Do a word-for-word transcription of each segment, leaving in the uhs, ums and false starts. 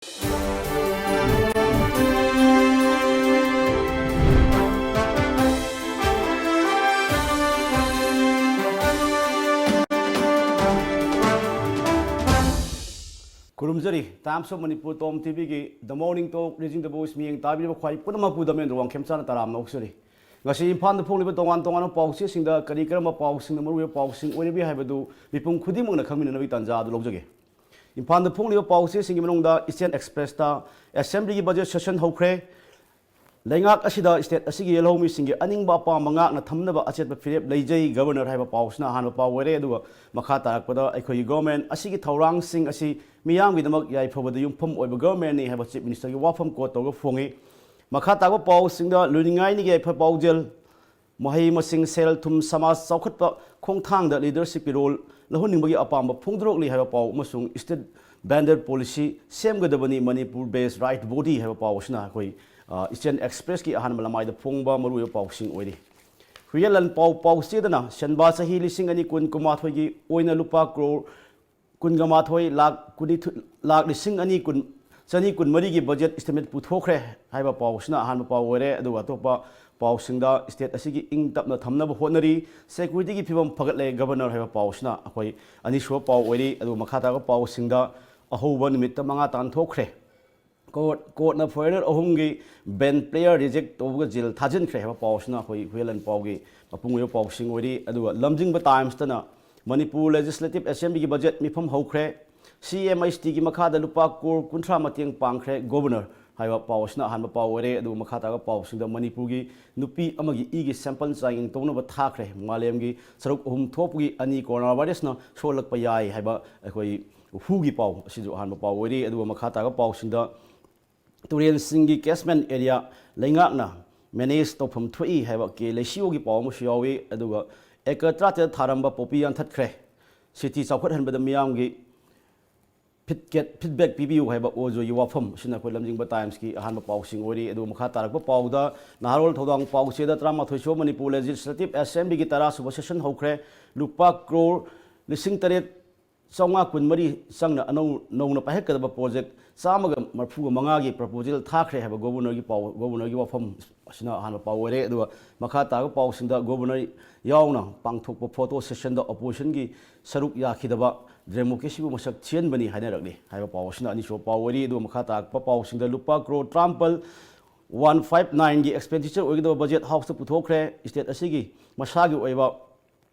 ꯈꯨꯔꯨꯝꯖꯔꯤ꯫ Times of Manipur, Tom ꯇꯤꯚꯤꯒꯤ The Morning Talk, Reaching the Voice ꯃꯤꯠꯌꯦꯡ ꯇꯥꯕꯤꯔꯤꯕ ꯈ꯭ꯋꯥꯏ ꯄꯨꯝꯅꯃꯛꯄꯨ ꯗꯃꯦꯟꯗ꯭ꯔ ꯋꯥꯡꯈꯦꯝꯆꯥꯅ ꯇꯔꯥꯝꯅ ꯑꯣꯛꯆꯔꯤ꯫ ꯉꯁꯤ ꯏꯝꯐꯥꯜꯗ ꯐꯣꯡꯂꯤꯕ ꯇꯣꯉꯥꯟ ꯇꯣꯉꯥꯟꯕ ꯄꯥꯎꯆꯦꯁꯤꯡꯗ ꯀꯔꯤ ꯀꯔꯝꯕ ꯄꯥꯎꯁꯤꯡꯅ ꯃꯔꯨꯑꯣꯏꯕ ꯄꯥꯎꯁꯤꯡ ꯑꯣꯏꯔꯤꯕꯒꯦ ꯍꯥꯏꯕꯗꯨ ꯃꯤꯄꯨꯝ ꯈꯨꯗꯤꯡꯃꯛꯅ ꯈꯪꯃꯤꯟꯅꯅꯕꯒꯤ ꯇꯥꯟꯖꯥ ꯑꯗꯨ ꯂꯧꯖꯒꯦ꯫ ꯏꯝꯐꯥꯜꯗ ꯐꯣꯡꯂꯤꯕ ꯄꯥꯎꯆꯦꯁꯤꯡꯒꯤ ꯃꯅꯨꯡꯗ Eastern Expressꯇ Assemblyꯒꯤ budget session ꯍꯧꯈ꯭ꯔꯦ꯫ ꯂꯩꯉꯥꯛ ꯑꯁꯤꯗ state ꯑꯁꯤꯒꯤ ꯂꯧꯃꯤꯁꯤꯡꯒꯤ ꯑꯅꯤꯡꯕ ꯑꯄꯥꯝꯕ ꯉꯥꯛꯅ ꯊꯝꯅꯕ ꯑꯆꯦꯠꯄ ꯐꯤꯔꯦꯞ ꯂꯩꯖꯩ, Governor ꯍꯥꯏꯕ ꯄꯥꯎꯁꯤꯅ ꯑꯍꯥꯟꯕ ꯄꯥꯎ ꯑꯣꯏꯔꯦ꯫ ꯑꯗꯨꯒ ꯃꯈꯥ ꯇꯥꯔꯛꯄꯗ ꯑꯩꯈꯣꯏꯒꯤ government ꯑꯁꯤꯒꯤ ꯊꯧꯔꯥꯡꯁꯤꯡ ꯑꯁꯤ ꯃꯤꯌꯥꯝꯒꯤꯗꯃꯛ ꯌꯥꯏꯐꯕꯗ ꯌꯨꯝꯐꯝ ꯑꯣꯏꯕ governmentꯅꯤ ꯍꯥꯏꯕ Chief Ministerꯒꯤ ꯋꯥꯐꯝ quote ꯇꯧꯔꯒ ꯐꯣꯡꯉꯤ꯫ ꯃꯈꯥ ꯇꯥꯕ ꯄꯥꯎꯁꯤꯡꯗ ꯂꯣꯏꯅꯤꯡꯉꯥꯏꯅꯤꯒꯤ ꯌꯥꯏꯐ ꯄꯥꯎꯖꯦꯜ, ꯃꯍꯩ ꯃꯁꯤꯡ, ꯁꯦꯜ ꯊꯨꯝ, ꯁꯃꯥꯖ ꯆꯥꯎꯈꯠꯄ ꯈꯣꯡꯊꯥꯡꯗ leadershipꯀꯤ role ꯂꯧꯍꯟꯅꯤꯡꯕꯒꯤ ꯑꯄꯥꯝꯕ ꯐꯣꯡꯗꯣꯔꯛꯂꯤ ꯍꯥꯏꯕ ꯄꯥꯎ ꯑꯃꯁꯨꯡ state vendor policy ꯁꯦꯝꯒꯗꯕꯅꯤ, Manipur based right body ꯍꯥꯏꯕ ꯄꯥꯎ ꯑꯁꯤꯅ ꯑꯩꯈꯣꯏ, ꯑ, Eastern Expressꯀꯤ ꯑꯍꯥꯟꯕ ꯂꯃꯥꯏꯗ ꯐꯣꯡꯕ ꯃꯔꯨꯑꯣꯏꯕ ꯄꯥꯎꯁꯤꯡ ꯑꯣꯏꯔꯤ꯫ ꯍꯨꯏꯌꯦꯟꯂꯥꯟ ꯄꯥꯎ ꯄꯥꯎꯆꯦꯗꯅ ꯁꯦꯟꯕꯥ ꯆꯍꯤ ꯂꯤꯁꯤꯡ ꯑꯅꯤ ꯀꯨꯟ ꯀꯨꯟꯃꯥꯊꯣꯏꯒꯤ ꯑꯣꯏꯅ ꯂꯨꯄꯥ ꯀ꯭ꯔꯣꯔ ꯀꯨꯟꯒ ꯃꯥꯊꯣꯏ ꯂꯥꯈ ꯀꯨꯟꯅꯤꯊꯣꯏ, ꯂꯥꯈ ꯂꯤꯁꯤꯡ ꯑꯅꯤ ꯀꯨꯟ, ꯆꯅꯤ ꯀꯨꯟꯃꯔꯤꯒꯤ budget estimate ꯄꯨꯊꯣꯛꯈ꯭ꯔꯦ ꯍꯥꯏꯕ ꯄꯥꯎꯁꯤꯅ ꯑꯍꯥꯟꯕ ꯄꯥꯎ ꯑꯣꯏꯔꯦ꯫ ꯑꯗꯨꯒ ꯑꯇꯣꯞꯄ ꯄꯥꯎꯁꯤꯡꯗ state ꯑꯁꯤꯒꯤ ꯏꯪ ꯇꯞꯅ ꯊꯝꯅꯕ ꯍꯣꯠꯅꯔꯤ, securityꯒꯤ ꯐꯤꯕꯝ ꯐꯒꯠꯂꯦ Governor ꯍꯥꯏꯕ ꯄꯥꯎꯁꯤꯅ ꯑꯩꯈꯣꯏ ꯑꯅꯤꯁꯨꯕ ꯄꯥꯎ ꯑꯣꯏꯔꯤ꯫ ꯑꯗꯨꯒ ꯃꯈꯥ ꯇꯥꯕ ꯄꯥꯎꯁꯤꯡꯗ ꯑꯍꯧꯕ ꯅꯨꯃꯤꯠꯇ ꯃꯉꯥ ꯇꯥꯟꯊꯣꯛꯈ꯭ꯔꯦ꯫ Court, courtꯅ foreigner ꯑꯍꯨꯝꯒꯤ ban player reject ꯇꯧꯕꯒ jail ꯊꯥꯖꯤꯟꯈ꯭ꯔꯦ ꯍꯥꯏꯕ ꯄꯥꯎꯁꯤꯅ ꯑꯩꯈꯣꯏ ꯍꯨꯏꯌꯦꯟꯂꯥꯟ ꯄꯥꯎꯒꯤ ꯃꯄꯨꯡ ꯑꯣꯏꯕ ꯄꯥꯎꯁꯤꯡ ꯑꯣꯏꯔꯤ꯫ ꯑꯗꯨꯒ ꯂꯝꯖꯤꯡꯕ Timesꯇꯅ Manipur Legislative Assemblyꯒꯤ budget ꯃꯤꯐꯝ ꯍꯧꯈ꯭ꯔꯦ, CMHTꯒꯤ ꯃꯈꯥꯗ ꯂꯨꯄꯥ ꯀ꯭ꯔꯣꯔ ꯀꯨꯟꯊ꯭ꯔꯥ ꯃꯇꯦꯡ ꯄꯥꯡꯈ꯭ꯔꯦ Governor ꯍꯥꯏꯕ ꯄꯥꯎ ꯑꯁꯤꯅ ꯑꯍꯥꯟꯕ ꯄꯥꯎ ꯑꯣꯏꯔꯦ꯫ ꯑꯗꯨꯒ ꯃꯈꯥ ꯇꯥꯕ ꯄꯥꯎꯁꯤꯡꯗ ꯃꯅꯤꯄꯨꯔꯒꯤ ꯅꯨꯄꯤ ꯑꯃꯒꯤ ꯏꯒꯤ sample ꯆꯥꯡꯌꯦꯡ ꯇꯧꯅꯕ ꯊꯥꯈ꯭ꯔꯦ꯫ ꯃꯥꯂꯦꯝꯒꯤ ꯁꯔꯨꯛ ꯑꯍꯨꯝ ꯊꯣꯛꯄꯒꯤ ꯑꯅꯤ coronavirusꯅ ꯁꯣꯛꯍꯜꯂꯛꯄ ꯌꯥꯏ ꯍꯥꯏꯕ ꯑꯩꯈꯣꯏ WHOꯒꯤ ꯄꯥꯎ ꯑꯁꯤꯁꯨ ꯑꯍꯥꯟꯕ ꯄꯥꯎ ꯑꯣꯏꯔꯤ꯫ ꯑꯗꯨꯒ ꯃꯈꯥ ꯇꯥꯕ ꯄꯥꯎꯁꯤꯡꯗ ꯇꯨꯔꯦꯜꯁꯤꯡꯒꯤ catchment area ꯂꯩꯉꯥꯛꯅ manage ꯇꯧꯐꯝ ꯊꯣꯛꯏ ꯍꯥꯏꯕ ꯀꯦ ꯂꯩꯁꯤꯑꯣꯒꯤ ꯄꯥꯎ ꯑꯃꯁꯨ ꯌꯥꯎꯏ꯫ ꯑꯗꯨꯒ acre ꯇꯔꯥꯇꯔꯦꯠ ꯊꯥꯔꯝꯕ poppy ꯌꯥꯟꯊꯠꯈ꯭ꯔꯦ꯫ City ꯆꯥꯎꯈꯠꯍꯟꯕꯗ ꯃꯤꯌꯥꯝꯒꯤ feedback, feedback ꯄꯤꯕꯤꯌꯨ ꯍꯥꯏꯕ ꯑꯣꯖꯣꯏꯒꯤ ꯋꯥꯐꯝ ꯑꯁꯤꯅ ꯑꯩꯈꯣꯏ ꯂꯝꯖꯤꯡꯕ Timesꯀꯤ ꯑꯍꯥꯟꯕ ꯄꯥꯎꯁꯤꯡ ꯑꯣꯏꯔꯤ꯫ ꯑꯗꯨꯒ ꯃꯈꯥ ꯇꯥꯔꯛꯄ ꯄꯥꯎꯗ ꯅꯍꯥꯔꯣꯜ ꯊꯧꯗꯥꯡ ꯄꯥꯎꯆꯦꯗ ꯇꯔꯥꯃꯥꯊꯣꯏ ꯁꯨꯕ Manipur Legislative Assemblyꯒꯤ ꯇꯔꯥ ꯁꯨꯕ session ꯍꯧꯈ꯭ꯔꯦ꯫ ꯂꯨꯄꯥ ꯀ꯭ꯔꯣꯔ ꯂꯤꯁꯤꯡ ꯇꯔꯦꯠ ꯆꯥꯝꯃꯉꯥ ꯀꯨꯟꯃꯔꯤ ꯆꯪꯅ ꯑꯅꯧ ꯅꯧꯅ ꯄꯥꯏꯈꯠꯀꯗꯕ ꯄ꯭ꯔꯣꯖꯦꯛ ꯆꯥꯝꯃꯒ ꯃꯔꯐꯨꯒ ꯃꯉꯥꯒꯤ ꯄ꯭ꯔꯄꯣꯖꯦꯜ ꯊꯥꯈ꯭ꯔꯦ ꯍꯥꯏꯕ ꯒꯣꯕꯔꯅꯔꯒꯤ ꯄꯥꯎ, ꯒꯣꯕꯔꯅꯔꯒꯤ ꯋꯥꯐꯝ ꯑꯁꯤꯅ ꯑꯍꯥꯟꯕ ꯄꯥꯎ ꯑꯣꯏꯔꯦ꯫ ꯑꯗꯨꯒ ꯃꯈꯥ ꯇꯥꯕ ꯄꯥꯎꯁꯤꯡꯗ ꯒꯣꯕꯔꯅꯔ ꯌꯥꯎꯅ ꯄꯥꯡꯊꯣꯛꯄ ꯐꯣꯇꯣ ꯁꯦꯁꯟꯗ ꯑꯣꯄꯣꯖꯤꯁꯟꯒꯤ ꯁꯔꯨꯛ ꯌꯥꯈꯤꯗꯕ ꯗꯦꯃꯣꯀ꯭ꯔꯦꯁꯤꯕꯨ ꯃꯁꯛ ꯊꯤꯍꯟꯕꯅꯤ ꯍꯥꯏꯅꯔꯛꯂꯤ ꯍꯥꯏꯕ ꯄꯥꯎ ꯑꯁꯤꯅ ꯑꯅꯤꯁꯨꯕ ꯄꯥꯎ ꯑꯣꯏꯔꯤ꯫ ꯑꯗꯨꯒ ꯃꯈꯥ ꯇꯥꯔꯛꯄ ꯄꯥꯎꯁꯤꯡꯗ ꯂꯨꯄꯥ ꯀ꯭ꯔꯣꯔ ꯇꯔꯥꯃꯥꯄꯜ ꯋꯥꯟ ꯐꯥꯏꯚ ꯅꯥꯏꯟꯒꯤ ꯑꯦꯛꯁꯄꯦꯟꯗꯤꯆꯔ ꯑꯣꯏꯒꯗꯕ ꯕꯖꯦꯠ ꯍꯥꯎꯁꯇ ꯄꯨꯊꯣꯛꯈ꯭ꯔꯦ꯫ ꯁ꯭ꯇꯦꯠ ꯑꯁꯤꯒꯤ ꯃꯁꯥꯒꯤ ꯑꯣꯏꯕ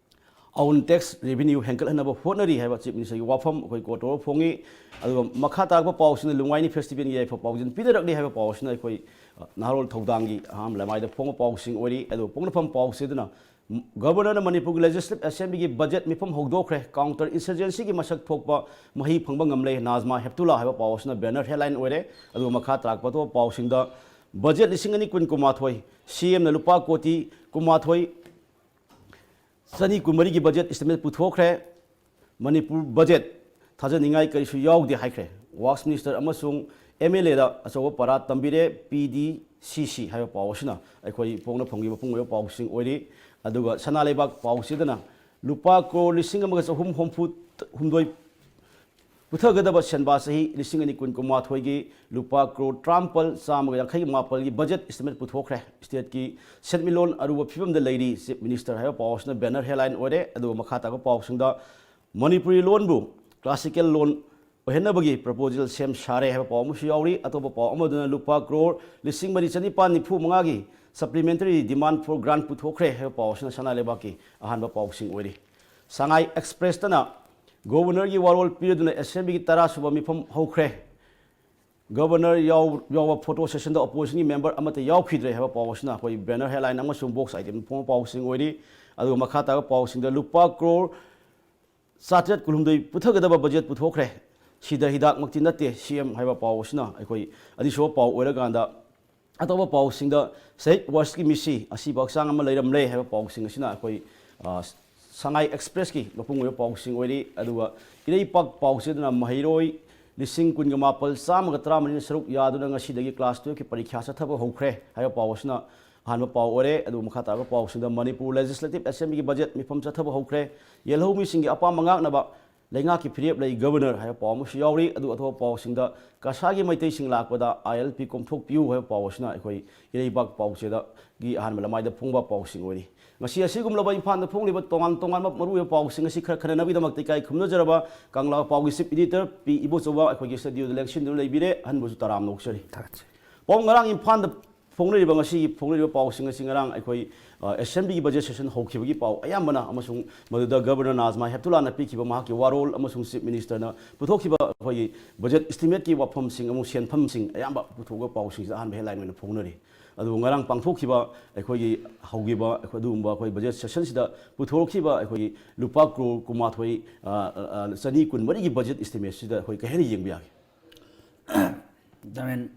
ꯑꯣꯟ ꯇꯦꯛꯁ ꯔꯦꯚꯤꯅ꯭ꯌꯨ ꯍꯦꯟꯒꯠꯍꯟꯅꯕ ꯍꯣꯠꯅꯔꯤ ꯍꯥꯏꯕ ꯆꯤꯐ ꯃꯤꯅꯤꯁꯇꯔꯒꯤ ꯋꯥꯐꯝ ꯑꯩꯈꯣꯏ ꯀꯣꯔꯠ ꯑꯣꯐ ꯐꯣꯡꯉꯤ꯫ ꯑꯗꯨꯒ ꯃꯈꯥ ꯇꯥꯔꯛꯄ ꯄꯥꯎꯁꯤꯅ ꯂꯨꯉꯥꯏꯅꯤ ꯐꯦꯁꯇꯤꯚꯦꯜꯒꯤ ꯌꯥꯏꯐ ꯄꯥꯎꯖꯦꯜ ꯄꯤꯅꯔꯛꯂꯤ ꯍꯥꯏꯕ ꯄꯥꯎ ꯑꯁꯤꯅ ꯑꯩꯈꯣꯏ, ꯑ, ꯅꯍꯥꯔꯣꯜ ꯊꯧꯗꯥꯡꯒꯤ ꯑꯍꯥꯟꯕ ꯂꯃꯥꯏꯗ ꯐꯣꯡꯕ ꯄꯥꯎꯁꯤꯡ ꯑꯣꯏꯔꯤ꯫ ꯑꯗꯨꯒ ꯄꯣꯛꯅꯐꯝ ꯄꯥꯎꯁꯤꯗꯅ ꯒꯕꯔꯅꯔꯅ ꯃꯅꯤꯄꯨꯔꯒꯤ ꯂꯦꯖꯤꯁꯂꯦꯇꯤꯚ ꯑꯦꯁꯦꯝꯕ꯭ꯂꯤꯒꯤ ꯕꯖꯦꯠ ꯃꯤꯐꯝ ꯍꯧꯗꯣꯛꯈ꯭ꯔꯦ꯫ ꯀꯥꯎꯟꯇꯔ ꯏꯟꯁꯔꯖꯦꯟꯁꯤꯒꯤ ꯃꯁꯛ ꯊꯣꯛꯄ ꯃꯍꯩ ꯐꯪꯕ ꯉꯝꯂꯦ ꯅꯥꯖꯃꯥ ꯍꯦꯞꯇꯨꯂꯥ ꯍꯥꯏꯕ ꯄꯥꯎ ꯑꯁꯤꯅ ꯕꯦꯅꯔ ꯍꯦꯗꯂꯥꯏꯟ ꯑꯣꯏꯔꯦ꯫ ꯑꯗꯨꯒ ꯃꯈꯥ ꯇꯥꯔꯛꯄ ꯑꯇꯣꯞꯄ ꯄꯥꯎꯁꯤꯡꯗ ꯕꯖꯦꯠ ꯂꯤꯁꯤꯡ ꯑꯅꯤ ꯀꯨꯟ ꯀꯨꯟꯃꯥꯊꯣꯏ, ꯁꯤ ꯑꯦꯝꯅ ꯂꯨꯄꯥ ꯀꯣꯇꯤ ꯀꯨꯟꯃꯥꯊꯣꯏ ꯆꯅꯤ ꯀꯨꯟꯃꯔꯤꯒꯤ ꯕꯖꯦꯠ ꯏꯁꯇꯤꯃꯦꯠ ꯄꯨꯊꯣꯛꯈ꯭ꯔꯦ꯫ ꯃꯅꯤꯄꯨꯔ ꯕꯖꯦꯠ ꯊꯥꯖꯅꯤꯡꯉꯥꯏ ꯀꯔꯤꯁꯨ ꯌꯥꯎꯗꯦ ꯍꯥꯏꯈ꯭ꯔꯦ꯫ ꯋꯥꯛꯁ ꯃꯤꯅꯤꯁꯇꯔ ꯑꯃꯁꯨꯡ ꯑꯦꯝ ꯑꯦꯜ ꯑꯦꯗ ꯑꯆꯧꯕ ꯄꯔꯥ ꯇꯝꯕꯤꯔꯦ, ꯄꯤ ꯗꯤ ꯁꯤ ꯁꯤ ꯍꯥꯏꯕ ꯄꯥꯎ ꯑꯁꯤꯅ ꯑꯩꯈꯣꯏ ꯄꯣꯛꯅꯐꯝꯒꯤ ꯃꯄꯨꯡ ꯑꯣꯏꯕ ꯄꯥꯎꯁꯤꯡ ꯑꯣꯏꯔꯤ꯫ ꯑꯗꯨꯒ ꯁꯅꯥ ꯂꯩꯕꯥꯛ ꯄꯥꯎꯁꯤꯗꯅ ꯂꯨꯄꯥ ꯀ꯭ꯔꯣꯔ ꯂꯤꯁꯤꯡ ꯑꯃꯒ ꯆꯍꯨꯝ ꯍꯨꯝꯐꯨ ꯍꯨꯝꯗꯣꯏ ꯄꯨꯊꯒꯗꯕ ꯁꯦꯟꯕꯥ ꯆꯍꯤ ꯂꯤꯁꯤꯡ ꯑꯅꯤ ꯀꯨꯟ ꯀꯨꯟꯃꯥꯊꯣꯏꯒꯤ ꯂꯨꯄꯥ ꯀ꯭ꯔꯣꯔ ꯇꯔꯥꯃꯥꯄꯜ ꯆꯥꯝꯃꯒ ꯌꯥꯡꯈꯩ ꯃꯥꯄꯜꯒꯤ ꯕꯖꯦꯠ ꯏꯁꯇꯤꯃꯦꯠ ꯄꯨꯊꯣꯛꯈ꯭ꯔꯦ꯫ ꯁ꯭ꯇꯦꯠꯀꯤ ꯁꯦꯟꯃꯤꯠꯂꯣꯟ ꯑꯔꯨꯕ ꯐꯤꯕꯝꯗ ꯂꯩꯔꯤ, ꯆꯤꯐ ꯃꯤꯅꯤꯁꯇꯔ ꯍꯥꯏꯕ ꯄꯥꯎ ꯑꯁꯤꯅ ꯕꯦꯅꯔ ꯍꯦꯗꯂꯥꯏꯟ ꯑꯣꯏꯔꯦ꯫ ꯑꯗꯨꯒ ꯃꯈꯥ ꯇꯥꯕ ꯄꯥꯎꯁꯤꯡꯗ ꯃꯅꯤꯄꯨꯔꯤ ꯂꯣꯟꯕꯨ ꯀ꯭ꯂꯥꯁꯤꯀꯦꯜ ꯂꯣꯟ ꯑꯣꯏꯍꯟꯅꯕꯒꯤ ꯄ꯭ꯔꯄꯣꯖꯦꯜ ꯁꯦꯝ ꯁꯥꯔꯦ ꯍꯥꯏꯕ ꯄꯥꯎ ꯑꯃꯁꯨ ꯌꯥꯎꯔꯤ꯫ ꯑꯇꯣꯞꯄ ꯄꯥꯎ ꯑꯃꯗꯨꯅ ꯂꯨꯄꯥ ꯀ꯭ꯔꯣꯔ ꯂꯤꯁꯤꯡ ꯃꯔꯤ ꯆꯅꯤꯄꯥꯟ ꯅꯤꯐꯨ ꯃꯉꯥꯒꯤ ꯁꯄ꯭ꯂꯤꯃꯦꯟꯇꯔꯤ ꯗꯤꯃꯥꯟ ꯐꯣꯔ ꯒ꯭ꯔꯥꯟꯠ ꯄꯨꯊꯣꯛꯈ꯭ꯔꯦ ꯍꯥꯏꯕ ꯄꯥꯎ ꯑꯁꯤꯅ ꯁꯅꯥ ꯂꯩꯕꯥꯛꯀꯤ ꯑꯍꯥꯟꯕ ꯄꯥꯎꯁꯤꯡ ꯑꯣꯏꯔꯤ꯫ ꯁꯉꯥꯏ ꯑꯦꯛꯁꯄ꯭ꯔꯦꯁꯇꯅ ꯒꯣꯕꯔꯅꯔꯒꯤ ꯋꯥꯔꯣꯜ ꯄꯤꯔꯗꯨꯅ ꯑꯦꯁꯦꯝꯕ꯭ꯂꯤꯒꯤ ꯇꯔꯥꯁꯨꯕ ꯃꯤꯐꯝ ꯍꯧꯈ꯭ꯔꯦ꯫ ꯒꯕꯔꯅꯔ ꯌꯥꯎ-, ꯌꯥꯎꯕ ꯐꯣꯇꯣ ꯁꯦꯁꯟꯗ ꯑꯣꯄꯣꯖꯤꯁꯟꯒꯤ ꯃꯦꯝꯕꯔ ꯑꯃꯠꯇ ꯌꯥꯎꯈꯤꯗ꯭ꯔꯦ ꯍꯥꯏꯕ ꯄꯥꯎ ꯑꯁꯤꯅ ꯑꯩꯈꯣꯏ ꯕꯦꯅꯔ ꯍꯦꯗꯂꯥꯏꯟ ꯑꯃꯁꯨꯡ ꯕꯣꯛꯁ ꯑꯥꯏꯇꯦꯝ ꯐꯣꯡꯕ ꯄꯥꯎꯁꯤꯡ ꯑꯣꯏꯔꯤ꯫ ꯑꯗꯨꯒ ꯃꯈꯥ ꯇꯥꯕ ꯄꯥꯎꯁꯤꯡꯗ ꯂꯨꯄꯥ ꯀ꯭ꯔꯣꯔ ꯆꯥꯇ꯭ꯔꯦꯠ ꯀꯨꯟꯍꯨꯝꯗꯣꯏ ꯄꯨꯊꯒꯗꯕ ꯕꯖꯦꯠ ꯄꯨꯊꯣꯛꯈ꯭ꯔꯦ꯫ ꯁꯤꯗ ꯍꯤꯗꯥꯛꯃꯛꯇꯤ ꯅꯠꯇꯦ, ꯁꯤ ꯑꯦꯝ ꯍꯥꯏꯕ ꯄꯥꯎ ꯑꯁꯤꯅ ꯑꯩꯈꯣꯏ ꯑꯅꯤꯁꯨꯕ ꯄꯥꯎ ꯑꯣꯏꯔꯀꯥꯟꯗ, ꯑꯇꯣꯞꯄ ꯄꯥꯎꯁꯤꯡꯗ ꯁꯍꯤꯗ ꯋꯔꯁꯀꯤ ꯃꯤꯁꯤ ꯑꯁꯤꯕ ꯍꯛꯆꯥꯡ ꯑꯃ ꯂꯩꯔꯝꯂꯦ ꯍꯥꯏꯕ ꯄꯥꯎꯁꯤꯡ ꯑꯁꯤꯅ ꯑꯩꯈꯣꯏ, ꯑ, ꯁꯉꯥꯏ ꯑꯦꯛꯁꯄ꯭ꯔꯦꯁꯀꯤ ꯃꯄꯨꯡ ꯑꯣꯏꯕ ꯄꯥꯎꯁꯤꯡ ꯑꯣꯏꯔꯤ꯫ ꯑꯗꯨꯒ ꯏꯔꯩꯄꯥꯛ ꯄꯥꯎꯁꯤꯗꯅ ꯃꯍꯩꯔꯣꯏ ꯂꯤꯁꯤꯡ ꯀꯨꯟꯒ ꯃꯥꯄꯜ ꯆꯥꯝꯃꯒ ꯇꯔꯥꯃꯔꯤꯅ ꯁꯔꯨꯛ ꯌꯥꯗꯨꯅ ꯉꯁꯤꯗꯒꯤ ꯀ꯭ꯂꯥꯁ ꯇꯨꯌꯦꯜꯐꯀꯤ ꯄꯔꯤꯈ꯭ꯌꯥ ꯆꯠꯊꯕ ꯍꯧꯈ꯭ꯔꯦ ꯍꯥꯏꯕ ꯄꯥꯎ ꯑꯁꯤꯅ ꯑꯍꯥꯟꯕ ꯄꯥꯎ ꯑꯣꯏꯔꯦ꯫ ꯑꯗꯨꯒ ꯃꯈꯥ ꯇꯥꯔꯕ ꯄꯥꯎꯁꯤꯡꯗ ꯃꯅꯤꯄꯨꯔ ꯂꯦꯖꯤꯁꯂꯦꯇꯤꯚ ꯑꯦꯁꯦꯝꯕ꯭ꯂꯤꯒꯤ ꯕꯖꯦꯠ ꯃꯤꯐꯝ ꯆꯠꯊꯕ ꯍꯧꯈ꯭ꯔꯦ꯫ ꯌꯦꯜꯍꯧꯃꯤꯁꯤꯡꯒꯤ ꯑꯄꯥꯝꯕ ꯉꯥꯛꯅꯕ ꯂꯩꯉꯥꯛꯀꯤ ꯐꯤꯔꯦꯞ ꯂꯩ, ꯒꯕꯔꯅꯔ ꯍꯥꯏꯕ ꯄꯥꯎ ꯑꯃꯁꯨ ꯌꯥꯎꯔꯤ꯫ ꯑꯗꯨ ꯑꯇꯣꯞꯄ ꯄꯥꯎꯁꯤꯡꯗ, ꯀꯁꯥꯒꯤ ꯃꯩꯇꯩꯁꯤꯡ ꯂꯥꯛꯄꯗ ꯑꯥꯏ ꯑꯦꯜ ꯄꯤ ꯀꯣꯝꯊꯣꯛꯄꯤꯌꯨ ꯍꯥꯏꯕ ꯄꯥꯎ ꯑꯁꯤꯅ ꯑꯩꯈꯣꯏ ꯏꯔꯩꯕꯥꯛ ꯄꯥꯎꯆꯦꯗꯒꯤ ꯑꯍꯥꯟꯕ ꯂꯃꯥꯏꯗ ꯐꯣꯡꯕ ꯄꯥꯎꯁꯤꯡ ꯑꯣꯏꯔꯤ꯫ ꯉꯁꯤ ꯑꯁꯤꯒꯨꯝꯂꯕ ꯏꯝꯐꯥꯜꯗ ꯐꯣꯡꯂꯤꯕ ꯇꯣꯉꯥꯟ ꯇꯣꯉꯥꯟꯕ ꯃꯔꯨꯑꯣꯏꯕ ꯄꯥꯎꯁꯤꯡ ꯑꯁꯤ ꯈꯔ ꯈꯟꯅꯅꯕꯒꯤꯗꯃꯛꯇ ꯏꯀꯥꯏ ꯈꯨꯝꯅꯖꯔꯕ ꯀꯪꯂꯥ ꯄꯥꯎꯒꯤ ꯆꯤꯐ ꯏꯗꯤꯇꯔ ꯄꯤ ꯏꯕꯣꯆꯧꯕ ꯑꯩꯈꯣꯏꯒꯤ ꯁ꯭ꯇꯨꯗꯤꯑꯣꯗ ꯂꯦꯡꯁꯤꯟꯗꯨꯅ ꯂꯩꯕꯤꯔꯦ꯫ ꯑꯍꯟꯕꯨꯁꯨ ꯇꯔꯥꯝꯅ ꯑꯣꯛꯆꯔꯤ꯫ ꯊꯥꯒꯠꯆꯔꯤ꯫ ꯄꯥꯎ ꯉꯔꯥꯡ ꯏꯝꯐꯥꯜꯗ ꯐꯣꯡꯅꯔꯤꯕ, ꯉꯁꯤꯒꯤ ꯐꯣꯡꯅꯔꯤꯕ ꯄꯥꯎꯁꯤꯡ ꯑꯁꯤ ꯉꯔꯥꯡ ꯑꯩꯈꯣꯏ, ꯑ, ꯑꯦꯁꯦꯝꯕ꯭ꯂꯤꯒꯤ ꯕꯖꯦꯠ ꯁꯦꯁꯟ ꯍꯧꯈꯤꯕꯒꯤ ꯄꯥꯎ ꯑꯌꯥꯝꯕꯅ, ꯑꯃꯁꯨꯡ ꯃꯗꯨꯗ ꯒꯕꯔꯅꯔ ꯅꯥꯖꯃꯥ ꯍꯦꯞꯇꯨꯂꯥꯅ ꯄꯤꯈꯤꯕ ꯃꯍꯥꯛꯀꯤ ꯋꯥꯔꯣꯜ ꯑꯃꯁꯨꯡ ꯆꯤꯐ ꯃꯤꯅꯤꯁꯇꯔꯅ ꯄꯨꯊꯣꯛꯈꯤꯕ ꯑꯩꯈꯣꯏꯒꯤ ꯕꯖꯦꯠ ꯏꯁꯇꯤꯃꯦꯠꯀꯤ ꯋꯥꯐꯝꯁꯤꯡ ꯑꯃꯁꯨꯡ ꯁꯦꯟꯐꯝꯁꯤꯡ ꯑꯌꯥꯝꯕ ꯄꯨꯊꯣꯛꯄ ꯄꯥꯎꯁꯤꯡꯁꯤꯗ ꯑꯍꯥꯟꯕ ꯍꯦꯗꯂꯥꯏꯟ ꯑꯣꯏꯅ ꯐꯣꯡꯅꯔꯤ꯫ ꯑꯗꯨꯕꯨ ꯉꯔꯥꯡ ꯄꯥꯡꯊꯣꯛꯈꯤꯕ ꯑꯩꯈꯣꯏꯒꯤ ꯍꯧꯈꯤꯕ ꯑꯩꯈꯣꯏ ꯑꯗꯨꯒꯨꯝꯕ ꯑꯩꯈꯣꯏ ꯕꯖꯦꯠ ꯁꯦꯁꯟꯁꯤꯗ ꯄꯨꯊꯣꯔꯛꯈꯤꯕ ꯑꯩꯈꯣꯏꯒꯤ ꯂꯨꯄꯥ ꯀ꯭ꯔꯣꯔ ꯀꯨꯟꯃꯥꯊꯣꯏ, ꯑ, ꯑ, ꯆꯅꯤ ꯀꯨꯟꯃꯔꯤꯒꯤ ꯕꯖꯦꯠ ꯏꯁꯇꯤꯃꯦꯠꯁꯤꯗ ꯑꯩꯈꯣꯏ ꯀꯩ ꯍꯥꯏꯅ ꯌꯦꯡꯕ ꯌꯥꯒꯦ? ꯗꯥꯃꯦꯟ,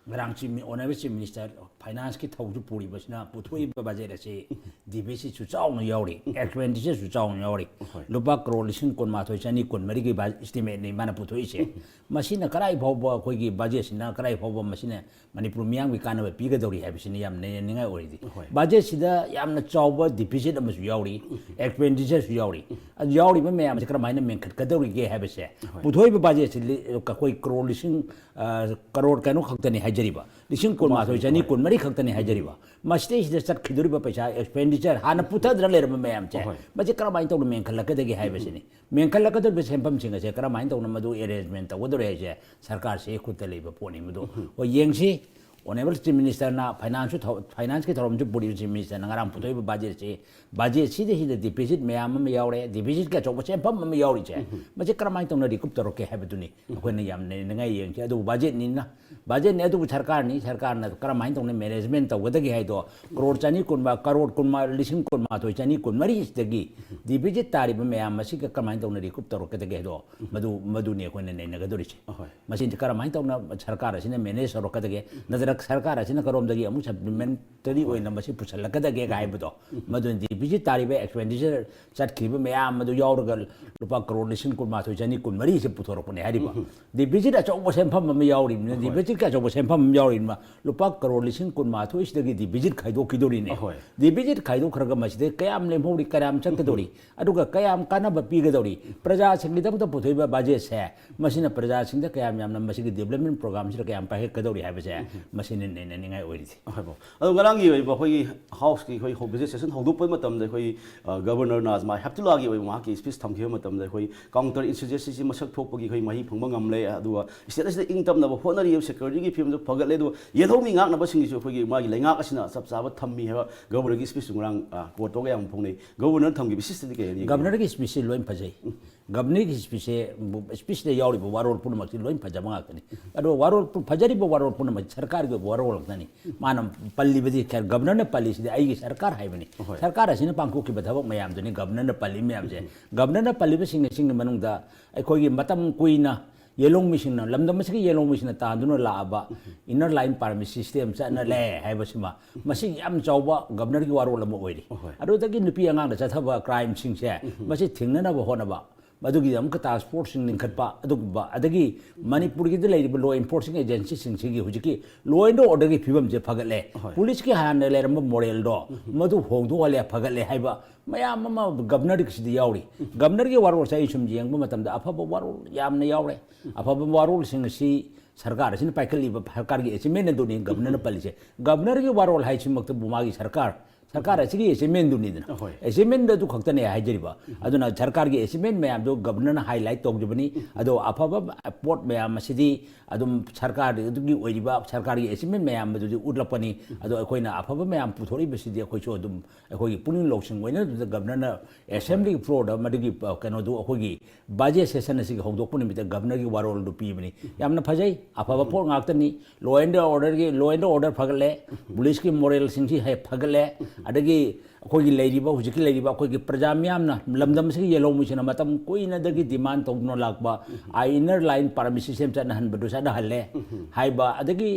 ꯉꯔꯥꯡ ꯆꯤꯐ ꯃꯤ-, ꯑꯣꯅꯔꯦꯕꯜ ꯆꯤꯐ ꯃꯤꯅꯤꯁꯇꯔ ꯐꯥꯏꯅꯥꯟꯁꯀꯤ ꯊꯧꯁꯨ ꯄꯨꯔꯤꯕꯁꯤꯅ ꯄꯨꯊꯣꯛꯏꯕ ꯕꯖꯦꯠ ꯑꯁꯤ ꯗꯤꯐꯤꯁꯤꯠꯁꯨ ꯆꯥꯎꯅ ꯌꯥꯎꯔꯤ, ꯑꯦꯛꯁꯄꯦꯟꯗꯤꯆꯔꯁꯨ ꯆꯥꯎꯅ ꯌꯥꯎꯔꯤ꯫ ꯍꯣꯏ꯫ ꯂꯨꯄꯥ ꯀ꯭ꯔꯣꯔ ꯂꯤꯁꯤꯡ ꯀꯨꯟꯃꯥꯊꯣꯏ ꯆꯅꯤ ꯀꯨꯟꯃꯔꯤꯒꯤ ꯕ-, ꯏꯁꯇꯤꯃꯦꯠꯅꯤ ꯃꯥꯅ ꯄꯨꯊꯣꯛꯏꯁꯦ꯫ ꯃꯁꯤꯅ ꯀꯗꯥꯏ ꯐꯥꯎꯕ ꯑꯩꯈꯣꯏꯒꯤ ꯕꯖꯦꯠꯁꯤꯅ ꯀꯗꯥꯏ ꯐꯥꯎꯕ ꯃꯁꯤꯅ ꯃꯅꯤꯄꯨꯔ ꯃꯤꯌꯥꯝꯒꯤ ꯀꯥꯟꯅꯕ ꯄꯤꯒꯗꯧꯔꯤ ꯍꯥꯏꯕꯁꯤꯅ ꯌꯥꯝ ꯅꯩꯅꯅꯤꯡꯉꯥꯏ ꯑꯣꯏꯔꯤꯗꯤ꯫ ꯍꯣꯏ꯫ ꯕꯖꯦꯠꯁꯤꯗ ꯌꯥꯝꯅ ꯆꯥꯎꯕ ꯗꯤꯐꯤꯁꯤꯠ ꯑꯃꯁꯨ ꯌꯥꯎꯔꯤ, ꯑꯦꯛꯁꯄꯦꯟꯗꯤꯆꯔꯁꯨ ꯌꯥꯎꯔꯤ꯫ ꯑꯗꯨ ꯌꯥꯎꯔꯤꯕ ꯃꯌꯥꯝꯁꯦ ꯀꯔꯝꯍꯥꯏꯅ ꯃꯦꯟꯈꯠꯀꯗꯧꯔꯤꯒꯦ ꯍꯥꯏꯕꯁꯦ, ꯍꯣꯏ꯫ ꯄꯨꯊꯣꯛꯏꯕ ꯕꯖꯦꯠꯁꯤ ꯂꯤ-, ꯑꯩꯈꯣꯏ ꯀ꯭ꯔꯣꯔ ꯂꯤꯁꯤꯡ, ꯑ, ꯀ꯭ꯔꯣꯔ ꯀꯩꯅꯣ ꯈꯛꯇꯅꯤ ꯍꯥꯏꯖꯔꯤꯕ, ꯂꯤꯁꯤꯡ ꯀꯨꯟꯃꯥꯊꯣꯏ ꯆꯅꯤ ꯀꯨꯟꯃꯔꯤ ꯈꯛꯇꯅꯤ ꯍꯥꯏꯖꯔꯤꯕ꯫ ꯃꯁꯤꯗꯩꯁꯤꯗ ꯆꯠꯈꯤꯗꯧꯔꯤꯕ ꯄꯩꯁꯥ, ꯑꯦꯛꯁꯄꯦꯟꯗꯤꯆꯔ, ꯍꯥꯟꯅ ꯄꯨꯊꯗꯅ ꯂꯩꯔꯝꯕ ꯃꯌꯥꯝꯁꯦ, ꯍꯣꯏ꯫ ꯃꯁꯤ ꯀꯔꯝꯍꯥꯏꯅ ꯇꯧꯅ ꯃꯦꯟꯈꯠꯂꯛꯀꯗꯒꯦ ꯍꯥꯏꯕꯁꯤꯅꯤ꯫ ꯃꯦꯟꯈꯠꯂꯛꯀꯗꯧꯔꯤꯕ ꯁꯦꯟꯐꯝꯁꯤꯡ ꯑꯁꯦ ꯀꯔꯝꯍꯥꯏꯅ ꯇꯧꯅ ꯃꯗꯨ ꯑꯦꯔꯦꯟꯖꯃꯦꯟ ꯇꯧꯒꯗꯧꯔꯤ ꯍꯥꯏꯁꯦ ꯁꯔꯀꯥꯔꯁꯤꯒꯤ ꯈꯨꯠꯇ ꯂꯩꯕ ꯄꯣꯠꯅꯤ꯫ ꯃꯗꯨ, ꯎꯝ꯫ ꯍꯣꯏ, ꯌꯦꯡꯁꯤ꯫ ꯑꯣꯅꯔꯦꯕꯜ ꯆꯤꯐ ꯃꯤꯅꯤꯁꯇꯔꯅ ꯐꯥꯏꯅꯥꯟꯁꯁꯨ ꯊꯧ-, ꯐꯥꯏꯅꯥꯟꯁꯀꯤ ꯊꯧꯔꯝꯁꯨ ꯄꯨꯔꯤꯕ ꯆꯤꯐ ꯃꯤꯅꯤꯁꯇꯔꯅ ꯉꯔꯥꯡ ꯄꯨꯊꯣꯛꯏꯕ ꯕꯖꯦꯠꯁꯤ, ꯕꯖꯦꯠꯁꯤꯗ ꯁꯤꯗ ꯗꯤꯐꯤꯁꯤꯠ ꯃꯌꯥꯝ ꯑꯃ ꯌꯥꯎꯔꯦ, ꯗꯤꯐꯤꯁꯤꯠꯀꯤ ꯑꯆꯧꯕ ꯁꯦꯟꯐꯝ ꯑꯃ ꯌꯥꯎꯔꯤꯁꯦ, ꯎꯝ꯫ ꯃꯁꯤ ꯀꯔꯝꯍꯥꯏꯅ ꯇꯧꯅ ꯔꯤꯀꯨꯞ ꯇꯧꯔꯛꯀꯦ ꯍꯥꯏꯕꯗꯨꯅꯤ ꯑꯩꯈꯣꯏꯅ ꯌꯥꯝ ꯅꯩꯅꯅꯤꯡꯉꯥꯏ ꯌꯦꯡꯁꯤ꯫ ꯑꯗꯨꯕꯨ ꯕꯖꯦꯠꯅꯤꯅ, ꯕꯖꯦꯠꯅꯤ ꯑꯗꯨꯕꯨ ꯁꯔꯀꯥꯔꯅꯤ, ꯁꯔꯀꯥꯔꯅ ꯀꯔꯝꯍꯥꯏꯅ ꯇꯧꯅ ꯃꯦꯅꯦꯖꯃꯦꯟ ꯇꯧꯒꯗꯒꯦ ꯍꯥꯏꯗꯣ, ꯀ꯭ꯔꯣꯔ ꯆꯅꯤ ꯀꯨꯟ, ꯀ꯭ꯔꯣꯔ ꯀꯨꯟꯃꯥ-, ꯂꯤꯁꯤꯡ ꯀꯨꯟꯃꯥꯊꯣꯏ ꯆꯅꯤ ꯀꯨꯟꯃꯔꯤꯁꯤꯗꯒꯤ ꯗꯤꯐꯤꯁꯤꯠ ꯇꯥꯔꯤꯕ ꯃꯌꯥꯝ ꯑꯁꯤꯒ ꯀꯔꯝꯍꯥꯏꯅ ꯇꯧꯅ ꯔꯤꯀꯨꯞ ꯇꯧꯔꯛꯀꯗꯒꯦ ꯍꯥꯏꯗꯣ, ꯃꯗꯨ, ꯃꯗꯨꯅꯤ ꯑꯩꯈꯣꯏꯅ ꯅꯩꯅꯒꯗꯧꯔꯤꯁꯦ꯫ ꯑꯍꯣꯏ꯫ ꯃꯁꯤꯗꯤ ꯀꯔꯝꯍꯥꯏꯅ ꯇꯧꯅ ꯁꯔꯀꯥꯔ ꯑꯁꯤꯅ ꯃꯦꯅꯦꯖ ꯇꯧꯔꯛꯀꯗꯒꯦ? ꯅꯠꯇ꯭ꯔꯒ ꯁꯔꯀꯥꯔ ꯑꯁꯤꯅ ꯀꯔꯣꯝꯗꯒꯤ ꯑꯃꯨꯛ ꯁꯄ꯭ꯂꯤꯃꯦꯟꯇꯔꯤ ꯑꯣꯏꯅ ꯃꯁꯤ ꯄꯨꯁꯜꯂꯛꯀꯗꯒꯦ ꯍꯥꯏꯕꯗꯣ, ꯃꯗꯨꯅ ꯗꯤꯐꯤꯁꯤꯠ ꯇꯥꯔꯤꯕ ꯑꯦꯛꯁꯄꯦꯟꯗꯤꯆꯔ ꯆꯠꯈ꯭ꯔꯤꯕ ꯃꯌꯥꯝ ꯑꯗꯨ ꯌꯥꯎꯔꯒ ꯂꯨꯄꯥ ꯀꯔꯣꯔ ꯂꯤꯁꯤꯡ ꯀꯨꯟꯃꯥꯊꯣꯏ ꯆꯅꯤ ꯀꯨꯟꯃꯔꯤꯁꯦ ꯄꯨꯊꯣꯔꯛꯄꯅꯦ ꯍꯥꯏꯔꯤꯕ꯫ ꯗꯤꯐꯤꯁꯤꯠ ꯑꯆꯧꯕ ꯁꯦꯟꯐꯝ ꯑꯃ ꯌꯥꯎꯔꯤꯕꯅꯤꯅ, ꯗꯤꯐꯤꯁꯤꯠꯀꯤ ꯑꯆꯧꯕ ꯁꯦꯟꯐꯝ ꯑꯃ ꯌꯥꯎꯔꯤꯕꯅꯤꯅ, ꯂꯨꯄꯥ ꯀꯔꯣꯔ ꯂꯤꯁꯤꯡ ꯀꯨꯟꯃꯥꯊꯣꯏꯁꯤꯗꯒꯤ ꯗꯤꯐꯤꯁꯤꯠ ꯈꯥꯏꯗꯣꯛꯈꯤꯗꯣꯔꯤꯅꯦ꯫ ꯗꯤꯐꯤꯁꯤꯠ ꯈꯥꯏꯗꯣꯛꯈ꯭ꯔꯒ ꯃꯁꯤꯗꯩ ꯀꯌꯥꯝ ꯂꯦꯝꯍꯧꯔꯤ, ꯀꯌꯥꯝ ꯆꯠꯀꯗꯧꯔꯤ, ꯑꯗꯨꯒ ꯀꯌꯥꯝ ꯀꯥꯟꯅꯕ ꯄꯤꯒꯗꯧꯔꯤ, ꯄ꯭ꯔꯖꯥꯁꯤꯡꯒꯤꯗꯃꯛꯇ ꯄꯨꯊꯣꯛꯏꯕ ꯕꯖꯦꯠꯁꯦ ꯃꯁꯤꯅ ꯄ꯭ꯔꯖꯥꯁꯤꯡꯗ ꯀꯌꯥꯝ ꯌꯥꯝꯅ ꯃꯁꯤꯒꯤ ꯗꯤꯕ꯭ꯂꯞꯃꯦꯟ ꯄ꯭ꯔꯣꯒ꯭ꯔꯥꯝꯁꯤꯗ ꯀꯌꯥꯝ ꯄꯥꯏꯈꯠꯀꯗꯧꯔꯤ ꯍꯥꯏꯕꯁꯦ ꯃꯁꯤꯅ ꯅꯩꯅꯅꯤꯡꯉꯥꯏ ꯑꯣꯏꯔꯤꯁꯦ꯫ ꯍꯣꯏ, ꯕ꯭ꯔꯣ꯫ ꯑꯗꯣ ꯉꯔꯥꯡꯒꯤ ꯑꯣꯏꯕ ꯑꯩꯈꯣꯏꯒꯤ ꯍꯥꯎꯁꯀꯤ ꯑꯩꯈꯣꯏ ꯍꯧ-, ꯕꯖꯦꯠ ꯁꯦꯁꯟ ꯍꯧꯗꯣꯛꯄ ꯃꯇꯝꯗ ꯑꯩꯈꯣꯏ, ꯑ, ꯒꯕꯔꯅꯔ ꯅꯥꯖꯃꯥ ꯍꯦꯞꯇꯨꯂꯥꯒꯤ ꯑꯣꯏꯕ ꯃꯍꯥꯛꯀꯤ ꯁ꯭ꯄꯤꯆ ꯊꯝꯈꯤꯕ ꯃꯇꯝꯗ ꯑꯩꯈꯣꯏ ꯀꯥꯎꯟꯇꯔ ꯏꯟꯁꯔꯖꯦꯟꯁꯤꯁꯤ ꯃꯁꯛ ꯊꯣꯛꯄꯒꯤ ꯑꯩꯈꯣꯏ ꯃꯍꯩ ꯐꯪꯕ ꯉꯝꯂꯦ, ꯑꯗꯨꯒ ꯁ꯭ꯇꯦꯠ ꯑꯁꯤꯗ ꯏꯪ ꯇꯞꯅꯕ ꯍꯣꯠꯅꯔꯤꯕ ꯁꯦꯀ꯭ꯌꯨꯔꯤꯇꯤꯒꯤ ꯐꯤꯕꯝꯁꯨ ꯐꯒꯠꯂꯦ, ꯑꯗꯨꯒ ꯌꯦꯜꯍꯧꯃꯤ ꯉꯥꯛꯅꯕꯁꯤꯡꯒꯤꯁꯨ ꯑꯩꯈꯣꯏꯒꯤ ꯃꯥꯒꯤ ꯂꯩꯉꯥꯛ ꯑꯁꯤꯅ ꯆꯞ ꯆꯥꯕ ꯊꯝꯃꯤ ꯍꯥꯏꯕ ꯒꯕꯔꯅꯔꯒꯤ ꯁ꯭ꯄꯤꯆꯇꯨ ꯉꯔꯥꯡ, ꯑ, ꯀꯣꯔꯠꯇꯒ ꯌꯥꯝ ꯐꯣꯡꯅꯩ꯫ ꯒꯕꯔꯅꯔ ꯊꯝꯈꯤꯕ ꯁꯤꯁꯇꯗꯤ ꯀꯩ ꯍꯥꯏꯅꯤꯡꯒꯦ? ꯒꯕꯔꯅꯔꯒꯤ ꯁ꯭ꯄꯤꯆꯁꯤ ꯂꯣꯏ ꯐꯖꯩ꯫ ꯒꯕꯔꯅꯔꯒꯤ ꯁ꯭ꯄꯤꯆꯁꯦ, ꯁ꯭ꯄꯤꯆꯇ ꯌꯥꯎꯔꯤꯕ ꯋꯥꯔꯣꯜ ꯄꯨꯝꯅꯃꯛꯁꯤ ꯂꯣꯏ ꯐꯖꯕ ꯉꯥꯛꯇꯅꯤ꯫ ꯑꯗꯣ ꯋꯥꯔꯣꯜ ꯄꯨ-, ꯐꯖꯔꯤꯕ ꯋꯥꯔꯣꯜ ꯄꯨꯝꯅꯃꯛ ꯁꯔꯀꯥꯔꯒꯤ ꯑꯣꯏꯕ ꯋꯥꯔꯣꯜ ꯉꯥꯛꯇꯅꯤ꯫ ꯃꯥꯅ ꯄꯜꯂꯤꯕꯗꯤ ꯈꯔ, ꯒꯕꯔꯅꯔꯅ ꯄꯜꯂꯤꯁꯤꯗꯤ ꯑꯩꯒꯤ ꯁꯔꯀꯥꯔ ꯍꯥꯏꯕꯅꯤ꯫ ꯍꯣꯏ꯫ ꯁꯔꯀꯥꯔ ꯑꯁꯤꯅ ꯄꯥꯡꯊꯣꯛꯈꯤꯕ ꯊꯕꯛ ꯃꯌꯥꯝꯗꯨꯅꯤ ꯒꯕꯔꯅꯔꯅ ꯄꯜꯂꯤ ꯃꯌꯥꯝꯁꯦ꯫ ꯒꯕꯔꯅꯔꯅ ꯄꯜꯂꯤꯕꯁꯤꯡ ꯑꯁꯤꯒꯤ ꯃꯅꯨꯡꯗ ꯑꯩꯈꯣꯏꯒꯤ ꯃꯇꯝ ꯀꯨꯏꯅ ꯌꯦꯜꯍꯧꯃꯤꯁꯤꯡꯅ, ꯂꯝꯗꯝ ꯑꯁꯤꯒꯤ ꯌꯦꯜꯍꯧꯃꯤꯁꯤꯡꯅ ꯇꯥꯟꯗꯨꯅ ꯂꯥꯛꯑꯕ inner line permit system ꯆꯠꯅ ꯂꯩ ꯍꯥꯏꯕꯁꯤꯃ, ꯃꯁꯤ ꯌꯥꯝ ꯆꯥꯎꯕ ꯒꯕꯔꯅꯔꯒꯤ ꯋꯥꯔꯣꯜ ꯑꯃ ꯑꯣꯏꯔꯤ꯫ ꯍꯣꯏ꯫ ꯑꯗꯨꯗꯒꯤ ꯅꯨꯄꯤ ꯑꯉꯥꯡꯗ ꯆꯠꯊꯕ ꯀ꯭ꯔꯥꯏꯝꯁꯤꯡꯁꯦ, ꯃꯁꯤ ꯊꯤꯡꯅꯅꯕ ꯍꯣꯠꯅꯕ, ꯃꯗꯨꯒꯤ ꯑꯃꯨꯛꯀ ꯇꯥꯁꯛ ꯐꯣꯔꯁꯁꯤꯡ ꯂꯤꯡꯈꯠꯄ, ꯑꯗꯨꯒꯨꯝꯕ, ꯑꯗꯒꯤ ꯃꯅꯤꯄꯨꯔꯒꯤꯗ ꯂꯩꯔꯤꯕ law enforcing agencyꯁꯤꯡꯁꯤꯒꯤ ꯍꯧꯖꯤꯛꯀꯤ law and orderꯒꯤ ꯐꯤꯕꯝꯁꯦ ꯐꯒꯠꯂꯦ, ꯍꯣꯏ꯫ ꯄꯨꯂꯤꯁꯀꯤ ꯍꯥꯟꯅ ꯂꯩꯔꯝꯕ moralꯗꯣ, ꯃꯗꯨ ꯍꯣꯡꯗꯣꯛꯍꯜꯂꯦ, ꯐꯒꯠꯂꯦ ꯍꯥꯏꯕ ꯃꯌꯥꯝ ꯑꯃ ꯒꯕꯔꯅꯔꯒꯤꯁꯤꯗ ꯌꯥꯎꯔꯤ꯫ ꯒꯕꯔꯅꯔꯒꯤ ꯋꯥꯔꯣꯜꯁꯦ ꯑꯩ ꯁꯨꯝ ꯌꯦꯡꯕ ꯃꯇꯝꯗ ꯑꯐꯕ ꯋꯥꯔꯣꯜ ꯌꯥꯝꯅ ꯌꯥꯎꯔꯦ꯫ ꯑꯐꯕ ꯋꯥꯔꯣꯜꯁꯤꯡ ꯑꯁꯤ ꯁꯔꯀꯥꯔ ꯑꯁꯤꯅ ꯄꯥꯏꯈꯠꯂꯤꯕ ꯁꯔꯀꯥꯔꯒꯤ achievement ꯑꯗꯨꯅꯤ ꯒꯕꯔꯅꯔꯅ ꯄꯜꯂꯤꯁꯦ꯫ ꯒꯕꯔꯅꯔꯒꯤ ꯋꯥꯔꯣꯜ ꯍꯥꯏꯁꯤꯃꯛꯇꯕꯨ ꯃꯥꯒꯤ ꯁꯔꯀꯥꯔ, ꯁꯔꯀꯥꯔ ꯑꯁꯤꯒꯤ achievementꯗꯨꯅꯤꯗꯅ꯫ ꯍꯣꯏ꯫ Achievement ꯑꯗꯨ ꯈꯛꯇꯅꯦ ꯍꯥꯏꯖꯔꯤꯕ꯫ ꯑꯗꯨꯅ ꯁꯔꯀꯥꯔꯒꯤ achievement ꯃꯌꯥꯝꯗꯣ ꯒꯕꯔꯅꯔꯅ highlight ꯇꯧꯖꯕꯅꯤ꯫ ꯑꯗꯣ ꯑꯐꯕ ꯄꯣꯠ ꯃꯌꯥꯝ ꯑꯁꯤꯗꯤ ꯑꯗꯨꯝ ꯁꯔꯀꯥꯔꯗꯨꯒꯤ ꯑꯣꯏꯔꯤꯕ ꯁꯔꯀꯥꯔꯒꯤ achievement ꯃꯌꯥꯝ ꯑꯗꯨꯗꯤ ꯎꯠꯂꯛꯄꯅꯤ꯫ ꯑꯗꯣ ꯑꯩꯈꯣꯏꯅ ꯑꯐꯕ ꯃꯌꯥꯝ ꯄꯨꯊꯣꯔꯛꯏꯕꯁꯤꯗꯤ ꯑꯩꯈꯣꯏꯁꯨ ꯑꯗꯨꯝ ꯑꯩꯈꯣꯏꯒꯤ ꯄꯨꯛꯅꯤꯡ ꯂꯧꯁꯤꯡ ꯑꯣꯏꯅ ꯑꯗꯨꯗ ꯒꯕꯔꯅꯔꯅ assembly floorꯗ ꯃꯗꯨꯒꯤ, ꯑ, ꯀꯩꯅꯣꯗꯨ ꯑꯩꯈꯣꯏꯒꯤ budget session ꯑꯁꯤꯒꯤ ꯍꯧꯗꯣꯛꯄ ꯅꯨꯃꯤꯠꯇ ꯒꯕꯔꯅꯔꯒꯤ ꯋꯥꯔꯣꯜꯗꯨ ꯄꯤꯕꯅꯤ꯫ ꯌꯥꯝꯅ ꯐꯖꯩ, ꯑꯐꯕ ꯄꯣꯠ ꯉꯥꯛꯇꯅꯤ꯫ Law and orderꯒꯤ, law and order ꯐꯒꯠꯂꯦ, ꯄꯨꯂꯤꯁꯀꯤ moralꯁꯤꯡꯁꯤ ꯍꯦꯛ ꯐꯒꯠꯂꯦ, ꯑꯗꯒꯤ ꯑꯩꯈꯣꯏꯒꯤ ꯂꯩꯔꯤꯕ, ꯍꯧꯖꯤꯛꯀꯤ ꯂꯩꯔꯤꯕ ꯑꯩꯈꯣꯏꯒꯤ ꯄ꯭ꯔꯖꯥ ꯃꯤꯌꯥꯝꯅ, ꯂꯝꯗꯝ ꯑꯁꯤꯒꯤ ꯌꯦꯜꯍꯧꯃꯤꯁꯤꯡꯅ ꯃꯇꯝ ꯀꯨꯏꯅꯗꯒꯤ demand ꯇꯧꯗꯨꯅ ꯂꯥꯛꯄ inner line permit system ꯆꯠꯅꯍꯟꯕꯗꯨ ꯆꯠꯅꯍꯜꯂꯦ ꯍꯥꯏꯕ, ꯑꯗꯒꯤ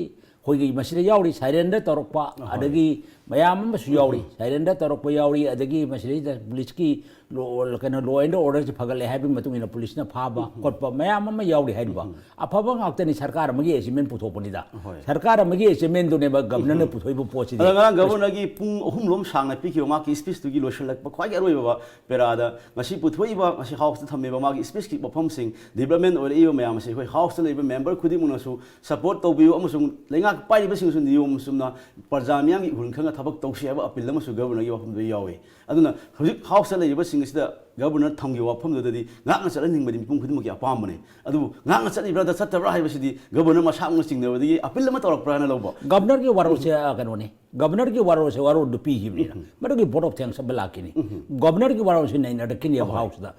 ꯑꯩꯈꯣꯏꯒꯤ ꯃꯁꯤꯗ ꯌꯥꯎꯔꯤ, ꯁꯥꯏꯔꯦꯟꯗꯔ ꯇꯧꯔꯛꯄ, ꯑꯗꯒꯤ ꯃꯌꯥꯝ ꯑꯃꯁꯨ ꯌꯥꯎꯔꯤ, ꯁꯥꯏꯔꯦꯟꯗꯔ ꯇꯧꯔꯛꯄ ꯌꯥꯎꯔꯤ, ꯑꯗꯒꯤ ꯃꯁꯤꯗꯩꯗ ꯄꯨꯂꯤꯁꯀꯤ ꯂꯣ-, ꯀꯩꯅꯣ, ꯂꯣ ꯑꯦꯟ ꯑꯣꯔꯗꯔꯁꯤ ꯐꯒꯠꯂꯦ ꯍꯥꯏꯕꯒꯤ ꯃꯇꯨꯡ ꯏꯟꯅ ꯄꯨꯂꯤꯁꯅ ꯐꯥꯕ ꯈꯣꯠꯄ ꯃꯌꯥꯝ ꯑꯃ ꯌꯥꯎꯔꯤ ꯍꯥꯏꯔꯤꯕ꯫ ꯑꯐꯕ ꯉꯥꯛꯇꯅꯤ, ꯁꯔꯀꯥꯔ ꯑꯃꯒꯤ ꯑꯦꯆꯤꯞꯃꯦꯟ ꯄꯨꯊꯣꯛꯄꯅꯤꯗ꯫ ꯁꯔꯀꯥꯔ ꯑꯃꯒꯤ ꯑꯦꯆꯤꯞꯃꯦꯟꯗꯨꯅꯦꯕ ꯒꯕꯅꯔꯅ ꯄꯨꯊꯣꯛꯏꯕ ꯄꯣꯠꯁꯤꯗꯤ꯫ ꯑꯗ ꯉꯔꯥꯡ ꯒꯕꯅꯔꯒꯤ ꯄꯨꯡ ꯑꯍꯨꯝ ꯂꯣꯝ ꯁꯥꯡꯅ ꯄꯤꯈꯤꯕ ꯃꯥꯒꯤ ꯁ꯭ꯄꯤꯁꯇꯨꯒꯤ ꯂꯣꯏꯁꯤꯜꯂꯛꯄ ꯈ꯭ꯋꯥꯏꯒꯤ ꯑꯔꯣꯏꯕ ꯄꯦꯔꯥꯗ ꯉꯁꯤ ꯄꯨꯊꯣꯛꯏꯕ, ꯉꯁꯤ ꯍꯥꯎꯁꯇ ꯊꯝꯃꯤꯕ ꯃꯥꯒꯤ ꯁ꯭ꯄꯤꯁꯀꯤ ꯋꯥꯐꯝꯁꯤꯡ, ꯗꯤꯕ꯭ꯂꯞꯃꯦꯟ ꯑꯣꯏꯔꯛꯏꯕ ꯃꯌꯥꯝ ꯑꯁꯤ ꯑꯩꯈꯣꯏ ꯍꯥꯎꯁꯇ ꯂꯩꯕ ꯃꯦꯝꯕꯔ ꯈꯨꯗꯤꯡꯃꯛꯅꯁꯨ ꯁꯄꯣꯔꯠ ꯇꯧꯕꯤꯌꯨ ꯑꯃꯁꯨꯡ ꯂꯩꯉꯥꯛ ꯄꯥꯏꯔꯤꯕꯁꯤꯡꯁꯨ ꯅꯤꯌꯣꯝ ꯆꯨꯝꯅ ꯄ꯭ꯔꯖꯥ ꯃꯤꯌꯥꯝꯒꯤ ꯏꯍꯨꯜ ꯈꯪꯅ ꯊꯕꯛ ꯇꯧꯁꯤ ꯍꯥꯏꯕ ꯑꯄꯤꯜ ꯑꯃꯁꯨ ꯒꯕꯔꯅꯔꯒꯤ ꯋꯥꯐꯝꯗꯨꯗ ꯌꯥꯎꯏ꯫ ꯑꯗꯨꯅ ꯍꯧꯖꯤꯛ ꯍꯥꯎꯁꯇ ꯂꯩꯔꯤꯕꯁꯤꯡ ꯑꯁꯤꯗ ꯒꯕꯔꯅꯔ ꯊꯝꯈꯤꯕ ꯋꯥꯐꯝꯗꯨꯗꯗꯤ ꯉꯥꯛꯅ ꯆꯠꯍꯟꯅꯤꯡꯕꯗꯤ ꯃꯤꯄꯨꯝ ꯈꯨꯗꯤꯡꯃꯛꯀꯤ ꯑꯄꯥꯝꯕꯅꯤ꯫ ꯑꯗꯨꯕꯨ ꯉꯥꯛꯅ ꯆꯠꯂꯤꯕ꯭ꯔꯥ ꯅꯠꯇ꯭ꯔ ꯆꯠꯇꯕ꯭ꯔꯥ ꯍꯥꯏꯕꯁꯤꯗꯤ ꯒꯕꯔꯅꯔ ꯃꯁꯥꯃꯛꯅ ꯆꯤꯡꯅꯕꯗꯒꯤ ꯑꯄꯤꯜ ꯑꯃ ꯇꯧꯔꯛꯄ꯭ꯔꯥ ꯍꯥꯏꯅ ꯂꯧꯕ꯫ ꯒꯕꯔꯅꯔꯒꯤ ꯋꯥꯔꯣꯜꯁꯦ, ꯑ, ꯀꯩꯅꯣꯅꯤ, ꯒꯕꯔꯅꯔꯒꯤ ꯋꯥꯔꯣꯜꯁꯦ, ꯋꯥꯔꯣꯜꯗꯨ ꯄꯤꯈꯤꯕꯅꯤꯅ ꯃꯗꯨꯒꯤ ꯚꯣꯠ ꯑꯣꯐ ꯊꯦꯡꯁ ꯑꯃ ꯂꯥꯛꯈꯤꯅꯤ꯫ ꯒꯕꯔꯅꯔꯒꯤ ꯋꯥꯔꯣꯜꯁꯦ ꯅꯩꯅꯔꯛꯈꯤꯅꯦꯕ ꯍꯥꯎꯁꯇ꯫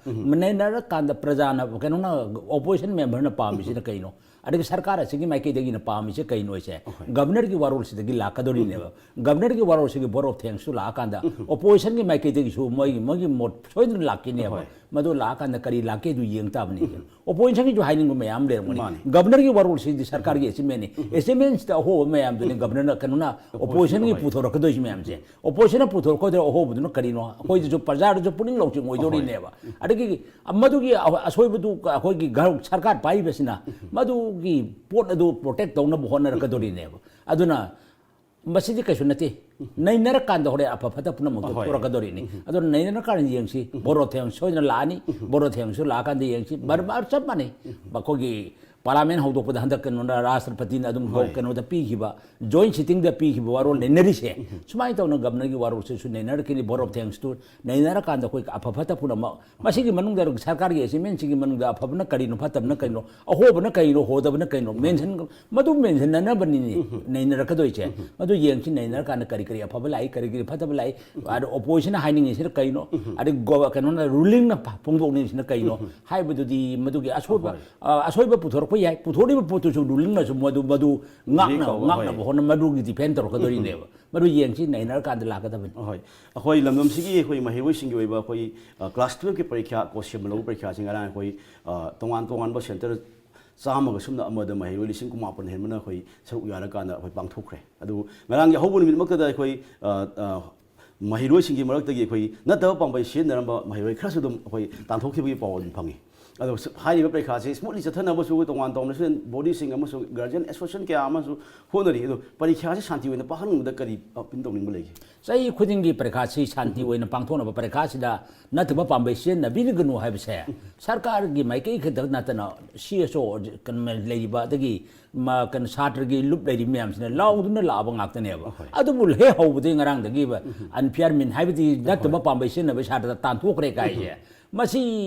ꯅꯩꯅꯔꯀꯥꯟꯗ ꯄ꯭ꯔꯖꯥꯅ, ꯀꯩꯅꯣꯅ, ꯑꯣꯄꯣꯖꯤꯁꯟ ꯃꯦꯝꯕꯔꯅ ꯄꯥꯝꯃꯤꯁꯤꯅ ꯀꯩꯅꯣ? ꯑꯗꯒꯤ ꯁꯔꯀꯥꯔ ꯑꯁꯤꯒꯤ ꯃꯥꯏꯀꯩꯗꯒꯤꯅ ꯄꯥꯝꯃꯤꯁꯦ ꯀꯩꯅꯣ ꯍꯥꯏꯁꯦ ꯒꯕꯔꯅꯔꯒꯤ ꯋꯥꯔꯣꯜꯁꯤꯗꯒꯤ ꯂꯥꯛꯀꯗꯧꯔꯤꯅꯦꯕ꯫ ꯒꯕꯔꯅꯔꯒꯤ ꯋꯥꯔꯣꯜꯁꯤꯒꯤ ꯚꯣꯠ ꯑꯣꯐ ꯊꯦꯡꯁꯁꯨ ꯂꯥꯛꯑꯀꯥꯟꯗ ꯑꯣꯄꯣꯖꯤꯁꯟꯒꯤ ꯃꯥꯏꯀꯩꯗꯒꯤꯁꯨ ꯃꯣꯏꯒꯤ, ꯃꯣꯏꯒꯤ ꯃꯣꯠ ꯁꯣꯏꯗꯅ ꯂꯥꯛꯈꯤꯅꯦꯕ꯫ ꯃꯗꯨ ꯂꯥꯛꯑꯀꯥꯟꯗ ꯀꯔꯤ ꯂꯥꯛꯀꯦꯗꯨ ꯌꯦꯡ ꯇꯥꯕꯅꯤ꯫ ꯑꯣꯄꯣꯖꯤꯁꯟꯒꯤꯁꯨ ꯍꯥꯏꯅꯤꯡꯕ ꯃꯌꯥꯝ ꯂꯩꯔꯝꯒꯅꯤ꯫ ꯃꯥꯅꯤ꯫ ꯒꯕꯔꯅꯔꯒꯤ ꯋꯥꯔꯣꯜꯁꯤꯗꯤ ꯁꯔꯀꯥꯔꯒꯤ ꯑꯦꯆꯤꯞꯃꯦꯟꯅꯤ꯫ ꯑꯦꯆꯤꯞꯃꯦꯟꯁꯤꯗ ꯑꯍꯣꯕ ꯃꯌꯥꯝꯗꯨꯅꯤ ꯒꯕꯔꯅꯔꯅ, ꯀꯩꯅꯣꯅ, ꯑꯣꯄꯣꯖꯤꯁꯟꯒꯤ ꯍꯣꯏ꯫ ꯄꯨꯊꯣꯔꯛꯀꯗꯣꯏꯁꯤ ꯃꯌꯥꯝꯁꯦ꯫ ꯑꯣꯄꯣꯖꯤꯁꯟꯅ ꯄꯨꯊꯣꯔꯛꯀꯗꯣꯏ ꯑꯍꯣꯕꯗꯨꯅ ꯀꯔꯤꯅꯣ? ꯑꯩꯈꯣꯏꯗꯁꯨ, ꯄ꯭ꯔꯖꯥꯗꯁꯨ ꯄꯨꯛꯅꯤꯡ ꯂꯧꯁꯤꯡ ꯑꯣꯏꯗꯣꯔꯤꯅꯦꯕ꯫ ꯑꯗꯒꯤ ꯑ-, ꯃꯗꯨꯒꯤ ꯑ-, ꯑꯁꯣꯏꯕꯗꯨ ꯑꯩꯈꯣꯏꯒꯤ ꯒ-, ꯁꯔꯀꯥꯔ ꯄꯥꯏꯔꯤꯕꯁꯤꯅ ꯃꯗꯨꯒꯤ ꯄꯣꯠ ꯑꯗꯨ ꯄ꯭ꯔꯣꯇꯦꯛ ꯇꯧꯅꯕ ꯍꯣꯠꯅꯔꯛꯀꯗꯣꯔꯤꯅꯦꯕ꯫ ꯑꯗꯨꯅ ꯃꯁꯤꯗꯤ ꯀꯩꯁꯨ ꯅꯠꯇꯦ꯫ ꯅꯩꯅꯔꯀꯥꯟꯗ ꯍꯣꯔꯦꯟ ꯑꯐ ꯐꯠꯇ ꯄꯨꯝꯅꯃꯛꯇꯣ ꯊꯣꯔꯛꯀꯗꯣꯔꯤꯅꯤ꯫ ꯑꯗꯨꯅ ꯅꯩꯅꯔꯀꯥꯟꯗ ꯌꯦꯡꯁꯤ꯫ ꯚꯣꯠ ꯑꯣꯐ ꯊꯦꯡꯁ ꯁꯣꯏꯗꯅ ꯂꯥꯛꯑꯅꯤ꯫ ꯚꯣꯠ ꯑꯣꯐ ꯊꯦꯡꯁꯁꯨ ꯂꯥꯛꯑꯀꯥꯟꯗ ꯌꯦꯡꯁꯤ꯫ ꯃꯔ-, ꯃꯔ-, ꯆꯞ ꯃꯥꯟꯅꯩ꯫ ꯃꯈꯣꯏꯒꯤ ꯄꯥꯔꯂꯥꯃꯦꯟ ꯍꯧꯗꯣꯛꯄꯗ ꯍꯟꯗꯛ ꯀꯩꯅꯣꯗ ꯔꯥꯁꯇ꯭ꯔꯄꯇꯤꯅ ꯑꯗꯨꯝ ꯀꯩꯅꯣꯗ ꯄꯤꯈꯤꯕ, ꯖꯣꯏꯟ ꯁꯤꯇꯤꯡꯗ ꯄꯤꯈꯤꯕ ꯋꯥꯔꯣꯜ ꯅꯩꯅꯔꯤꯁꯦ꯫ ꯁꯨꯃꯥꯏꯅ ꯇꯧꯅ ꯒꯕꯔꯅꯔꯒꯤ ꯋꯥꯔꯣꯜꯁꯤꯁꯨ ꯅꯩꯅꯔꯛꯈꯤꯅꯤ꯫ ꯚꯣꯠ ꯑꯣꯐ ꯊꯦꯡꯁꯇꯨ ꯅꯩꯅꯔꯀꯥꯟꯗ ꯑꯩꯈꯣꯏ ꯑꯐ ꯐꯠꯇ ꯄꯨꯝꯅꯃꯛ ꯃꯁꯤꯒꯤ ꯃꯅꯨꯡꯗ ꯁꯔꯀꯥꯔꯒꯤ ꯑꯦꯆꯤꯞꯃꯦꯟꯁꯤꯒꯤ ꯃꯅꯨꯡꯗ ꯑꯐꯕꯅ ꯀꯔꯤꯅꯣ, ꯐꯠꯇꯕꯅ ꯀꯔꯤꯅꯣ, ꯑꯍꯣꯕꯅ ꯀꯔꯤꯅꯣ, ꯍꯣꯗꯕꯅ ꯀꯔꯤꯅꯣ, ꯃꯦꯟꯁꯟ, ꯃꯗꯨ ꯃꯦꯟꯁꯟꯅꯅꯕꯅꯤꯅꯦ ꯅꯩꯅꯔꯛꯀꯗꯣꯏꯁꯦ꯫ ꯃꯗꯨ ꯌꯦꯡꯁꯤ, ꯅꯩꯅꯔꯀꯥꯟꯗ ꯀꯔꯤ ꯀꯔꯤ ꯑꯐꯕ ꯂꯥꯛꯏ, ꯀꯔꯤ ꯀꯔꯤ ꯐꯠꯇꯕ ꯂꯥꯛꯏ, ꯑꯗ ꯑꯣꯄꯣꯖꯤꯁꯟꯅ ꯍꯥꯏꯅꯤꯡꯉꯤꯁꯤꯅ ꯀꯩꯅꯣ, ꯑꯗꯩ ꯒꯣ-, ꯀꯩꯅꯣꯅ, ꯔꯨꯂꯤꯡꯅ ꯐ-, ꯐꯣꯡꯗꯣꯛꯅꯤꯡꯉꯤꯁꯤꯅ ꯀꯩꯅꯣ ꯍꯥꯏꯕꯗꯨꯗꯤ ꯃꯗꯨꯒꯤ ꯑꯁꯣꯏꯕ, ꯑ, ꯑꯁꯣꯏꯕ ꯄꯨꯊꯣꯔꯛꯄ ꯌꯥꯏ꯫ ꯄꯨꯊꯣꯛꯂꯤꯕ ꯄꯣꯠꯇꯨꯁꯨ ꯔꯨꯂꯤꯡꯅꯁꯨ ꯃꯗꯨ, ꯃꯗꯨ ꯉꯥꯛꯅ-, ꯇꯧꯕ, ꯉꯥꯛꯅꯕ ꯍꯣꯏ꯫ ꯍꯣꯠꯅ-, ꯃꯗꯨꯒꯤ ꯗꯤꯐꯦꯟ ꯇꯧꯔꯛꯀꯗꯣꯔꯤꯅꯦꯕ꯫ ꯃꯗꯨ ꯌꯦꯡꯁꯤ, ꯅꯩꯅꯔꯀꯥꯟꯗ ꯂꯥꯛꯀꯗꯕꯅꯤ꯫ ꯑꯍꯣꯏ꯫ ꯑꯩꯈꯣꯏ ꯂꯝꯗꯝꯁꯤꯒꯤ ꯑꯩꯈꯣꯏ ꯃꯍꯩꯔꯣꯏꯁꯤꯡꯒꯤ ꯑꯣꯏꯕ ꯑꯩꯈꯣꯏ, ꯑ, ꯀ꯭ꯂꯥꯁ ꯇꯨꯌꯦꯜꯐꯀꯤ ꯄꯔꯤꯈ꯭ꯌꯥ, ꯀꯣ ꯁꯦꯝꯕ ꯂꯧꯕ ꯄꯔꯤꯈ꯭ꯌꯥꯁꯤ ꯉꯔꯥꯡ ꯑꯩꯈꯣꯏ, ꯑ, ꯇꯣꯉꯥꯟ ꯇꯣꯉꯥꯟꯕ ꯁꯦꯟꯇꯔ ꯆꯥꯝꯃꯒ ꯁꯨꯞꯅ ꯑꯃꯗ ꯃꯍꯩꯔꯣꯏ ꯂꯤꯁꯤꯡ ꯀꯨꯟꯃꯥꯄꯟ ꯍꯦꯟꯕꯅ ꯑꯩꯈꯣꯏ ꯁꯔꯨꯛ ꯌꯥꯔꯀꯥꯟꯗ ꯑꯩꯈꯣꯏ ꯄꯥꯡꯊꯣꯛꯈ꯭ꯔꯦ꯫ ꯑꯗꯨ ꯉꯔꯥꯡꯒꯤ ꯑꯍꯧꯕ ꯅꯨꯃꯤꯠꯃꯛꯇꯗ ꯑꯩꯈꯣꯏ, ꯑ, ꯑ, ꯃꯍꯩꯔꯣꯏꯁꯤꯡꯒꯤ ꯃꯔꯛꯇꯒꯤ ꯑꯩꯈꯣꯏ ꯅꯠꯇꯕ ꯄꯥꯝꯕꯩ ꯁꯤꯖꯤꯟꯅꯔꯝꯕ ꯃꯍꯩꯔꯣꯏ ꯈꯔꯁꯨ ꯑꯗꯨꯝ ꯑꯩꯈꯣꯏ ꯇꯥꯟꯊꯣꯛꯈꯤꯕꯒꯤ ꯄꯥꯎ ꯑꯗꯨꯝ ꯐꯪꯉꯤ꯫ ꯑꯗꯣ ꯁ-, ꯍꯥꯏꯔꯤꯕ ꯄꯔꯤꯈꯥꯁꯤ smoothly ꯆꯠꯊꯅꯕꯁꯨ ꯑꯩꯈꯣꯏ ꯇꯣꯉꯥꯟ ꯇꯣꯉꯥꯟꯕ student bodyꯁꯤꯡ ꯑꯃꯁꯨꯡ guardian association ꯀꯌꯥ ꯑꯃꯁꯨ ꯍꯣꯠꯅꯔꯤ꯫ ꯑꯗꯣ ꯄꯔꯤꯈꯥꯁꯤ ꯁꯥꯟꯇꯤ ꯑꯣꯏꯅ ꯄꯥꯡꯍꯟꯕꯗ ꯀꯔꯤ ꯑꯄꯤꯜ ꯇꯧꯅꯤꯡꯕ ꯂꯩꯒꯦ? ꯆꯍꯤ ꯈꯨꯗꯤꯡꯒꯤ ꯄꯔꯤꯈꯥꯁꯤ ꯁꯥꯟꯇꯤ ꯑꯣꯏꯅ ꯄꯥꯡꯊꯣꯛꯅꯕ, ꯄꯔꯤꯈꯥꯁꯤꯗ ꯅꯠꯇꯕ ꯄꯥꯝꯕꯩ ꯁꯤꯖꯤꯟꯅꯕꯤꯔꯒꯅꯨ ꯍꯥꯏꯕꯁꯦ ꯁꯔꯀꯥꯔꯒꯤ ꯃꯥꯏꯀꯩ ꯈꯛꯇ ꯅꯠꯇꯅ C S O ꯀꯩꯅꯣ ꯂꯩꯔꯤꯕ, ꯑꯗꯒꯤ ꯃ-, ꯀꯩꯅꯣ ꯁꯥꯇ꯭ꯔꯒꯤ ꯂꯨꯞ ꯂꯩꯔꯤꯕ ꯃꯌꯥꯝꯁꯤꯅ ꯂꯥꯎꯗꯨꯅ ꯂꯥꯛꯑꯕ ꯉꯥꯛꯇꯅꯦꯕ꯫ ꯑꯍꯣꯏ꯫ ꯑꯗꯨꯕꯨ ꯍꯦꯛ ꯍꯧꯕꯗꯒꯤ ꯉꯔꯥꯡꯗꯒꯤ unfair means ꯍꯥꯏꯕꯗꯤ ꯅꯠꯇꯕ ꯄꯥꯝꯕꯩ ꯁꯤꯖꯤꯟꯅꯕꯩ ꯁꯥꯇ꯭ꯔꯗ ꯇꯥꯟꯊꯣꯛꯈ꯭ꯔꯦ ꯀꯥꯏꯁꯦ, ꯃꯁꯤ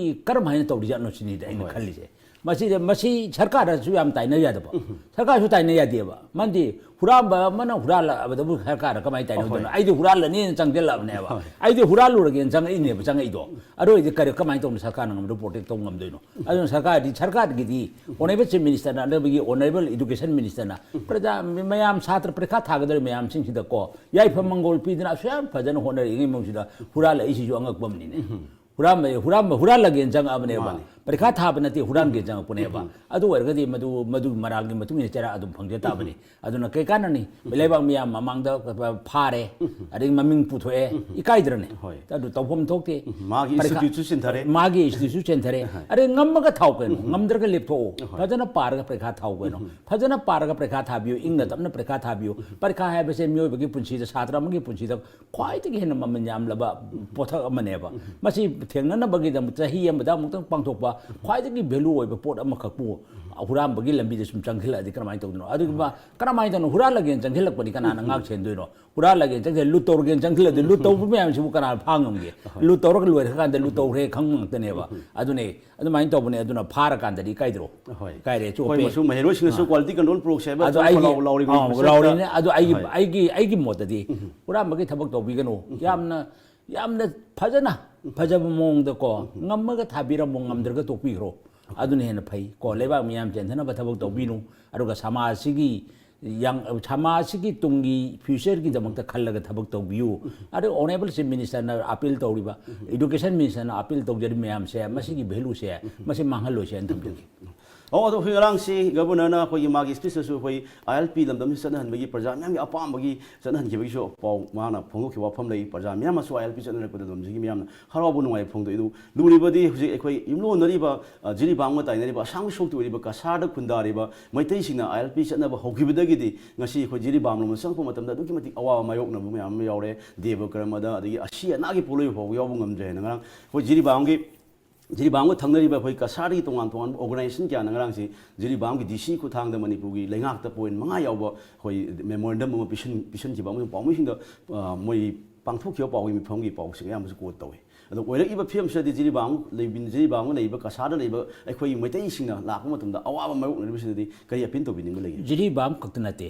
ꯀꯔꯝ ꯍꯥꯏꯅ ꯇꯧꯔꯤꯖꯥꯠꯅꯣ ꯁꯤꯅꯤꯗ ꯑꯩꯅ ꯍꯣꯏ꯫ ꯈꯜꯂꯤꯁꯦ꯫ ꯃꯁꯤꯗ, ꯃꯁꯤ ꯁꯔꯀꯥꯔꯗꯁꯨ ꯌꯥꯝ ꯇꯥꯏꯅ ꯌꯥꯗꯕ꯫ ꯁꯔꯀꯥꯔꯁꯨ ꯇꯥꯏꯅ ꯌꯥꯗꯦꯕ꯫ ꯃꯔꯝꯗꯤ ꯍꯨꯔꯥꯟꯕ ꯑꯃꯅ ꯍꯨꯔꯥꯜꯂꯛꯑꯕꯗꯕꯨ ꯁꯔꯀꯥꯔꯗ ꯀꯃꯥꯏꯅ ꯇꯥꯏꯅꯗꯣꯏꯅꯣ? ꯍꯣꯏ꯫ ꯑꯩꯗꯤ ꯍꯨꯔꯥꯜꯂꯅꯤꯅ ꯆꯪꯁꯤꯜꯂꯛꯑꯕꯅꯦꯕ꯫ ꯍꯣꯏ꯫ ꯑꯩꯗꯤ ꯍꯨꯔꯥꯜꯂꯨꯔꯒꯦꯅ ꯆꯪꯉꯛꯏꯅꯦꯕ, ꯆꯪꯉꯛꯏꯗꯣ꯫ ꯑꯗꯨ ꯑꯣꯏꯔꯗꯤ ꯀꯔꯤ, ꯀꯃꯥꯏꯅ ꯇꯧꯅ ꯁꯔꯀꯥꯔꯅ ꯉꯝꯗ protect ꯇꯧ ꯉꯝꯗꯣꯏꯅꯣ? ꯑꯗꯨꯅ ꯁꯔꯀꯥꯔꯗꯤ, ꯁꯔꯀꯥꯔꯒꯤꯗꯤ honourable chief ministerꯅ, ꯑꯗꯒꯤ honourable education ministerꯅ ꯄ꯭ꯔꯖꯥ, ꯃꯌꯥꯝ ꯁꯥꯇ꯭ꯔ ꯄꯔꯤꯈꯥ ꯊꯥꯒꯗꯧꯔꯤꯕ ꯃꯌꯥꯝꯁꯤꯡꯁꯤꯗꯀꯣ ꯌꯥꯏꯐ ꯃꯪꯒꯣꯜ ꯄꯤꯗꯅ ꯑꯁꯨꯛ ꯌꯥꯝ ꯐꯖꯅ ꯍꯣꯠꯅꯔꯛꯏꯉꯩ ꯃꯅꯨꯡꯁꯤꯗ ꯍꯨꯔꯥꯜꯂꯛꯏꯁꯤꯁꯨ ꯑꯉꯛꯄ ꯑꯃꯅꯤꯅꯦ꯫ ꯍꯨꯔꯥꯟꯕ, ꯍꯨꯔꯥꯟꯕ, ꯍꯨꯔꯥꯜꯂꯒꯦꯅ ꯆꯪꯉꯛꯑꯕꯅꯦꯕ꯫ ꯃꯥꯅꯤ꯫ ꯄꯔꯤꯈꯥ ꯊꯥꯕ ꯅꯠꯇꯦ, ꯍꯨꯔꯥꯟꯒꯦꯅ ꯆꯪꯉꯛꯄꯅꯦꯕ꯫ ꯑꯗꯨ ꯑꯣꯏꯔꯒꯗꯤ ꯃꯗꯨ, ꯃꯗꯨ ꯃꯔꯥꯜꯒꯤ ꯃꯇꯨꯡ ꯏꯟꯅ ꯆꯩꯔꯥꯛ ꯑꯗꯨꯝ ꯐꯪꯖ ꯇꯥꯕꯅꯤ꯫ ꯑꯗꯨꯅ ꯀꯩ ꯀꯥꯟꯅꯅꯤ? ꯂꯩꯕꯥꯛ ꯃꯤꯌꯥꯝ ꯃꯃꯥꯡꯗ ꯐꯥꯔꯦ, ꯑꯗꯒꯤ ꯃꯃꯤꯡ ꯄꯨꯊꯣꯛꯑꯦ, ꯏꯀꯥꯏꯗ꯭ꯔꯅꯦ? ꯍꯣꯏ꯫ ꯑꯗꯨ ꯇꯧꯐꯝ ꯊꯣꯛꯇꯦ꯫ ꯃꯥꯒꯤ ꯄꯔꯤꯈꯥ-, instituteꯁꯨ ꯆꯦꯟꯊꯔꯦ꯫ ꯃꯥꯒꯤ instituteꯁꯨ ꯆꯦꯟꯊꯔꯦ꯫ ꯍꯣꯏ꯫ ꯑꯗꯩ ꯉꯝꯃꯒ ꯊꯥꯎ ꯀꯩꯅꯣ, ꯉꯝꯗ꯭ꯔꯒ ꯂꯦꯞꯊꯣꯛꯑꯣ꯫ ꯍꯣꯏ꯫ ꯐꯖꯅ ꯄꯥꯔꯒ ꯄꯔꯤꯈꯥ ꯊꯥꯎ ꯀꯩꯅꯣ꯫ ꯐꯖꯅ ꯄꯥꯔꯒ ꯄꯔꯤꯈꯥ ꯊꯥꯕꯤꯌꯨ, ꯏꯪꯅ ꯇꯞꯅ ꯄꯔꯤꯈꯥ ꯊꯥꯕꯤꯌꯨ꯫ ꯄꯔꯤꯈꯥ ꯍꯥꯏꯕꯁꯦ ꯃꯤꯑꯣꯏꯕꯒꯤ ꯄꯨꯟꯁꯤꯗ, ꯁꯥꯇ꯭ꯔ ꯑꯃꯒꯤ ꯄꯨꯟꯁꯤꯗ ꯈ꯭ꯋꯥꯏꯗꯒꯤ ꯍꯦꯟꯅ ꯃꯃꯜ ꯌꯥꯝꯂꯕ ꯄꯣꯠꯊꯛ ꯑꯃꯅꯦꯕ꯫ ꯃꯁꯤ ꯊꯦꯡꯅꯅꯕꯒꯤꯗꯃꯛ ꯆꯍꯤ ꯑꯃꯗ ꯑꯃꯨꯛꯇꯪ ꯄꯥꯡꯊꯣꯛꯄ ꯈ꯭ꯋꯥꯏꯗꯒꯤ value ꯑꯣꯏꯕ ꯄꯣꯠ ꯑꯃꯈꯛꯄꯨ ꯍꯨꯔꯥꯟꯕꯒꯤ ꯂꯝꯕꯤꯗ ꯁꯨꯝ ꯆꯪꯁꯤꯜꯂꯛꯑꯗꯤ ꯀꯔꯝꯍꯥꯏꯅ ꯇꯧꯗꯣꯏꯅꯣ? ꯑꯗꯨꯒꯨꯝꯕ ꯀꯔꯝꯍꯥꯏꯅ ꯇꯧꯅꯣ? ꯍꯨꯔꯥꯜꯂꯒꯦꯅ ꯆꯪꯁꯤꯜꯂꯛꯄꯗꯤ ꯀꯅꯥꯅ ꯉꯥꯛ ꯁꯦꯟꯗꯣꯏꯅꯣ? ꯍꯨꯔꯥꯜꯂꯒꯦꯅ ꯆꯪꯁꯤꯜꯂ, ꯂꯨꯠ ꯇꯧꯔꯒꯦꯅ ꯆꯪꯁꯤꯜꯂꯗꯤ ꯂꯨꯠ ꯇꯧꯕ ꯃꯌꯥꯝꯁꯤꯕꯨ ꯀꯅꯥꯅ ꯐꯥ ꯉꯝꯒꯦ? ꯍꯣꯏ꯫ ꯂꯨꯠ ꯇꯧꯔꯒ ꯂꯣꯏꯔꯀꯥꯟꯗ ꯂꯨꯠ ꯇꯧꯈ꯭ꯔꯦ ꯈꯪꯕ ꯉꯥꯛꯇꯅꯦꯕ꯫ ꯑꯗꯨꯅꯦ, ꯑꯗꯨꯃꯥꯏꯅ ꯇꯧꯕꯅꯦ꯫ ꯑꯗꯨꯅ ꯐꯥꯔꯀꯥꯟꯗꯗꯤ ꯏꯀꯥꯏꯗ꯭ꯔꯣ? ꯍꯣꯏ꯫ ꯏꯀꯥꯏꯔꯦ, ꯆꯣꯞꯄꯦ꯫ ꯑꯩꯈꯣꯏ ꯃꯁꯨ ꯃꯍꯩꯔꯣꯏꯁꯤꯡꯅꯁꯨ ꯑꯥ꯫ Quality Control Process ꯍꯥꯏꯕ ꯑꯗꯣ ꯑꯆꯧꯕ ꯑꯩꯒꯤ, ꯂꯥꯎ-, ꯂꯥꯎꯔꯤꯕꯅꯤ ꯑꯥ, ꯃꯁꯤꯗ꯫ ꯂꯥꯎꯔꯤꯅꯦ꯫ ꯑꯗꯣ ꯑꯩꯒꯤ, ꯍꯣꯏ꯫ ꯑꯩꯒꯤ, ꯑꯩꯒꯤ ꯃꯣꯠꯇꯗꯤ ꯍꯨꯔꯥꯟꯕꯒꯤ ꯊꯕꯛ ꯇꯧꯕꯤꯒꯅꯨ꯫ ꯌꯥꯝꯅ, ꯌꯥꯝꯅ ꯐꯖꯅ, ꯐꯖꯕ ꯃꯑꯣꯡꯗꯀꯣ, ꯉꯝꯃꯒ ꯊꯥꯕꯤꯔꯝꯃꯣ, ꯉꯝꯗ꯭ꯔꯒ ꯇꯣꯛꯄꯤꯈ꯭ꯔꯣ꯫ ꯑꯗꯨꯅ ꯍꯦꯟꯅ ꯐꯩ ꯀꯣ꯫ ꯂꯩꯕꯥꯛ ꯃꯤꯌꯥꯝ ꯆꯦꯟꯊꯅꯕ ꯊꯕꯛ ꯇꯧꯕꯤꯅꯨ꯫ ꯑꯗꯨꯒ ꯁꯃꯥꯖꯁꯤꯒꯤ ꯌꯥꯡ-, ꯁꯃꯥꯖꯁꯤꯒꯤ ꯇꯨꯡꯒꯤ futureꯒꯤꯗꯃꯛꯇ ꯈꯜꯂꯒ ꯊꯕꯛ ꯇꯧꯕꯤꯌꯨ꯫ ꯑꯗꯨꯒ honourable chief ministerꯅ appeal ꯇꯧꯔꯤꯕ, education ministerꯅ appeal ꯇꯧꯖꯔꯤꯕ ꯃꯌꯥꯝꯁꯦ, ꯃꯁꯤꯒꯤ valueꯁꯦ, ꯃꯁꯤ ꯃꯥꯡꯍꯜꯂꯣꯏꯁꯦꯅ ꯊꯝꯖꯒꯦ꯫ ꯑꯣ, ꯑꯗꯣ ꯑꯩꯈꯣꯏ ꯉꯔꯥꯡꯁꯤ ꯒꯕꯔꯅꯔꯅ ꯑꯩꯈꯣꯏꯒꯤ ꯃꯥꯒꯤ ꯁ꯭ꯄꯤꯆꯇꯁꯨ ꯑꯩꯈꯣꯏ ꯑꯥꯏ ꯑꯦꯜ ꯄꯤ ꯂꯝꯗꯝꯁꯤ ꯆꯠꯅꯍꯟꯕꯒꯤ, ꯄ꯭ꯔꯖꯥ ꯃꯤꯌꯥꯝꯒꯤ ꯑꯄꯥꯝꯕꯒꯤ ꯆꯠꯅꯍꯟꯈꯤꯕꯒꯤꯁꯨ ꯄꯥꯎ ꯃꯥꯅ ꯐꯣꯡꯗꯣꯛꯈꯤꯕ ꯋꯥꯐꯝ ꯂꯩ꯫ ꯄ꯭ꯔꯖꯥ ꯃꯤꯌꯥꯝꯅꯁꯨ ꯑꯥꯏ ꯑꯦꯜ ꯄꯤ ꯆꯠꯅꯔꯛꯄꯗ ꯂꯝꯗꯝꯁꯤꯒꯤ ꯃꯤꯌꯥꯝꯅ ꯍꯔꯥꯎꯕ ꯅꯨꯡꯉꯥꯏꯕ ꯐꯣꯡꯗꯣꯛꯏ꯫ ꯑꯗꯨ ꯂꯨꯔꯤꯕꯗꯤ ꯍꯧꯖꯤꯛ ꯑꯩꯈꯣꯏ ꯌꯨꯝꯂꯣꯟꯅꯔꯤꯕ, ꯑ, ꯖꯤꯔꯤꯕꯥꯝꯒ ꯇꯥꯏꯅꯔꯤꯕ ꯑꯁꯥꯝꯒꯤ ꯁꯔꯨꯛꯇ ꯑꯣꯏꯔꯤꯕ ꯀꯁꯥꯔꯗ ꯈꯨꯟꯗꯥꯔꯤꯕ ꯃꯩꯇꯩꯁꯤꯡꯅ ꯑꯥꯏ ꯑꯦꯜ ꯄꯤ ꯆꯠꯅꯕ ꯍꯧꯈꯤꯕꯗꯒꯤꯗꯤ ꯉꯁꯤ ꯑꯩꯈꯣꯏ ꯖꯤꯔꯤꯕꯥꯝ ꯂꯣꯝꯗ ꯆꯪꯉꯛꯄ ꯃꯇꯝꯗ ꯑꯗꯨꯛꯀꯤ ꯃꯇꯤꯛ ꯑꯋꯥꯕ ꯃꯥꯌꯣꯛꯅꯕ ꯃꯌꯥꯝ ꯑꯃ ꯌꯥꯎꯔꯦ꯫ ꯗꯦꯕ ꯀꯔꯃꯗ, ꯑꯗꯒꯤ ꯑꯁꯤ ꯑꯅꯥꯒꯤ ꯄꯣꯠꯂꯣꯏꯕ ꯐꯥꯎꯕ ꯌꯥꯎꯕ ꯉꯝꯗ꯭ꯔꯦ ꯍꯥꯏꯅ ꯉꯔꯥꯡ ꯑꯩꯈꯣꯏ ꯖꯤꯔꯤꯕꯥꯝꯒꯤ ꯖꯤꯔꯤꯕꯥꯝꯒ ꯊꯪꯅꯔꯤꯕ ꯑꯩꯈꯣꯏ ꯀꯁꯥꯔꯒꯤ ꯇꯣꯉꯥꯟ ꯇꯣꯉꯥꯟꯕ organization ꯀꯌꯥꯅ ꯉꯔꯥꯡꯁꯤ ꯖꯤꯔꯤꯕꯥꯝꯒꯤ ꯗꯤ ꯁꯤ ꯈꯨꯠꯊꯥꯡꯗ ꯃꯅꯤꯄꯨꯔꯒꯤ ꯂꯩꯉꯥꯛꯇ ꯄꯣꯏꯟ ꯃꯉꯥ ꯌꯥꯎꯕ ꯑꯩꯈꯣꯏ memorandum ꯑꯃ ꯄꯤꯁꯤꯟ-, ꯄꯤꯁꯤꯟꯈꯤꯕ ꯑꯃꯁꯨꯡ ꯄꯥꯎꯃꯤꯁꯤꯡꯗ, ꯑ, ꯃꯣꯏ ꯄꯥꯡꯊꯣꯛꯈꯤꯕ ꯄꯥꯎꯒꯤ ꯃꯤꯐꯝꯒꯤ ꯄꯥꯎꯁꯤꯡ ꯑꯌꯥꯝꯕꯁꯨ quote ꯇꯧꯏ꯫ ꯑꯗꯣ ꯑꯣꯏꯔꯛꯏꯕ ꯐꯤꯕꯝꯁꯤꯗꯗꯤ ꯖꯤꯔꯤꯕꯥꯝ ꯂꯩꯕꯤ-, ꯖꯤꯔꯤꯕꯥꯝꯒ ꯂꯩꯕ ꯀꯁꯥꯔꯗ ꯂꯩꯕ ꯑꯩꯈꯣꯏꯒꯤ ꯃꯩꯇꯩꯁꯤꯡꯅ ꯂꯥꯛꯄ ꯃꯇꯝꯗ ꯑꯋꯥꯕ ꯃꯥꯌꯣꯛꯅꯔꯤꯕꯁꯤꯗꯗꯤ ꯀꯔꯤ appeal ꯇꯧꯕꯤꯅꯤꯡꯕ ꯂꯩꯒꯦ? ꯖꯤꯔꯤꯕꯥꯝ ꯈꯛꯇ ꯅꯠꯇꯦ꯫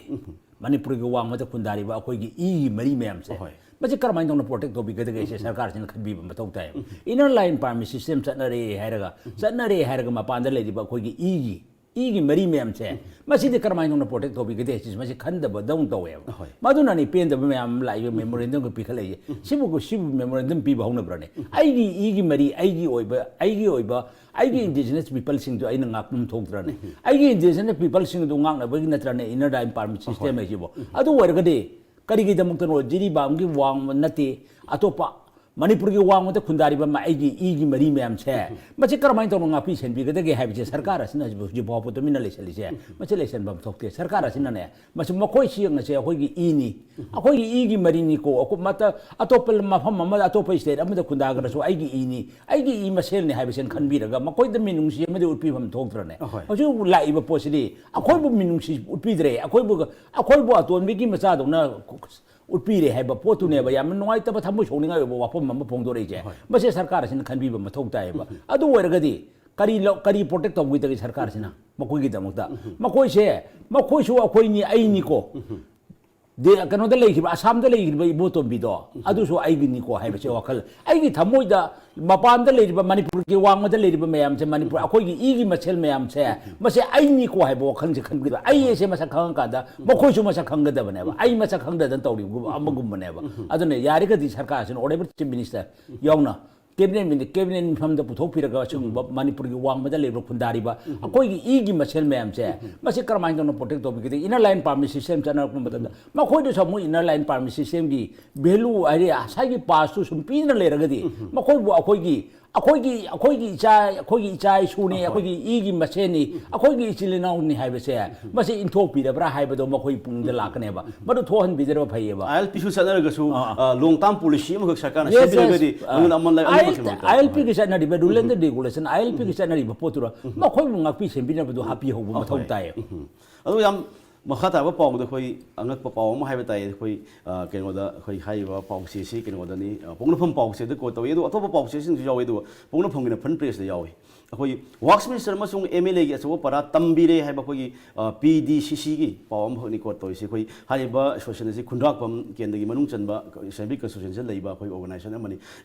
ꯃꯅꯤꯄꯨꯔꯒꯤ ꯋꯥꯡꯃꯗ ꯈꯨꯟꯗꯥꯔꯤꯕ ꯑꯩꯈꯣꯏꯒꯤ ꯏꯒꯤ ꯃꯔꯤ ꯃꯌꯥꯝꯁꯦ, ꯍꯣꯏ꯫ ꯃꯁꯤ ꯀꯔꯝꯍꯥꯏꯅ ꯇꯧꯅ protect ꯇꯧꯕꯤꯒꯗꯒꯦ ꯁꯦ ꯁꯔꯀꯥꯔꯁꯤꯅ ꯈꯟꯕꯤꯕ ꯃꯊꯧ ꯇꯥꯏ꯫ Inner line permit system ꯆꯠꯅꯔꯦ ꯍꯥꯏꯔꯒ, ꯆꯠꯅꯔꯦ ꯍꯥꯏꯔꯒ ꯃꯄꯥꯟꯗ ꯂꯩꯔꯤꯕ ꯑꯩꯈꯣꯏꯒꯤ ꯏꯒꯤ, ꯏꯒꯤ ꯃꯔꯤ ꯃꯌꯥꯝꯁꯦ, ꯃꯁꯤꯗꯤ ꯀꯔꯝꯍꯥꯏꯅ ꯇꯧꯅ protect ꯇꯧꯕꯤꯒꯗꯦ ꯁꯤꯁꯦ ꯃꯁꯤ ꯈꯟꯗꯕꯗꯧꯅ ꯇꯧꯋꯦꯕ꯫ ꯍꯣꯏ꯫ ꯃꯗꯨꯅꯅꯤ ꯄꯦꯟꯗꯕ ꯃꯌꯥꯝ ꯑꯃ ꯂꯥꯛꯏꯕ memorandum ꯒ ꯄꯤꯈꯠꯂꯛꯏꯁꯦ꯫ ꯁꯤꯕꯨ, ꯁꯤꯕꯨ memorandum ꯄꯤꯕ ꯍꯧꯅꯕ꯭ꯔꯅꯦ? ꯑꯩꯒꯤ ꯏꯒꯤ ꯃꯔꯤ, ꯑꯩꯒꯤ ꯑꯣꯏꯕ, ꯑꯩꯒꯤ ꯑꯣꯏꯕ, ꯑꯩꯒꯤ indigenous people ꯁꯤꯡꯗꯨ ꯑꯩꯅ ꯉꯥꯛꯄꯝ ꯊꯣꯛꯇ꯭ꯔꯅꯦ? ꯑꯩꯒꯤ indigenous people ꯁꯤꯡꯗꯨ ꯉꯥꯛꯅꯕꯒꯤ ꯅꯠꯇ꯭ꯔꯅꯦ inner line permit system ꯍꯣꯏ꯫ ꯍꯥꯏꯁꯤꯕꯨ? ꯑꯗꯨ ꯑꯣꯏꯔꯒꯗꯤ ꯀꯔꯤꯒꯤꯗꯃꯛꯇꯅꯣ ꯖꯤꯔꯤꯕꯥꯝꯒꯤ ꯋꯥꯡꯃ ꯅꯠꯇꯦ, ꯑꯇꯣꯞꯄ ꯃꯅꯤꯄꯨꯔꯒꯤ ꯋꯥꯡꯃꯗ ꯈꯨꯟꯗꯥꯔꯤꯕ ꯃ-, ꯑꯩꯒꯤ ꯏꯒꯤ ꯃꯔꯤ ꯃꯌꯥꯝꯁꯦ, ꯃꯁꯤ ꯀꯔꯝꯍꯥꯏꯅ ꯇꯧꯅ ꯉꯥꯛꯄꯤ ꯁꯦꯟꯕꯤꯒꯗꯒꯦ ꯍꯥꯏꯕꯁꯦ ꯁꯔꯀꯥꯔ ꯑꯁꯤꯅ ꯍꯧꯖꯤꯛ, ꯍꯧꯖꯤꯛ ꯐꯥꯎꯕ ꯇꯨꯃꯤꯟꯅ ꯂꯩꯁꯜꯂꯤꯁꯦ, ꯃꯁꯤ ꯂꯩꯁꯟꯐꯝ ꯊꯣꯛꯇꯦ꯫ ꯁꯔꯀꯥꯔ ꯑꯁꯤꯅꯅꯦ, ꯃꯁꯤ ꯃꯈꯣꯏ ꯁꯤ ꯌꯦꯡꯉꯁꯦ, ꯑꯩꯈꯣꯏꯒꯤ ꯏꯅꯤ, ꯑꯩꯈꯣꯏꯒꯤ ꯏꯒꯤ ꯃꯔꯤꯅꯤꯀꯣ, ꯑꯩꯈꯣꯏ ꯃꯇ-, ꯑꯇꯣꯞꯄ ꯃꯐꯝ ꯑꯃꯗ, ꯑꯇꯣꯞꯄ state ꯑꯃꯗ ꯈꯨꯟꯗꯥꯈ꯭ꯔꯁꯨ ꯑꯩꯒꯤ ꯏꯅꯤ, ꯑꯩꯒꯤ ꯏ ꯃꯁꯦꯜꯅꯤ ꯍꯥꯏꯕꯁꯤꯅ ꯈꯟꯕꯤꯔꯒ ꯃꯈꯣꯏꯗ ꯃꯤꯅꯨꯡꯁꯤ ꯑꯃꯗꯤ ꯎꯠꯄꯤꯐꯝ ꯊꯣꯛꯇ꯭ꯔꯅꯦ? ꯑꯍꯣꯏ꯫ ꯍꯧꯖꯤꯛ ꯂꯥꯛꯏꯕ ꯄꯣꯠꯁꯤꯗꯤ ꯑꯩꯈꯣꯏꯕꯨ ꯃꯤꯅꯨꯡꯁꯤ ꯎꯠꯄꯤꯗ꯭ꯔꯦ, ꯑꯩꯈꯣꯏꯕꯨ, ꯑꯩꯈꯣꯏꯕꯨ ꯑꯇꯣꯟꯕꯒꯤ ꯃꯆꯥꯗꯧꯅ ꯎꯠꯄꯤꯔꯦ ꯍꯥꯏꯕ ꯄꯣꯠꯇꯨꯅꯦꯕ ꯌꯥꯝꯅ ꯅꯨꯡꯉꯥꯏꯇꯕ, ꯊꯃꯣꯏ ꯁꯣꯛꯅꯤꯡꯉꯥꯏ ꯑꯣꯏꯕ ꯋꯥꯐꯝ ꯑꯃ ꯐꯣꯡꯗꯣꯔꯛꯏꯁꯦ꯫ ꯍꯣꯏ꯫ ꯃꯁꯦ ꯁꯔꯀꯥꯔ ꯑꯁꯤꯅ ꯈꯟꯕꯤꯕ ꯃꯊꯧ ꯇꯥꯏꯌꯦꯕ꯫ ꯑꯗꯨ ꯑꯣꯏꯔꯒꯗꯤ ꯀꯔꯤ ꯂꯧ-, ꯀꯔꯤ protect ꯇꯧꯕꯤꯗꯒꯦ ꯁꯔꯀꯥꯔꯁꯤꯅ ꯃꯈꯣꯏꯒꯤꯗꯃꯛꯇ? ꯃꯈꯣꯏꯁꯦ, ꯃꯈꯣꯏꯁꯨ ꯑꯩꯈꯣꯏꯅꯤ, ꯑꯩꯅꯤꯀꯣ꯫ ꯗꯦ-, ꯀꯩꯅꯣꯗ ꯂꯩꯈꯤꯕ, ꯑꯁꯥꯝꯗ ꯂꯩꯈꯤꯕ ꯏꯕꯣꯇꯣꯝꯕꯤꯗꯣ, ꯑꯗꯨꯁꯨ ꯑꯩꯒꯤꯅꯤꯀꯣ ꯍꯥꯏꯕꯁꯦ ꯋꯥꯈꯜ, ꯑꯩꯒꯤ ꯊꯃꯣꯏꯗ ꯃꯄꯥꯟꯗ ꯂꯩꯔꯤꯕ, ꯃꯅꯤꯄꯨꯔꯒꯤ ꯋꯥꯡꯃꯗ ꯂꯩꯔꯤꯕ ꯃꯌꯥꯝꯁꯦ, ꯃꯅꯤꯄꯨꯔ, ꯑꯩꯈꯣꯏꯒꯤ ꯏꯒꯤ ꯃꯁꯦꯜ ꯃꯌꯥꯝꯁꯦ, ꯃꯁꯦ ꯑꯩꯅꯤꯀꯣ ꯍꯥꯏꯕ ꯋꯥꯈꯜꯁꯦ ꯈꯟꯕꯤꯗ, ꯑꯩ ꯑꯁꯦ ꯃꯁꯛ ꯈꯪꯉꯀꯥꯟꯗ ꯃꯈꯣꯏꯁꯨ ꯃꯁꯛ ꯈꯪꯒꯗꯕꯅꯦꯕ꯫ ꯑꯩ ꯃꯁꯛ ꯈꯪꯗꯗꯅ ꯇꯧꯔꯤꯕ ꯑꯃꯒꯨꯝꯕꯅꯦꯕ꯫ ꯑꯗꯨꯅ ꯌꯥꯔꯒꯗꯤ ꯁꯔꯀꯥꯔꯁꯤꯅ, Honourable Chief Minister ꯌꯥꯎꯅ, ꯀꯦꯕꯤꯅꯦꯠ ꯃꯤꯅꯤ-, ꯀꯦꯕꯤꯅꯦꯠ ꯃꯤꯐꯝꯗ ꯄꯨꯊꯣꯛꯄꯤꯔꯒ ꯑꯁꯤꯒꯨꯝꯕ ꯃꯅꯤꯄꯨꯔꯒꯤ ꯋꯥꯡꯃꯗ ꯂꯩꯕ ꯈꯨꯟꯗꯥꯔꯤꯕ ꯑꯩꯈꯣꯏꯒꯤ ꯏꯒꯤ ꯃꯁꯦꯜ ꯃꯌꯥꯝꯁꯦ, ꯃꯁꯤ ꯀꯔꯝꯍꯥꯏꯅ ꯇꯧꯅ ꯄ꯭ꯔꯣꯇꯦꯛ ꯇꯧꯕꯤꯒꯗꯒꯦ? ꯏꯅꯔ ꯂꯥꯏꯟ ꯄꯥꯔꯃꯤꯠ ꯁꯤꯁꯇꯦꯝ ꯆꯠꯅꯔꯛꯄ ꯃꯇꯝꯗ ꯃꯈꯣꯏꯗꯁꯨ ꯑꯃꯨꯛ ꯏꯅꯔ ꯂꯥꯏꯟ ꯄꯥꯔꯃꯤꯠ ꯁꯤꯁꯇꯦꯝꯒꯤ ꯚꯦꯂꯨ ꯍꯥꯏꯗꯤ ꯉꯁꯥꯏꯒꯤ ꯄꯥꯁꯇꯨ ꯁꯨꯝ ꯄꯤꯗꯨꯅ ꯂꯩꯔꯒꯗꯤ ꯃꯈꯣꯏꯕꯨ ꯑꯩꯈꯣꯏꯒꯤ, ꯑꯩꯈꯣꯏꯒꯤ, ꯑꯩꯈꯣꯏꯒꯤ ꯏꯆꯥ, ꯑꯩꯈꯣꯏꯒꯤ ꯏꯆꯥ ꯏꯁꯨꯅꯤ, ꯑꯩꯈꯣꯏꯒꯤ ꯏꯒꯤ ꯃꯁꯦꯟꯅꯤ, ꯑꯩꯈꯣꯏꯒꯤ ꯏꯆꯤꯜ ꯏꯅꯥꯎꯅꯤ ꯍꯥꯏꯕꯁꯦ ꯃꯁꯤ ꯏꯟꯊꯣꯛꯄꯤꯔꯕ꯭ꯔꯥ ꯍꯥꯏꯕꯗꯣ ꯃꯈꯣꯏ ꯄꯨꯛꯅꯤꯡꯗ ꯂꯥꯛꯀꯅꯦꯕ꯫ ꯃꯗꯨ ꯊꯣꯛꯍꯟꯕꯤꯗ꯭ꯔꯕ ꯐꯩꯌꯦꯕ꯫ ꯑꯥꯏ ꯑꯦꯜ ꯄꯤꯁꯨ ꯆꯠꯅꯔꯒꯁꯨ ꯑꯥ, ꯑꯥ꯫ ꯑ, ꯂꯣꯡ ꯇꯥꯝ ꯄꯣꯂꯤꯁꯤ ꯑꯃꯈꯛ ꯁꯔꯀꯥꯔꯅ Yes, yes. ꯁꯦꯝꯕꯤꯔꯒꯗꯤ ꯑꯥ, ꯑꯃꯅ ꯑꯃ ꯑꯃ ꯑꯥꯏ ꯑꯦꯜ ꯁꯦꯝꯕ ꯉꯝꯗꯕ꯫ ꯑꯥꯏ ꯑꯦꯜ ꯄꯤꯒꯤ ꯆꯠꯅꯔꯤꯕ rule and regulation, I L ꯄꯤꯒꯤ ꯆꯠꯅꯔꯤꯕ ꯄꯣꯠꯇꯨꯗ ꯃꯈꯣꯏꯕꯨ ꯉꯥꯛꯄꯤ ꯁꯦꯟꯕꯤꯅꯕꯗꯨ ꯍꯥꯞꯄꯤꯍꯧꯕ ꯃꯊꯧ ꯍꯣꯏ꯫ ꯇꯥꯏꯌꯦꯕ꯫ ꯎꯝ꯫ ꯑꯗꯨ ꯌꯥꯝ ꯃꯈꯥ ꯇꯥꯕ ꯄꯥꯎꯗ ꯑꯩꯈꯣꯏ ꯑꯉꯛꯄ ꯄꯥꯎ ꯑꯃ ꯍꯥꯏꯕ ꯇꯥꯏ꯫ ꯑꯩꯈꯣꯏ, ꯑ, ꯀꯩꯅꯣꯗ ꯑꯩꯈꯣꯏ ꯍꯥꯏꯔꯤꯕ ꯄꯥꯎꯆꯦꯁꯤ ꯀꯩꯅꯣꯗꯅꯤ, ꯑ, ꯄꯣꯛꯅꯐꯝ ꯄꯥꯎꯆꯦꯗ ꯀꯣꯠ ꯇꯧꯏ꯫ ꯑꯗꯨ ꯑꯇꯣꯞꯄ ꯄꯥꯎꯆꯦꯁꯤꯡꯁꯨ ꯌꯥꯎꯏ꯫ ꯑꯗꯨꯒ ꯄꯣꯛꯅꯐꯝꯒꯤꯅ ꯐ꯭ꯔꯟ ꯄꯦꯖꯇ ꯌꯥꯎꯏ꯫ ꯑꯩꯈꯣꯏ ꯋꯥꯛꯁ ꯃꯤꯅꯤꯁꯇꯔ ꯑꯃꯁꯨꯡ ꯑꯦꯝ ꯑꯦꯜ ꯑꯦꯒꯤ ꯑꯆꯧꯕ ꯄꯔꯥ ꯇꯝꯕꯤꯔꯦ ꯍꯥꯏꯕ ꯑꯩꯈꯣꯏꯒꯤ, ꯑ, ꯄꯤ ꯗꯤ ꯁꯤ ꯁꯤꯒꯤ ꯄꯥꯎ ꯑꯃꯈꯛꯅꯤ ꯀꯣꯠ ꯇꯧꯔꯤꯁꯤ꯫ ꯑꯩꯈꯣꯏ ꯍꯥꯏꯔꯤꯕ ꯑꯦꯁꯣꯁꯤꯌꯦꯁꯟ ꯑꯁꯤ ꯈꯨꯟꯗ꯭ꯔꯥꯛꯄꯝ ꯀꯦꯟꯗ꯭ꯔꯒꯤ ꯃꯅꯨꯡ ꯆꯟꯕ ꯑꯦꯁꯦꯝꯕ꯭ꯂꯤ ꯀꯟꯁꯇꯤꯇ꯭ꯌꯨꯁꯟꯁꯤꯗ ꯂꯩꯕ ꯑꯩꯈꯣꯏ ꯑꯣꯔꯒꯅꯥꯏꯖꯦꯁꯟ ꯑꯃꯅꯤ꯫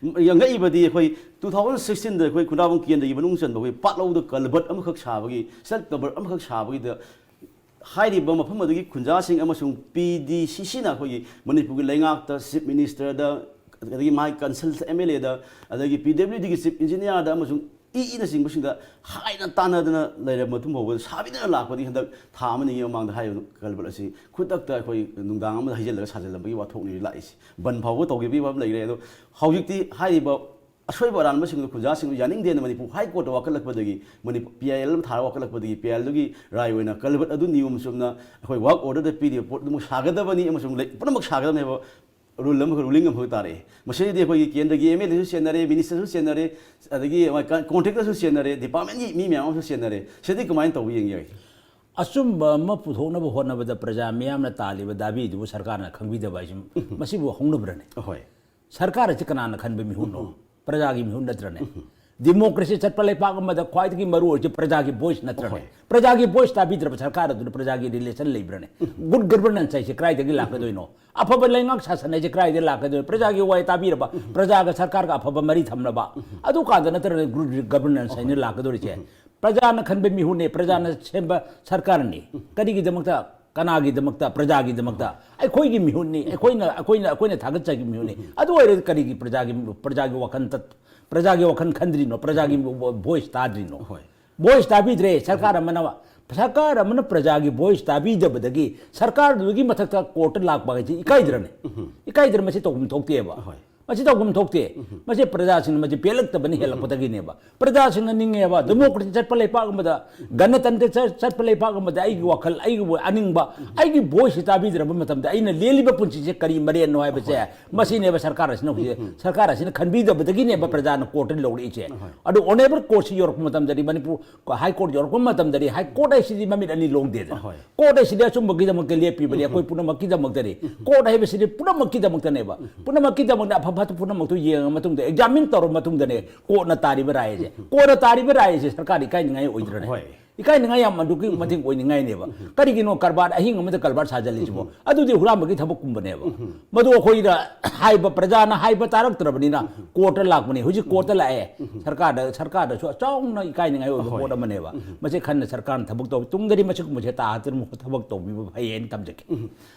ꯌꯥꯝ ꯉꯛꯏꯕꯗꯤ ꯑꯩꯈꯣꯏ ꯇꯨ ꯊꯥꯎꯖꯟ ꯁꯤꯛꯁꯇꯤꯟꯗ ꯑꯩꯈꯣꯏ ꯈꯨꯟꯗ꯭ꯔꯥꯛꯄꯝ ꯀꯦꯟꯗ꯭ꯔꯒꯤ ꯃꯅꯨꯡ ꯆꯟꯕ ꯑꯩꯈꯣꯏ ꯄꯥꯠꯂꯧꯗ ꯀꯜꯕꯔꯠ ꯑꯃꯈꯛ ꯁꯥꯕꯒꯤ, ꯁꯦꯜꯐ ꯀꯜꯕꯔꯠ ꯑꯃꯈꯛ ꯁꯥꯕꯒꯤꯗ ꯍꯥꯏꯔꯤꯕ ꯃꯐꯝ ꯑꯗꯨꯒꯤ ꯈꯨꯟꯖꯥꯁꯤꯡ ꯑꯃꯁꯨꯡ ꯄꯤ ꯗꯤ ꯁꯤ ꯁꯤꯅ ꯑꯩꯈꯣꯏꯒꯤ ꯃꯅꯤꯄꯨꯔꯒꯤ ꯂꯩꯉꯥꯛꯇ, ꯆꯤꯐ ꯃꯤꯅꯤꯁꯇꯔꯗ, ꯑꯗꯒꯤ ꯃꯥꯒꯤ ꯀꯟꯁꯜ ꯑꯦꯝ ꯑꯦꯜ ꯑꯦꯗ, ꯑꯗꯒꯤ ꯄꯤ ꯗꯕ꯭ꯂꯤꯎ ꯗꯤꯒꯤ ꯆꯤꯐ ꯏꯟꯖꯤꯅꯤꯌꯥꯔꯗ ꯑꯃꯁꯨꯡ ꯏ ꯏꯅꯆꯤꯡꯕꯁꯤꯡꯗ ꯍꯥꯏꯅ ꯇꯥꯟꯅꯗꯅ ꯂꯩꯔꯕ ꯃꯇꯨꯡ ꯐꯥꯎꯕꯗ ꯁꯥꯕꯤꯗꯅ ꯂꯥꯛꯄꯗꯤ ꯍꯟꯗꯛ ꯊꯥ ꯑꯃ ꯑꯅꯤꯒꯤ ꯃꯃꯥꯡꯗ ꯍꯥꯏꯔꯤꯕ ꯀꯜꯕꯔꯠ ꯑꯁꯤ ꯈꯨꯗꯛꯇ ꯑꯩꯈꯣꯏ ꯅꯨꯡꯗꯥꯡ ꯑꯃꯗ ꯍꯩꯖꯤꯜꯂꯒ ꯁꯥꯖꯤꯜꯂꯝꯕꯒꯤ ꯋꯥꯊꯣꯛꯅꯤ ꯂꯥꯛꯏꯁꯤ꯫ ꯕꯟ ꯐꯥꯎꯕ ꯇꯧꯈꯤꯕꯒꯤ ꯋꯥꯐꯝ ꯂꯩꯈ꯭ꯔꯦ꯫ ꯑꯗꯣ ꯍꯧꯖꯤꯛꯇꯤ ꯍꯥꯏꯔꯤꯕ ꯑꯁꯣꯏꯕ ꯑꯔꯥꯟꯕꯁꯤꯡꯗꯨ ꯈꯨꯟꯖꯥꯁꯤꯡꯗꯨ ꯌꯥꯅꯤꯡꯗꯦꯅ ꯃꯅꯤꯄꯨꯔ ꯍꯥꯏ ꯀꯣꯔꯠꯇ ꯋꯥꯀꯠꯂꯛꯄꯗꯒꯤ, ꯃꯅꯤꯄꯨꯔ ꯄꯤ ꯑꯥꯏ ꯑꯦꯜ ꯑꯃ ꯊꯥꯔꯒ ꯋꯥꯀꯠꯂꯛꯄꯗꯒꯤ ꯄꯤ ꯑꯥꯏ ꯑꯦꯜꯗꯨꯒꯤ ꯔꯥꯏ ꯑꯣꯏꯅ ꯀꯜꯕꯔꯠ ꯑꯗꯨ ꯅꯤꯌꯣꯝ ꯆꯨꯝꯅ ꯑꯩꯈꯣꯏ ꯋꯥꯔꯛ ꯑꯣꯔꯗꯔꯗ ꯄꯤꯔꯤꯕ ꯄꯣꯠ ꯑꯗꯨꯃꯛ ꯁꯥꯒꯗꯕꯅꯤ ꯑꯃꯁꯨꯡ ꯂꯩ-, ꯄꯨꯝꯅꯃꯛ ꯁꯥꯒꯗꯕꯅꯦꯕ ꯔꯨꯜ ꯑꯃꯈꯛ, ꯔꯨꯂꯤꯡ ꯑꯃꯈꯛ ꯇꯥꯔꯛꯑꯦ꯫ ꯃꯁꯤꯗꯩꯗꯤ ꯑꯩꯈꯣꯏꯒꯤ ꯀꯦꯟꯗ꯭ꯔꯒꯤ ꯑꯦꯝ ꯑꯦꯜ ꯑꯦꯁꯨ ꯆꯦꯟꯅꯔꯦ, ꯃꯤꯅꯤꯁꯇꯔꯁꯨ ꯆꯦꯟꯅꯔꯦ, ꯑꯗꯒꯤ ꯀꯣꯟꯇ꯭ꯔꯦꯛꯇꯔꯁꯨ ꯆꯦꯟꯅꯔꯦ, ꯗꯤꯄꯥꯔꯠꯃꯦꯟꯒꯤ ꯃꯤ ꯃꯌꯥꯝ ꯑꯃꯁꯨ ꯆꯦꯟꯅꯔꯦ꯫ ꯁꯤꯗꯤ ꯀꯃꯥꯏꯅ ꯇꯧꯕ ꯌꯦꯡ ꯌꯥꯏ? ꯑꯆꯨꯝꯕ ꯑꯃ ꯄꯨꯊꯣꯛꯅꯕ ꯍꯣꯠꯅꯕꯗ ꯄ꯭ꯔꯖꯥ ꯃꯤꯌꯥꯝꯅ ꯇꯥꯜꯂꯤꯕ ꯗꯥꯕꯤꯗꯨꯕꯨ ꯁꯔꯀꯥꯔꯅ ꯈꯪꯕꯤꯗꯕ ꯍꯥꯏꯁꯤ ꯃꯁꯤꯕꯨ ꯍꯧꯅꯕ꯭ꯔꯅꯦ? ꯑꯍꯣꯏ꯫ ꯁꯔꯀꯥꯔ ꯑꯁꯤ ꯀꯅꯥꯅ ꯈꯟꯕ ꯃꯤꯍꯨꯠꯅꯣ? ꯄ꯭ꯔꯖꯥꯒꯤ ꯃꯤꯍꯨꯠ ꯅꯠꯇ꯭ꯔꯅꯦ? ꯗꯤꯃꯣꯀ꯭ꯔꯦꯁꯤ ꯆꯠꯄ ꯂꯩꯄꯥꯛ ꯑꯃꯗ ꯈ꯭ꯋꯥꯏꯗꯒꯤ ꯃꯔꯨ ꯑꯣꯏꯔꯤꯁꯤ ꯄ꯭ꯔꯖꯥꯒꯤ ꯚꯣꯏꯁ ꯅꯠꯇ꯭ꯔꯅꯦ? ꯍꯣꯏ꯫ ꯄ꯭ꯔꯖꯥꯒꯤ ꯚꯣꯏꯁ ꯇꯥꯕꯤꯗ꯭ꯔꯕ ꯁꯔꯀꯥꯔ ꯑꯗꯨꯅ ꯄ꯭ꯔꯖꯥꯒꯤ ꯔꯤꯂꯦꯁꯟ ꯂꯩꯕ꯭ꯔꯅꯦ? ꯒꯨꯗ ꯒꯕꯔꯅꯦꯟꯁ ꯍꯥꯏꯁꯦ ꯀꯗꯥꯏꯗꯒꯤ ꯂꯥꯛꯀꯗꯣꯏꯅꯣ? ꯑꯐꯕ ꯂꯩꯉꯥꯛ ꯁꯥꯁꯟ ꯍꯥꯏꯁꯦ ꯀꯗꯥꯏꯗꯒꯤ ꯂꯥꯛꯀꯗꯣꯏꯅꯣ? ꯄ꯭ꯔꯖꯥꯒꯤ ꯋꯥ ꯇꯥꯕꯤꯔꯕ, ꯄ꯭ꯔꯖꯥꯒ ꯁꯔꯀꯥꯔꯒ ꯑꯐꯕ ꯃꯔꯤ ꯊꯝꯂꯕ, ꯑꯗꯨ ꯀꯥꯟꯗ ꯅꯠꯇ꯭ꯔꯒ ꯒꯨꯗ ꯒꯕꯔꯅꯦꯟꯁ ꯍꯥꯏꯅ ꯂꯥꯛꯀꯗꯧꯔꯤꯁꯦ꯫ ꯄ꯭ꯔꯖꯥꯅ ꯈꯟꯕ ꯃꯤꯍꯨꯠꯅꯦ, ꯄ꯭ꯔꯖꯥꯅ ꯁꯦꯝꯕ ꯁꯔꯀꯥꯔꯅꯤ꯫ ꯀꯔꯤꯒꯤꯗꯃꯛꯇ? ꯀꯅꯥꯒꯤꯗꯃꯛꯇ? ꯄ꯭ꯔꯖꯥꯒꯤꯗꯃꯛꯇ꯫ ꯑꯩꯈꯣꯏꯒꯤ ꯃꯤꯍꯨꯠꯅꯤ, ꯑꯩꯈꯣꯏꯅ, ꯑꯩꯈꯣꯏꯅ, ꯑꯩꯈꯣꯏꯅ ꯊꯥꯒꯠꯆꯕ ꯃꯤꯍꯨꯠꯅꯤ꯫ ꯑꯗꯨ ꯑꯣꯏꯔꯗꯤ ꯀꯔꯤꯒꯤ ꯄ꯭ꯔꯖꯥꯒꯤ, ꯄ꯭ꯔꯖꯥꯒꯤ ꯋꯥꯈꯜ ꯇꯠ-, ꯄ꯭ꯔꯖꯥꯒꯤ ꯋꯥꯈꯜ ꯈꯟꯗ꯭ꯔꯤꯅꯣ? ꯄ꯭ꯔꯖꯥꯒꯤ voice ꯇꯥꯗ꯭ꯔꯤꯅꯣ? ꯍꯣꯏ꯫ Voice ꯇꯥꯕꯤꯗ꯭ꯔꯦ꯫ ꯁꯔꯀꯥꯔ ꯑꯃꯅ, ꯁꯔꯀꯥꯔ ꯑꯃꯅ ꯄ꯭ꯔꯖꯥꯒꯤ voice ꯇꯥꯕꯤꯗꯕꯗꯒꯤ ꯁꯔꯀꯥꯔꯗꯨꯒꯤ ꯃꯊꯛꯇ courtꯇ ꯂꯥꯛꯄ ꯍꯥꯏꯁꯤ ꯏꯀꯥꯏꯗ꯭ꯔꯅꯦ? ꯏꯀꯥꯏꯗ꯭ꯔ? ꯃꯁꯤ ꯇꯧꯐꯝ ꯊꯣꯛꯇꯦꯕ꯫ ꯍꯣꯏ꯫ ꯃꯁꯤ ꯇꯧꯐꯝ ꯊꯣꯛꯇꯦ꯫ ꯃꯁꯤ ꯄ꯭ꯔꯖꯥꯁꯤꯡꯅ ꯃꯁꯤ ꯄꯦꯜꯂꯛꯇꯕꯅ ꯍꯦꯜꯂꯛꯄꯗꯒꯤꯅꯦꯕ꯫ ꯄ꯭ꯔꯖꯥꯁꯤꯡꯅ ꯅꯤꯡꯉꯦꯕ, democracy ꯆꯠꯄ ꯂꯩꯄꯥꯛ ꯑꯃꯗ, ꯒꯅꯇꯟꯇ꯭ꯔ ꯆꯠ-, ꯆꯠꯄ ꯂꯩꯄꯥꯛ ꯑꯃꯗ ꯑꯩꯒꯤ ꯋꯥꯈꯜ, ꯑꯩꯒꯤ ꯑꯅꯤꯡꯕ, ꯑꯩꯒꯤ voiceꯁꯤ ꯇꯥꯕꯤꯗ꯭ꯔꯕ ꯃꯇꯝꯗ ꯑꯩꯅ ꯂꯦꯜꯂꯤꯕ ꯄꯨꯟꯁꯤꯁꯦ ꯀꯔꯤ ꯃꯔꯦꯟꯅꯣ ꯍꯥꯏꯕꯁꯦ, ꯃꯁꯤꯅꯦꯕ ꯁꯔꯀꯥꯔ ꯑꯁꯤꯅ ꯍꯧꯖꯤꯛ, ꯁꯔꯀꯥꯔ ꯑꯁꯤꯅ ꯈꯟꯕꯤꯗꯕꯗꯒꯤꯅꯦꯕ ꯄ꯭ꯔꯖꯥꯅ courtꯇ ꯂꯧꯔꯛꯏꯁꯦ꯫ ꯑꯗꯨ Honourable Courtꯁꯤ ꯌꯧꯔꯛꯄ ꯃꯇꯝꯗꯗꯤ, ꯃꯅꯤꯄꯨꯔ High Court ꯌꯧꯔꯛꯄ ꯃꯇꯝꯗꯗꯤ, High Court ꯍꯥꯏꯁꯤꯗꯤ ꯃꯃꯤꯠ ꯑꯅꯤ ꯂꯣꯡꯗꯦꯗꯅ꯫ Court ꯍꯥꯏꯁꯤꯗꯤ ꯑꯆꯨꯝꯕꯒꯤꯗꯃꯛꯇ ꯂꯦꯞꯄꯤꯕꯅꯤ, ꯑꯩꯈꯣꯏ ꯄꯨꯝꯅꯃꯛꯀꯤꯗꯃꯛꯇꯅꯤ꯫ Court ꯍꯥꯏꯕꯁꯤꯗꯤ ꯄꯨꯝꯅꯃꯛꯀꯤꯗꯃꯛꯇꯅꯦꯕ꯫ ꯄꯨꯝꯅꯃꯛꯀꯤꯗꯃꯛꯇ ꯑꯐ ꯐꯠꯇ ꯄꯨꯝꯅꯃꯛꯇꯨ ꯌꯦꯡꯉ ꯃꯇꯨꯡꯗ, examine ꯇꯧꯔꯕ ꯃꯇꯨꯡꯗꯅꯦ courtꯅ ꯇꯥꯔꯤꯕ ꯔꯥꯏ ꯑꯁꯦ꯫ Courtꯅ ꯇꯥꯔꯤꯕ ꯔꯥꯏ ꯑꯁꯦ ꯁꯔꯀꯥꯔ ꯏꯀꯥꯏꯅꯤꯡꯉꯥꯏ ꯑꯣꯏꯗ꯭ꯔꯅꯦ? ꯍꯣꯏ꯫ ꯏꯀꯥꯏꯅꯤꯡꯉꯥꯏ ꯌꯥꯝ ꯑꯗꯨꯛꯀꯤ ꯃꯇꯤꯛ ꯑꯣꯏꯅꯤꯡꯉꯥꯏꯅꯦꯕ꯫ ꯀꯔꯤꯒꯤꯅꯣ ꯀꯔꯕꯥꯔ ꯑꯍꯤꯡ ꯑꯃꯗ ꯀꯔꯕꯥꯔ ꯁꯥꯖꯜꯂꯤꯁꯤꯕꯣ? ꯑꯗꯨꯗꯤ ꯍꯨꯔꯥꯟꯕꯒꯤ ꯊꯕꯛꯀꯨꯝꯕꯅꯦꯕ꯫ ꯃꯗꯨ ꯑꯩꯈꯣꯏꯅ ꯍꯥꯏꯕ, ꯄ꯭ꯔꯖꯥꯅ ꯍꯥꯏꯕ ꯇꯥꯔꯛꯇ꯭ꯔꯕꯅꯤꯅ courtꯇ ꯂꯥꯛꯄꯅꯦ꯫ ꯍꯧꯖꯤꯛ courtꯇ ꯂꯥꯛꯑꯦ꯫ ꯁꯔꯀꯥꯔꯗ, ꯁꯔꯀꯥꯔꯗꯁꯨ ꯆꯥꯎꯅ ꯏꯀꯥꯏꯅꯤꯡꯉꯥꯏ ꯑꯣꯏꯕ ꯄꯣꯠ ꯑꯃꯅꯦꯕ꯫ ꯃꯁꯤ ꯈꯟꯅ ꯁꯔꯀꯥꯔꯅ ꯊꯕꯛ ꯇꯧ-, ꯇꯨꯡꯗꯗꯤ ꯃꯁꯤꯒꯨꯝꯕꯁꯦ ꯇꯥꯍꯟꯗꯅꯕ ꯊꯕꯛ ꯇꯧꯕꯤꯕ ꯐꯩ ꯍꯥꯏꯅ ꯊꯝꯖꯒꯦ꯫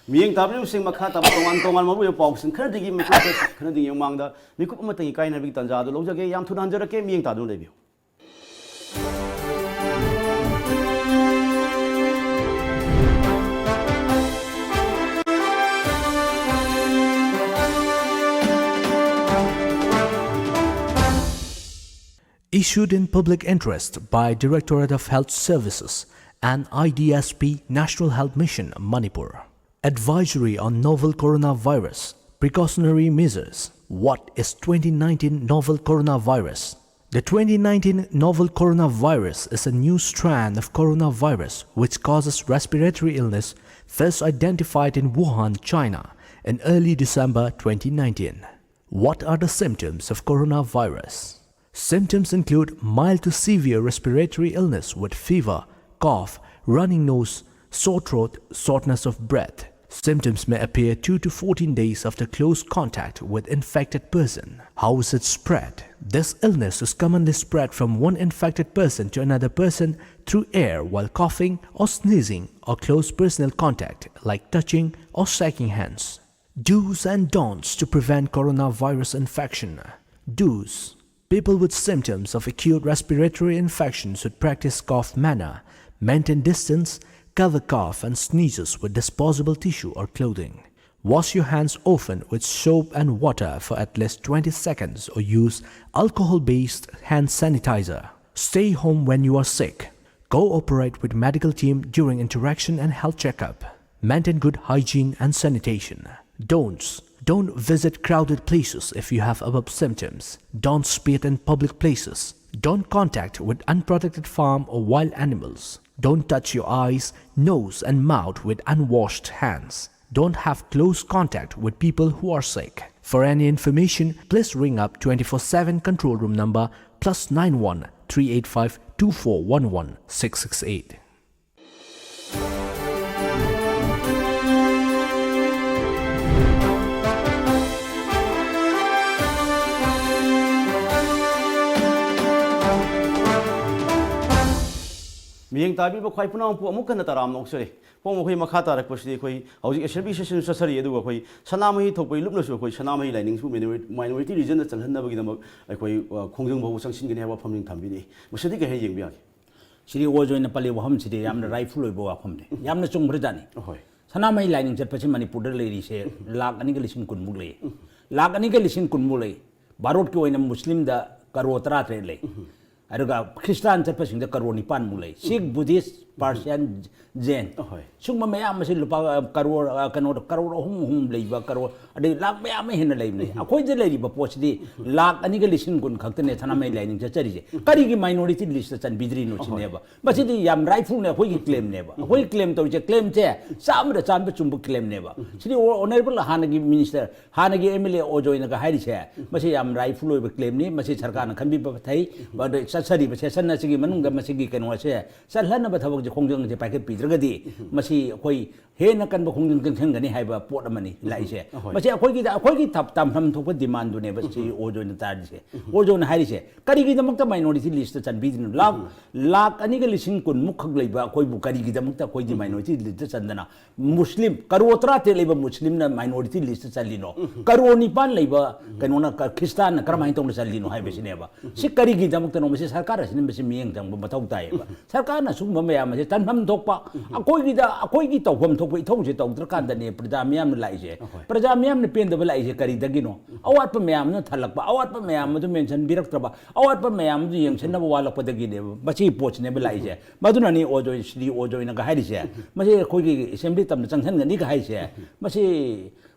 ꯃꯤꯠꯌꯦꯡ ꯇꯥꯕꯤꯔꯤꯕꯁꯤꯡ, ꯃꯈꯥ ꯇꯥꯕ ꯇꯣꯉꯥꯟ ꯇꯣꯉꯥꯟꯕ ꯃꯔꯨꯑꯣꯏꯕ ꯄꯥꯎꯁꯤꯡ ꯈꯔꯗꯒꯤ ꯃꯤꯀꯨꯞ ꯈꯔ ꯈꯟꯅꯗ꯭ꯔꯤꯉꯩ ꯃꯃꯥꯡꯗ, ꯃꯤꯀꯨꯞ ꯑꯃꯇꯪꯒꯤ ꯀꯥꯏꯅꯕꯒꯤ ꯇꯥꯟꯖꯥ ꯑꯗꯨ ꯂꯧꯖꯒꯦ꯫ ꯌꯥꯝ ꯊꯨꯅ ꯍꯟꯖꯔꯛꯀꯦ, ꯃꯤꯠꯌꯦꯡ ꯇꯥꯗꯨꯅ ꯂꯩꯕꯤꯌꯨ꯫ Issued in public interest by Directorate of Health Services and I D S P, National Health Mission, Manipur. Advisory on novel coronavirus, precautionary measures. What is twenty nineteen novel coronavirus? The twenty nineteen novel coronavirus is a new strand of coronavirus which causes respiratory illness, first identified in Wuhan, China, in early December twenty nineteen. What are the symptoms of coronavirus? Symptoms include mild to severe respiratory illness with fever, cough, running nose, sore throat, shortness of breath. Symptoms may appear two to fourteen days after close contact with infected person. How is it spread? This illness is commonly spread from one infected person to another person through air while coughing or sneezing or close personal contact like touching or shaking hands. Do's and don'ts to prevent coronavirus infection. Do's. People with symptoms of acute respiratory infection should practice cough manner, maintain distance, cover cough and sneezes with disposable tissue or clothing. Wash your hands often with soap and water for at least twenty seconds or use alcohol-based hand sanitizer. Stay home when you are sick. Cooperate with medical team during interaction and health checkup. Maintain good hygiene and sanitation. Don'ts. Don't visit crowded places if you have above symptoms. Don't spit in public places. Don't contact with unprotected farm or wild animals. Don't touch your eyes, nose and mouth with unwashed hands. Don't have close contact with people who are sick. For any information, please ring up twenty-four seven control room number plus nine one three eight five two four one one six six eight. ꯃꯤꯠꯌꯦꯡ ꯇꯥꯕꯤꯕ ꯈ꯭ꯋꯥꯏ ꯄꯨꯝꯅꯃꯛꯄꯨ ꯑꯃꯨꯛ ꯍꯟꯅ ꯇꯔꯥꯝꯅ ꯑꯣꯛꯆꯔꯤ꯫ ꯄꯣꯡ ꯑꯩꯈꯣꯏ ꯃꯈꯥ ꯇꯥꯔꯛꯄꯁꯤꯗꯤ ꯑꯩꯈꯣꯏ ꯍꯧꯖꯤꯛ ꯑꯦꯁꯦꯝꯕ꯭ꯂꯤ ꯁꯦꯁꯟ ꯆꯠꯊꯔꯤ, ꯑꯗꯨꯒ ꯑꯩꯈꯣꯏ ꯁꯅꯥꯃꯍꯤ ꯊꯣꯛꯄꯒꯤ ꯂꯨꯞꯅꯁꯨ ꯑꯩꯈꯣꯏ ꯁꯅꯥꯃꯍꯤ ꯂꯥꯏꯅꯤꯡꯁꯤꯕꯨ ꯃꯥꯏꯅꯣꯔꯤꯇꯤ ꯔꯤꯖꯟꯗ ꯆꯜꯍꯟꯅꯕꯒꯤꯗꯃꯛ ꯑꯩꯈꯣꯏ, ꯑ, ꯈꯣꯡꯖꯪ ꯐꯥꯎꯕ ꯆꯪꯁꯤꯟꯒꯅꯤ ꯍꯥꯏꯕ ꯋꯥꯐꯝꯁꯤꯡ ꯊꯝꯕꯤꯔꯤ꯫ ꯃꯁꯤꯗꯤ ꯀꯩ ꯍꯥꯏꯅ ꯌꯦꯡꯕ ꯌꯥꯒꯦ? ꯁꯤꯗꯤ ꯑꯣꯖ ꯑꯣꯏꯅ ꯄꯜꯂꯤꯕ ꯋꯥꯐꯝꯁꯤꯗꯤ ꯌꯥꯝꯅ ꯔꯥꯏꯠꯐꯨꯜ ꯑꯣꯏꯕ ꯋꯥꯐꯝꯅꯤ, ꯌꯥꯝꯅ ꯆꯨꯝꯈ꯭ꯔꯖꯥꯠꯅꯤ꯫ ꯍꯣꯏ꯫ ꯁꯅꯥꯃꯍꯤ ꯂꯥꯏꯅꯤꯡ ꯆꯠꯄꯁꯤ ꯃꯅꯤꯄꯨꯔꯗ ꯂꯩꯔꯤꯁꯦ ꯂꯥꯛ ꯑꯅꯤꯒ ꯂꯤꯁꯤꯡ ꯀꯨꯟꯃꯨꯛ ꯂꯩ꯫ ꯂꯥꯛ ꯑꯅꯤꯒ ꯂꯤꯁꯤꯡ ꯀꯨꯟꯃꯨꯛ ꯂꯩ꯫ ꯚꯥꯔꯠꯀꯤ ꯑꯣꯏꯅ ꯃꯨꯁꯂꯤꯝꯗ ꯀꯔꯣꯔ ꯇꯔꯥꯇꯔꯦꯠ ꯂꯩ꯫ ꯑꯗꯨꯒ ꯈ꯭ꯔꯤꯁꯇꯥꯟ ꯆꯠꯄꯁꯤꯡꯗ ꯀꯔꯣꯔ ꯅꯤꯄꯥꯟꯃꯨꯛ ꯂꯩ꯫ ꯁꯤꯈ, ꯕꯨꯙꯤꯁ, ꯄꯥꯔꯁꯤꯌꯥꯟ, ꯖꯦꯟ꯫ ꯑꯍꯣꯏ꯫ ꯁꯤꯒꯨꯝꯕ ꯃꯌꯥꯝ ꯑꯁꯤ ꯂꯨꯄꯥ, ꯑ, ꯀꯔꯣꯔ, ꯑ, ꯀꯩꯅꯣꯗ, ꯀꯔꯣꯔ ꯑꯍꯨꯝ, ꯑꯍꯨꯝ ꯂꯩꯕ, ꯀꯔꯣꯔ, ꯑꯗꯩ ꯂꯥꯛ ꯃꯌꯥꯝ ꯑꯃ ꯍꯦꯟꯅ ꯂꯩꯕꯅꯦ꯫ ꯑꯩꯈꯣꯏꯗ ꯂꯩꯔꯤꯕ ꯄꯣꯠꯁꯤꯗꯤ ꯂꯥꯛ ꯑꯅꯤꯒ ꯂꯤꯁꯤꯡ ꯀꯨꯟ ꯈꯛꯇꯅꯦ ꯁꯅꯥꯃꯍꯤ ꯂꯥꯏꯅꯤꯡ ꯆꯠꯆꯔꯤꯁꯦ꯫ ꯀꯔꯤꯒꯤ ꯃꯥꯏꯅꯣꯔꯤꯇꯤ ꯂꯤꯁꯇ ꯆꯟꯕꯤꯗ꯭ꯔꯤꯅꯣ ꯁꯤꯅꯦꯕ꯫ ꯃꯁꯤꯗꯤ ꯌꯥꯝ ꯔꯥꯏꯠꯐꯨꯜꯅꯦ, ꯑꯩꯈꯣꯏꯒꯤ ꯀ꯭ꯂꯦꯝꯅꯦꯕ꯫ ꯑꯩꯈꯣꯏꯒꯤ ꯀ꯭ꯂꯦꯝ ꯇꯧꯔꯤꯁꯦ, ꯀ꯭ꯂꯦꯝꯁꯦ ꯆꯥꯝꯃꯗ ꯆꯥꯝꯃ ꯆꯨꯝꯕ ꯀ꯭ꯂꯦꯝꯅꯦꯕ꯫ ꯁꯤꯗꯤ ꯑꯣ-, ꯑꯣꯅꯔꯦꯕꯜ ꯍꯥꯟꯅꯒꯤ ꯃꯤꯅꯤꯁꯇꯔ, ꯍꯥꯟꯅꯒꯤ ꯑꯦꯝ ꯑꯦꯜ ꯑꯦ ꯑꯣꯖꯣꯏꯅꯒ ꯍꯥꯏꯔꯤꯁꯦ, ꯃꯁꯤ ꯌꯥꯝ ꯔꯥꯏꯠꯐꯨꯜ ꯑꯣꯏꯕ ꯀ꯭ꯂꯦꯝꯅꯤ, ꯃꯁꯤ ꯁꯔꯀꯥꯔꯅ ꯈꯟꯕꯤꯕ ꯐꯩ꯫ ꯑꯗ ꯆꯠꯆꯔꯤꯕ ꯁꯦꯁꯟ ꯑꯁꯤꯒꯤ ꯃꯅꯨꯡꯗ ꯃꯁꯤꯒꯤ ꯀꯩꯅꯣ ꯑꯁꯦ ꯆꯠꯍꯟꯅꯕ ꯊꯕꯛ ꯈꯣꯡꯖꯪꯁꯦ ꯄꯥꯏꯈꯠꯄꯤꯗ꯭ꯔꯒꯗꯤ ꯃꯁꯤ ꯑꯩꯈꯣꯏ ꯍꯦꯟꯅ ꯀꯟꯕ ꯈꯣꯡꯖꯪ ꯆꯪꯁꯤꯟꯒꯅꯤ ꯍꯥꯏꯕ ꯄꯣꯠ ꯑꯃꯅꯤ ꯂꯥꯛꯏꯁꯦ꯫ ꯑꯍꯣꯏ꯫ ꯃꯁꯤ ꯑꯩꯈꯣꯏꯒꯤꯗ ꯑꯩꯈꯣꯏꯒꯤ ꯊꯞ- ꯇꯝꯐꯝ ꯊꯣꯛꯄ ꯗꯤꯃꯥꯟꯗꯨꯅꯦꯕ ꯁꯤ ꯑꯣꯖꯣꯏꯅ ꯇꯥꯔꯤꯁꯦ꯫ ꯑꯣꯖꯣꯏꯅ ꯍꯥꯏꯔꯤꯁꯦ ꯀꯔꯤꯒꯤꯗꯃꯛꯇ ꯃꯥꯏꯅꯣꯔꯤꯇꯤ ꯂꯤꯁꯇ ꯆꯟꯕꯤꯗ꯭ꯔꯤꯅꯣ? ꯂꯥꯛ ꯂꯥꯛ ꯑꯅꯤꯒ ꯂꯤꯁꯤꯡ ꯀꯨꯟꯃꯨꯛ ꯈꯛ ꯂꯩꯕ ꯑꯩꯈꯣꯏꯕꯨ ꯀꯔꯤꯒꯤꯗꯃꯛꯇ ꯑꯩꯈꯣꯏꯗꯤ ꯃꯥꯏꯅꯣꯔꯤꯇꯤ ꯂꯤꯁꯇ ꯆꯟꯗꯅ ꯃꯨꯁꯂꯤꯝ ꯀꯔꯣ ꯇꯔꯥꯇꯔꯦꯠ ꯂꯩꯕ ꯃꯨꯁꯂꯤꯝꯅ ꯃꯥꯏꯅꯣꯔꯤꯇꯤ ꯂꯤꯁꯇ ꯆꯜꯂꯤꯅꯣ? ꯀꯔꯣ ꯅꯤꯄꯥꯟ ꯂꯩꯕ ꯀꯩꯅꯣꯅ ꯈ꯭ꯔꯤꯁꯇꯥꯟꯅ ꯀꯔꯝꯍꯥꯏꯅ ꯇꯧꯅ ꯆꯜꯂꯤꯅꯣ ꯍꯥꯏꯕꯁꯤꯅꯦꯕ꯫ ꯁꯤ ꯀꯔꯤꯒꯤꯗꯃꯛꯇꯅꯣ? ꯃꯁꯤ ꯁꯔꯀꯥꯔ ꯑꯁꯤꯅ ꯃꯁꯤ ꯃꯤꯠꯌꯦꯡ ꯆꯪꯕ ꯃꯊꯧ ꯇꯥꯏꯌꯦꯕ꯫ ꯁꯔꯀꯥꯔꯅ ꯁꯤꯒꯨꯝꯕ ꯃꯌꯥꯝ ꯑꯁꯦ ꯇꯟꯐꯝ ꯊꯣꯛꯄ ꯑꯩꯈꯣꯏꯒꯤꯗ ꯑꯩꯈꯣꯏꯒꯤ ꯇꯧꯐꯝ ꯊꯣꯛꯄ ꯏꯊꯧꯁꯦ ꯇꯧꯗ꯭ꯔꯀꯥꯟꯗꯅꯦ ꯄ꯭ꯔꯖꯥ ꯃꯤꯌꯥꯝꯅ ꯂꯥꯛꯏꯁꯦ꯫ ꯄ꯭ꯔꯖꯥ ꯃꯤꯌꯥꯝꯅ ꯄꯦꯟꯗꯕ ꯂꯥꯛꯏꯁꯦ ꯀꯔꯤꯗꯒꯤꯅꯣ? ꯑꯋꯥꯠꯄ ꯃꯌꯥꯝ ꯑꯃ ꯊꯜꯂꯛꯄ, ꯑꯋꯥꯠꯄ ꯃꯌꯥꯝ ꯑꯗꯨ ꯃꯦꯟꯁꯤꯟꯕꯤꯔꯛꯇ꯭ꯔꯕ, ꯑꯋꯥꯠꯄ ꯃꯌꯥꯝ ꯑꯗꯨ ꯌꯦꯡꯁꯤꯟꯅꯕ ꯋꯥꯠꯂꯛꯄꯗꯒꯤꯅꯦꯕ ꯃꯁꯤꯒꯤ ꯄꯣꯠꯁꯤꯅꯦꯕ ꯂꯥꯛꯏꯁꯦ꯫ ꯃꯗꯨꯅꯅꯤ ꯑꯣꯖꯣꯏ, ꯁ꯭ꯔꯤ ꯑꯣꯖꯣꯏꯅꯒ ꯍꯥꯏꯔꯤꯁꯦ꯫ ꯃꯁꯤ ꯑꯩꯈꯣꯏꯒꯤ ꯑꯦꯁꯦꯝꯕ꯭ꯂꯤ ꯇꯝꯅ ꯆꯪꯁꯤꯟꯒꯅꯤꯒ ꯍꯥꯏꯁꯦ꯫ ꯃꯁꯤ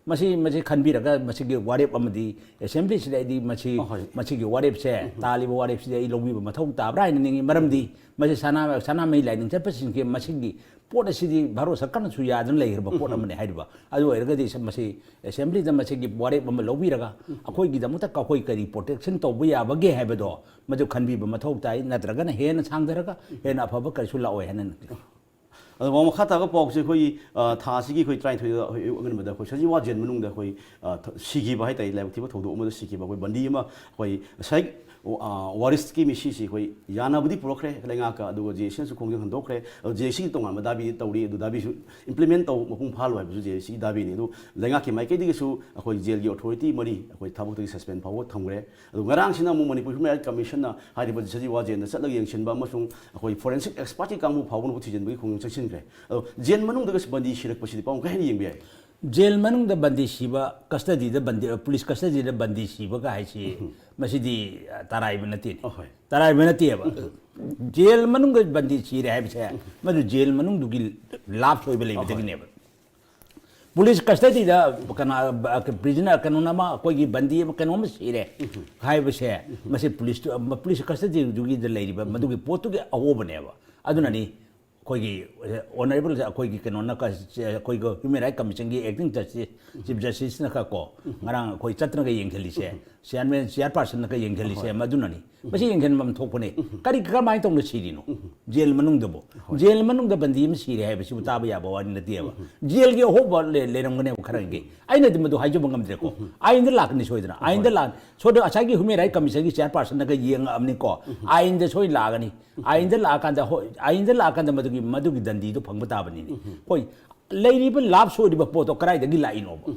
ꯃꯁꯤ ꯃꯁꯤ ꯈꯟꯕꯤꯔꯒ ꯃꯁꯤꯒꯤ ꯋꯥꯔꯦꯞ ꯑꯃꯗꯤ ꯑꯦꯁꯦꯝꯕ꯭ꯂꯤꯁꯤꯗ ꯑꯩꯗꯤ ꯃꯁꯤ ꯃꯁꯤꯒꯤ ꯋꯥꯔꯦꯞꯁꯦ, ꯇꯥꯜꯂꯤꯕ ꯋꯥꯔꯦꯞꯁꯤꯗꯤ ꯑꯩ ꯂꯧꯕꯤꯕ ꯃꯊꯧ ꯇꯥꯕ꯭ꯔꯥ ꯍꯥꯏꯅ ꯅꯤꯡꯏ꯫ ꯃꯔꯝꯗꯤ ꯃꯁꯤ ꯁꯅꯥ ꯁꯅꯥꯃꯍꯤ ꯂꯥꯏꯅꯤꯡ ꯆꯠꯄꯁꯤꯡꯁꯦ ꯃꯁꯤꯒꯤ ꯄꯣꯠ ꯑꯁꯤꯗꯤ ꯚꯥꯔꯠ ꯁꯔꯀꯥꯔꯅꯁꯨ ꯌꯥꯗꯅ ꯂꯩꯈ꯭ꯔꯕ ꯄꯣꯠ ꯑꯃꯅꯤ ꯍꯥꯏꯔꯤꯕ꯫ ꯑꯗꯨ ꯑꯣꯏꯔꯒꯗꯤ ꯁ- ꯃꯁꯤ ꯑꯦꯁꯦꯝꯕ꯭ꯂꯤꯗ ꯃꯁꯤꯒꯤ ꯋꯥꯔꯦꯞ ꯑꯃ ꯂꯧꯕꯤꯔꯒ ꯑꯩꯈꯣꯏꯒꯤꯗꯃꯛꯇ ꯑꯩꯈꯣꯏ ꯀꯔꯤ ꯄ꯭ꯔꯣꯇꯦꯛꯁꯟ ꯇꯧꯕ ꯌꯥꯕꯒꯦ ꯍꯥꯏꯕꯗꯣ ꯃꯗꯨ ꯈꯟꯕꯤꯕ ꯃꯊꯧ ꯇꯥꯏ꯫ ꯅꯠꯇ꯭ꯔꯒꯅ ꯍꯦꯟꯅ ꯁꯥꯡꯊꯔꯒ ꯍꯦꯟꯅ ꯑꯐꯕ ꯀꯔꯤꯁꯨ ꯂꯥꯛꯑꯣꯏ ꯍꯥꯏꯅ ꯅꯤꯡꯏ꯫ ꯑꯗꯣ ꯃꯈꯥ ꯇꯥꯕ ꯄꯥꯎꯁꯦ ꯑꯩꯈꯣꯏꯒꯤ, ꯑ, ꯊꯥ ꯑꯁꯤꯒꯤ ꯑꯩꯈꯣꯏ ꯇꯔꯥꯅꯤꯊꯣꯏꯗ ꯑꯩꯈꯣꯏ ꯑꯌꯨꯛ ꯑꯉꯟꯕꯗ ꯑꯩꯈꯣꯏ ꯁꯖꯤꯋꯥ ꯖꯦꯜ ꯃꯅꯨꯡꯗ ꯑꯩꯈꯣꯏ, ꯑ, ꯊ- ꯁꯤꯈꯤꯕ ꯍꯥꯏ ꯇꯥꯔꯦ, ꯂꯥꯏꯕꯛ ꯊꯤꯕ ꯊꯧꯗꯣꯛ ꯑꯃꯗ ꯁꯤꯈꯤꯕ ꯑꯩꯈꯣꯏ ꯕꯟꯗꯤ ꯑꯃ ꯑꯩꯈꯣꯏ ꯉꯁꯥꯏ, ꯑ, ꯋꯥꯔꯤꯁꯀꯤ ꯃꯤꯁꯤꯁꯤ ꯑꯩꯈꯣꯏ ꯌꯥꯅꯕꯗꯤ ꯄꯨꯔꯛꯈ꯭ꯔꯦ ꯂꯩꯉꯥꯛꯀ, ꯑꯗꯨꯒ ꯖꯦ ꯑꯦ ꯁꯤꯅꯁꯨ ꯈꯣꯡꯖꯪ ꯍꯟꯗꯣꯛꯈ꯭ꯔꯦ꯫ ꯑꯗꯣ ꯖꯦ ꯑꯦ ꯁꯤꯒꯤ ꯇꯣꯉꯥꯟꯕ ꯗꯥꯕꯤ ꯇꯧꯔꯤ, ꯑꯗꯨ ꯗꯥꯕꯤꯁꯨ ꯏꯝꯄ꯭ꯂꯤꯃꯦꯟ ꯇꯧ ꯃꯄꯨꯡ ꯐꯥꯍꯜꯂꯨ ꯍꯥꯏꯕꯁꯨ ꯖꯦ ꯑꯦ ꯁꯤꯒꯤ ꯗꯥꯕꯤꯅꯤ꯫ ꯑꯗꯨ ꯂꯩꯉꯥꯛꯀꯤ ꯃꯥꯏꯀꯩꯗꯒꯤꯁꯨ ꯑꯩꯈꯣꯏ ꯖꯦꯜꯒꯤ ꯑꯣꯊꯣꯔꯤꯇꯤ ꯃꯔꯤ ꯑꯩꯈꯣꯏ ꯊꯕꯛꯇꯒꯤ ꯁꯁꯄꯦꯟ ꯐꯥꯎꯕ ꯊꯝꯈ꯭ꯔꯦ꯫ ꯑꯗꯨ ꯉꯔꯥꯡꯁꯤꯅ ꯑꯃꯨꯛ ꯃꯅꯤꯄꯨꯔ ꯍ꯭ꯌꯨꯃꯦꯟ ꯔꯥꯏꯠ ꯀꯃꯤꯁꯟꯅ ꯍꯥꯏꯔꯤꯕ ꯁꯖꯤꯋꯥ ꯖꯦꯜꯗ ꯆꯠꯂꯒ ꯌꯦꯡꯁꯤꯟꯕ ꯑꯃꯁꯨꯡ ꯑꯩꯈꯣꯏ ꯐꯣꯔꯦꯟꯁꯤꯛ ꯑꯦꯛꯁꯄꯔꯠꯀꯤ ꯀꯥꯡꯕꯨ ꯐꯥꯎꯕꯅꯕꯨ ꯊꯤꯖꯤꯟꯕꯒꯤ ꯈꯣꯡꯖꯪ ꯆꯪꯁꯤꯟꯈ꯭ꯔꯦ꯫ ꯑꯗꯣ ꯖꯦꯜ ꯃꯅꯨꯡꯗꯒ ꯕꯟꯗꯤ ꯁꯤꯔꯛꯄꯁꯤꯗꯤ ꯄꯥꯎ ꯀꯩ ꯍꯥꯏꯅ ꯌꯦꯡꯕ ꯌꯥꯏ? ꯖꯦꯜ ꯃꯅꯨꯡꯗ ꯕꯟꯗꯤ ꯁꯤꯕ, ꯀꯁꯇꯗꯤꯗ ꯕꯟꯗꯤ, ꯄꯨꯂꯤꯁ ꯀꯁꯇꯗꯤꯗ ꯕꯟꯗꯤ ꯁꯤꯕꯒ ꯍꯥꯏꯁꯤ ꯃꯁꯤꯗꯤ, ꯑ, ꯇꯔꯥꯏꯕ ꯅꯠꯇꯦꯅꯦ꯫ ꯑꯍꯣꯏ꯫ ꯇꯔꯥꯏꯕ ꯅꯠꯇꯦꯕ꯫ ꯖꯦꯜ ꯃꯅꯨꯡꯗ ꯕꯟꯗꯤ ꯁꯤꯔꯦ ꯍꯥꯏꯕꯁꯦ ꯃꯗꯨ ꯖꯦꯜ ꯃꯅꯨꯡꯗꯨꯒꯤ ꯂꯥꯞꯁ ꯑꯣꯏꯕ ꯂꯩꯕꯗꯒꯤꯅꯦꯕ꯫ ꯄꯨꯂꯤꯁ ꯀꯁꯇꯗꯤꯗ ꯀꯅꯥ, ꯄ꯭ꯔꯤꯖꯅꯔ ꯀꯩꯅꯣꯅ ꯑꯃ ꯑꯩꯈꯣꯏꯒꯤ ꯕꯟꯗꯤ ꯑꯃ ꯀꯩꯅꯣꯝꯃ ꯁꯤꯔꯦ ꯍꯥꯏꯕꯁꯦ ꯃꯁꯤ ꯄꯨꯂꯤꯁ, ꯄꯨꯂꯤꯁ ꯀꯁꯇꯗꯤꯗꯨꯒꯤꯗ ꯂꯩꯔꯤꯕ ꯃꯗꯨꯒꯤ ꯄꯣꯠꯇꯨꯒꯤ ꯑꯍꯣꯕꯅꯦꯕ꯫ ꯑꯗꯨꯅꯅꯤ ꯑꯩꯈꯣꯏꯒꯤ ꯑꯣꯅꯔꯦꯕꯜ ꯑꯩꯈꯣꯏꯒꯤ ꯀꯩꯅꯣꯅ ꯀ-, ꯑꯩꯈꯣꯏꯒꯤ ꯍ꯭ꯌꯨꯃꯦꯟ ꯔꯥꯏꯠ ꯀꯃꯤꯁꯟꯒꯤ ꯑꯦꯛꯇꯤꯡ ꯖꯁꯇꯤꯁ, ꯆꯤꯐ ꯖꯁꯇꯤꯁꯅ ꯈ ꯀꯣ ꯉꯔꯥꯡ ꯑꯩꯈꯣꯏ ꯆꯠꯇꯅꯒ ꯌꯦꯡꯁꯤꯜꯂꯤꯁꯦ, ꯆꯤꯌꯥꯔꯃꯦꯟ, ꯆꯤꯌꯥꯔꯄꯥꯔꯁꯟꯅꯒ ꯌꯦꯡꯁꯤꯜꯂꯤꯁꯦ ꯃꯗꯨꯅꯅꯤ꯫ ꯃꯁꯤ ꯌꯦꯡꯁꯤꯟꯕ ꯑꯃ ꯊꯣꯛꯄꯅꯦ꯫ ꯀꯔꯤ, ꯀꯔꯝꯍꯥꯏꯅ ꯇꯧꯅ ꯁꯤꯔꯤꯅꯣ? ꯖꯦꯜ ꯃꯅꯨꯡꯗꯕꯨ, ꯖꯦꯜ ꯃꯅꯨꯡꯗ ꯕꯟꯗꯤ ꯑꯃ ꯁꯤꯔꯦ ꯍꯥꯏꯕꯁꯤꯕꯨ ꯇꯥꯕ ꯌꯥꯕ ꯋꯥꯔꯤ ꯅꯠꯇꯦꯕ꯫ ꯖꯦꯜꯒꯤ ꯑꯍꯣꯕ ꯂꯩ-, ꯂꯩꯔꯝꯒꯅꯦꯕ ꯈꯔꯒꯤ꯫ ꯑꯩꯅꯗꯤ ꯃꯗꯨ ꯍꯥꯏꯖꯕ ꯉꯝꯗ꯭ꯔꯦꯀꯣ꯫ ꯑꯥꯏꯟꯗ ꯂꯥꯛꯀꯅꯤ ꯁꯣꯏꯗꯅ꯫ ꯑꯥꯏꯟꯗ ꯂꯥꯛ-, ꯁꯣꯏꯗꯅ ꯉꯁꯥꯏꯒꯤ Human Rights Commissionꯒꯤ chairpersonꯅꯒ ꯌꯦꯡꯉꯛꯑꯕꯅꯤꯀꯣ꯫ ꯑꯥꯏꯟꯗ ꯁꯣꯏ ꯂꯥꯛꯑꯒꯅꯤ꯫ ꯑꯥꯏꯟꯗ ꯂꯥꯛꯑꯀꯥꯟꯗ, ꯍꯣꯏ, ꯑꯥꯏꯟꯗ ꯂꯥꯛꯑꯀꯥꯟꯗ ꯃꯗꯨꯒꯤ, ꯃꯗꯨꯒꯤ ꯗꯟꯗꯤꯗꯨ ꯐꯪꯕ ꯇꯥꯕꯅꯤꯅꯦ꯫ ꯍꯣꯏ, ꯂꯩꯔꯤꯕ lapse ꯑꯣꯏꯔꯤꯕ ꯄꯣꯠꯇꯣ ꯀꯗꯥꯏꯗꯒꯤ ꯂꯥꯛꯏꯅꯣꯕ?